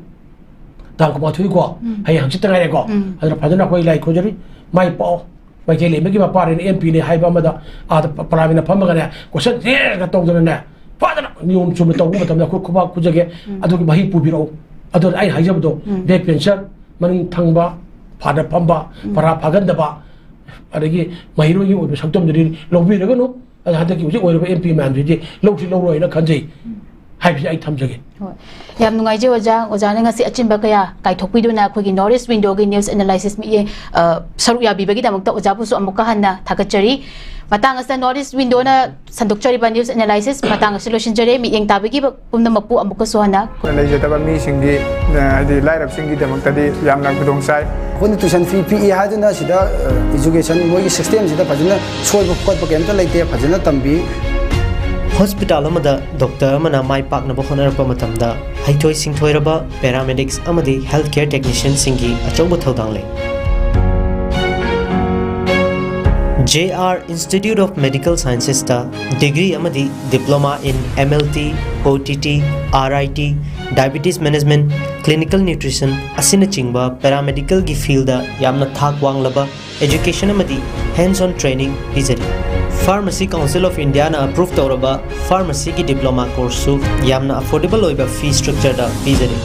ꯇꯥꯡ ꯀꯨꯟꯃꯥꯊꯣꯏ ꯀꯣ, ꯎꯝ꯫ ꯍꯌꯦꯡ ꯍꯪꯆꯤꯠꯇ ꯉꯥꯏꯔꯦꯀꯣ꯫ ꯎꯝ꯫ ꯑꯗꯨꯅ ꯐꯖꯅ ꯑꯩꯈꯣꯏ ꯂꯥꯏ ꯈꯨꯔꯨꯝꯖꯔꯤ, ꯃꯥꯏ ꯄꯥꯛꯑꯣ꯫ ꯃꯥꯏꯀꯩ ꯂꯩꯃꯒꯤ ꯃꯄꯥꯔꯤꯅ ꯑꯦꯝ ꯄꯤꯅꯦ ꯍꯥꯏꯕ ꯑꯃꯗ ꯑꯥꯗ ꯄ-, ꯄꯥꯔꯂꯤꯌꯥꯃꯦꯟꯗ ꯐꯝꯃꯒꯅꯦ, ꯀꯣꯏꯁꯟ ꯔꯦꯔꯒ ꯇꯧꯗꯅꯅꯦ, ꯐꯖꯅ ꯅꯤꯌꯣꯝ ꯆꯨꯝꯅ ꯇꯧꯕ ꯃꯇꯝꯗ ꯑꯩꯈꯣꯏ ꯈꯨꯕꯥꯛ ꯈꯨꯖꯒꯦ꯫ ꯎꯝ꯫ ꯑꯗꯨꯒꯤ ꯃꯍꯩ ꯄꯨꯕꯤꯔꯛꯎ꯫ ꯑꯗꯨꯅ ꯑꯩꯅ ꯍꯥꯏꯖꯕꯗꯣ, ꯎꯝ꯫ ꯕꯦꯛ ꯕꯦꯟꯆꯔ, ꯃꯅꯤꯡ ꯊꯪꯕ, ꯐꯥꯗ ꯐꯝꯕ, ꯎꯝ꯫ ꯄꯔꯥ ꯐꯥꯒꯟꯗꯕ, ꯑꯗꯒꯤ ꯃꯍꯩꯔꯣꯏꯒꯤ ꯑꯣꯏꯕ ꯁꯛꯇꯝꯗꯨꯗꯤ ꯂꯧꯕꯤꯔꯒꯅꯨ꯫ ꯑꯗ ꯍꯟꯗꯛꯀꯤ ꯍꯧꯖꯤꯛ ꯑꯣꯏꯔꯤꯕ ꯑꯦꯝ ꯄꯤ ꯃꯌꯥꯝꯁꯤꯗꯤ ꯂꯧꯁꯤ ꯂꯧꯔꯣꯏꯅ ꯈꯟꯖꯩ ꯍꯥꯏꯕꯁꯤ ꯑꯩ ꯊꯝꯖꯒꯦ꯫ ꯍꯣꯏ꯫ ꯌꯥꯝ ꯅꯨꯡꯉꯥꯏꯖꯩ ꯑꯣꯖꯥ꯫ ꯑꯣꯖꯥꯅ ꯉꯁꯤ ꯑꯆꯤꯟꯕ ꯀꯌꯥ ꯀꯥꯏꯊꯣꯛꯄꯤꯗꯨꯅ ꯑꯩꯈꯣꯏꯒꯤ North East Windowꯒꯤ news analysis ꯃꯤꯠꯌꯦꯡ, ꯑ, ꯁꯔꯨꯛ ꯌꯥꯕꯤꯕꯒꯤꯗꯃꯛꯇ ꯑꯣꯖꯥꯕꯨꯁꯨ ꯑꯃꯨꯛꯀ ꯍꯟꯅ ꯊꯥꯒꯠꯆꯔꯤ꯫ ꯃꯇꯥꯡ ꯑꯁꯤꯗ North East Windowꯅ ꯁꯟꯗꯣꯛꯆꯔꯤꯕ news analysis ꯃꯇꯥꯡ ꯑꯁꯤ ꯂꯣꯏꯁꯤꯟꯖꯔꯦ꯫ ꯃꯤꯠꯌꯦꯡ ꯇꯥꯕꯤꯈꯤꯕ ꯄꯨꯝꯅꯃꯛꯄꯨ ꯑꯃꯨꯛꯀꯁꯨ ꯍꯟꯅ ꯂꯩꯖꯗꯕ ꯃꯤꯁꯤꯡꯒꯤ, ꯑ, ꯍꯥꯏꯗꯤ ꯂꯥꯏꯔꯕꯁꯤꯡꯒꯤꯗꯃꯛꯇꯗꯤ ꯌꯥꯝꯅ ꯈꯨꯗꯣꯡ ꯆꯥꯏ꯫ ꯑꯩꯈꯣꯏꯅ tuition fee ꯄꯤꯛꯏ ꯍꯥꯏꯗꯨꯅ ꯁꯤꯗ, ꯑ, education ꯃꯣꯏꯒꯤ systemꯁꯤꯗ ꯐꯖꯅ ꯁꯣꯏꯕ ꯈꯣꯠꯄ ꯀꯩꯝꯇ ꯂꯩꯇꯦ, ꯐꯖꯅ ꯇꯝꯕꯤ꯫ ꯍꯣꯁꯄꯤꯇꯥꯜ ꯑꯃꯗ ꯗꯣꯛꯇꯔ ꯑꯃꯅ ꯃꯥꯏ ꯄꯥꯛꯅꯕ ꯍꯣꯠꯅꯔꯛꯄ ꯃꯇꯝꯗ, ꯍꯩꯊꯣꯏ ꯁꯤꯡꯊꯣꯏꯔꯕ paramedics ꯑꯃꯗꯤ health care technicianꯁꯤꯡꯒꯤ ꯑꯆꯧꯕ ꯊꯧꯗꯥꯡ ꯂꯩ꯫ J R Institute of Medical Sciences ꯇ degree ꯑꯃꯗꯤ diploma in M L T, O T T, R I T, diabetes management, clinical nutrition ꯑꯁꯤꯅꯆꯤꯡꯕ paramedicalꯒꯤ fieldꯗ ꯌꯥꯝꯅ ꯊꯥꯛ ꯋꯥꯡꯂꯕ education ꯑꯃꯗꯤ hands-on training ꯄꯤꯖꯔꯤ꯫ Pharmacy Council of Indiaꯅ approve ꯇꯧꯔꯕ pharmacyꯒꯤ diploma courseꯁꯨ ꯌꯥꯝꯅ affordable ꯑꯣꯏꯕ fee structureꯗ ꯄꯤꯖꯔꯤ꯫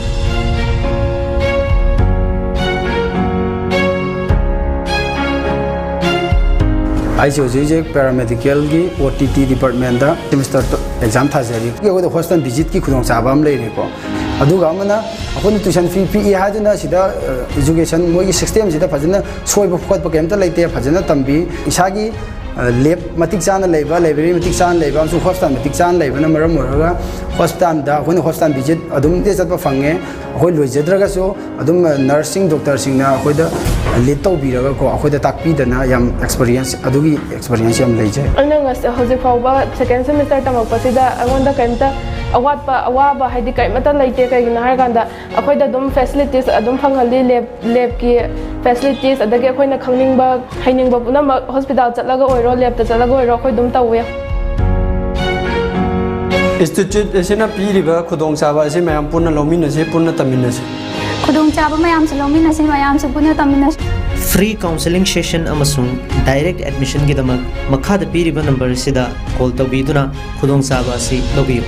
ꯑꯩꯁꯦ ꯍꯧꯖꯤꯛ ꯍꯧꯖꯤꯛ ꯄꯦꯔꯥꯃꯦꯗꯤꯀꯦꯜꯒꯤ ꯑꯣ ꯇꯤ ꯇꯤ ꯗꯤꯄꯥꯔꯠꯃꯦꯟꯗ ꯁꯦꯃꯤꯁꯇꯔ ꯑꯦꯛꯖꯥꯝ ꯊꯥꯖꯔꯤ꯫ ꯑꯩꯈꯣꯏꯗ ꯍꯣꯁꯄꯤꯇꯥꯜ ꯚꯤꯖꯤꯠꯀꯤ ꯈꯨꯗꯣꯡꯆꯥꯕ ꯑꯃ ꯂꯩꯔꯦꯀꯣ꯫ ꯑꯗꯨꯒ ꯑꯃꯅ ꯑꯩꯈꯣꯏꯅ ꯇ꯭ꯌꯨꯁꯟ ꯐꯤ ꯄꯤꯛꯏ ꯍꯥꯏꯗꯨꯅ ꯁꯤꯗ ꯏꯖꯨꯀꯦꯁꯟ ꯃꯣꯏꯒꯤ ꯁꯤꯁꯇꯦꯝꯁꯤꯗ ꯐꯖꯅ ꯁꯣꯏꯕ ꯈꯣꯠꯄ ꯀꯩꯝꯇ ꯂꯩꯇꯦ꯫ ꯐꯖꯅ ꯇꯝꯕꯤ꯫ ꯏꯁꯥꯒꯤ ꯂꯦꯕ ꯃꯇꯤꯛ ꯆꯥꯅ ꯂꯩꯕ, ꯂꯥꯏꯕ꯭ꯔꯦꯔꯤ ꯃꯇꯤꯛ ꯆꯥꯅ ꯂꯩꯕ ꯑꯃꯁꯨꯡ ꯍꯣꯁꯄꯤꯇꯥꯜ ꯃꯇꯤꯛ ꯆꯥꯅ ꯂꯩꯕꯅ ꯃꯔꯝ ꯑꯣꯏꯔꯒ ꯍꯣꯁꯄꯤꯇꯥꯜꯗ ꯑꯩꯈꯣꯏꯅ ꯍꯣꯁꯄꯤꯇꯥꯜ ꯚꯤꯖꯤꯠ ꯑꯗꯨꯝ ꯆꯠꯄ ꯐꯪꯉꯦ꯫ ꯑꯩꯈꯣꯏ ꯂꯣꯏꯖꯗ꯭ꯔꯒꯁꯨ ꯑꯗꯨꯝ ꯅꯔꯁꯁꯤꯡ, ꯗꯣꯛꯇꯔꯁꯤꯡꯅ ꯑꯩꯈꯣꯏꯗ ꯂꯤꯗ ꯇꯧꯕꯤꯔꯒꯀꯣ, ꯑꯩꯈꯣꯏꯗ ꯇꯥꯛꯄꯤꯗꯅ ꯌꯥꯝ ꯑꯦꯛꯁꯄꯔꯤꯌꯦꯟꯁ, ꯑꯗꯨꯒꯤ ꯑꯦꯛꯁꯄꯔꯤꯌꯦꯟꯁ ꯌꯥꯝ ꯂꯩꯖꯩ꯫ ꯑꯩꯅ ꯉꯁ-, ꯍꯧꯖꯤꯛ ꯐꯥꯎꯕ ꯁꯦꯀꯦꯟ ꯁꯦꯃꯤꯁꯇꯔ ꯇꯝꯃꯛꯄꯁꯤꯗ ꯑꯩꯉꯣꯟꯗ ꯀꯔꯤꯝꯇ ꯑꯋꯥꯠꯄ, ꯑꯋꯥꯕ ꯍꯥꯏꯗꯤ ꯀꯔꯤꯃꯠꯇ ꯂꯩꯇꯦ꯫ ꯀꯩꯒꯤꯅꯣ ꯍꯥꯏꯔꯀꯥꯟꯗ ꯑꯩꯈꯣꯏꯗ ꯑꯗꯨꯝ ꯐꯦꯁꯤꯂꯤꯇꯤꯁ ꯑꯗꯨꯝ ꯐꯪꯍꯜꯂꯤ꯫ ꯂꯦꯕ, ꯂꯦꯕꯀꯤ ꯐꯦꯁꯤꯂꯤꯇꯤꯁ, ꯑꯗꯒꯤ ꯑꯩꯈꯣꯏꯅ ꯈꯪꯅꯤꯡꯕ, ꯍꯩꯅꯤꯡꯕ ꯄꯨꯝꯅꯃꯛ ꯍꯣꯁꯄꯤꯇꯥꯜ ꯆꯠꯂꯒ ꯑꯣꯏꯔꯣ, ꯂꯦꯕꯇ ꯆꯠꯂꯒ ꯑꯣꯏꯔꯣ, ꯑꯩꯈꯣꯏ ꯑꯗꯨꯝ ꯇꯧꯋꯦ꯫ ꯏꯟꯁꯇꯤꯇ꯭ꯌꯨꯠ ꯑꯁꯤꯅ ꯄꯤꯔꯤꯕ ꯈꯨꯗꯣꯡꯆꯥꯕ ꯑꯁꯤ ꯃꯌꯥꯝ ꯄꯨꯟꯅ ꯂꯧꯃꯤꯟꯅꯁꯤ, ꯄꯨꯟꯅ ꯇꯝꯃꯤꯟꯅꯁꯤ꯫ ꯈꯨꯗꯣꯡꯆꯥꯕ ꯃꯌꯥꯝꯁꯨ ꯂꯧꯃꯤꯟꯅꯁꯤ, ꯃꯌꯥꯝꯁꯨ ꯄꯨꯟꯅ ꯇꯝꯃꯤꯟꯅꯁꯤ꯫ Free counselling session ꯑꯃꯁꯨꯡ direct admissionꯒꯤꯗꯃꯛ ꯃꯈꯥꯗ ꯄꯤꯔꯤꯕ ꯅꯝꯕꯔ ꯑꯁꯤꯗ ꯀꯣꯜ ꯇꯧꯕꯤꯗꯨꯅ ꯈꯨꯗꯣꯡꯆꯥꯕ ꯑꯁꯤ ꯂꯧꯕꯤꯌꯨ꯫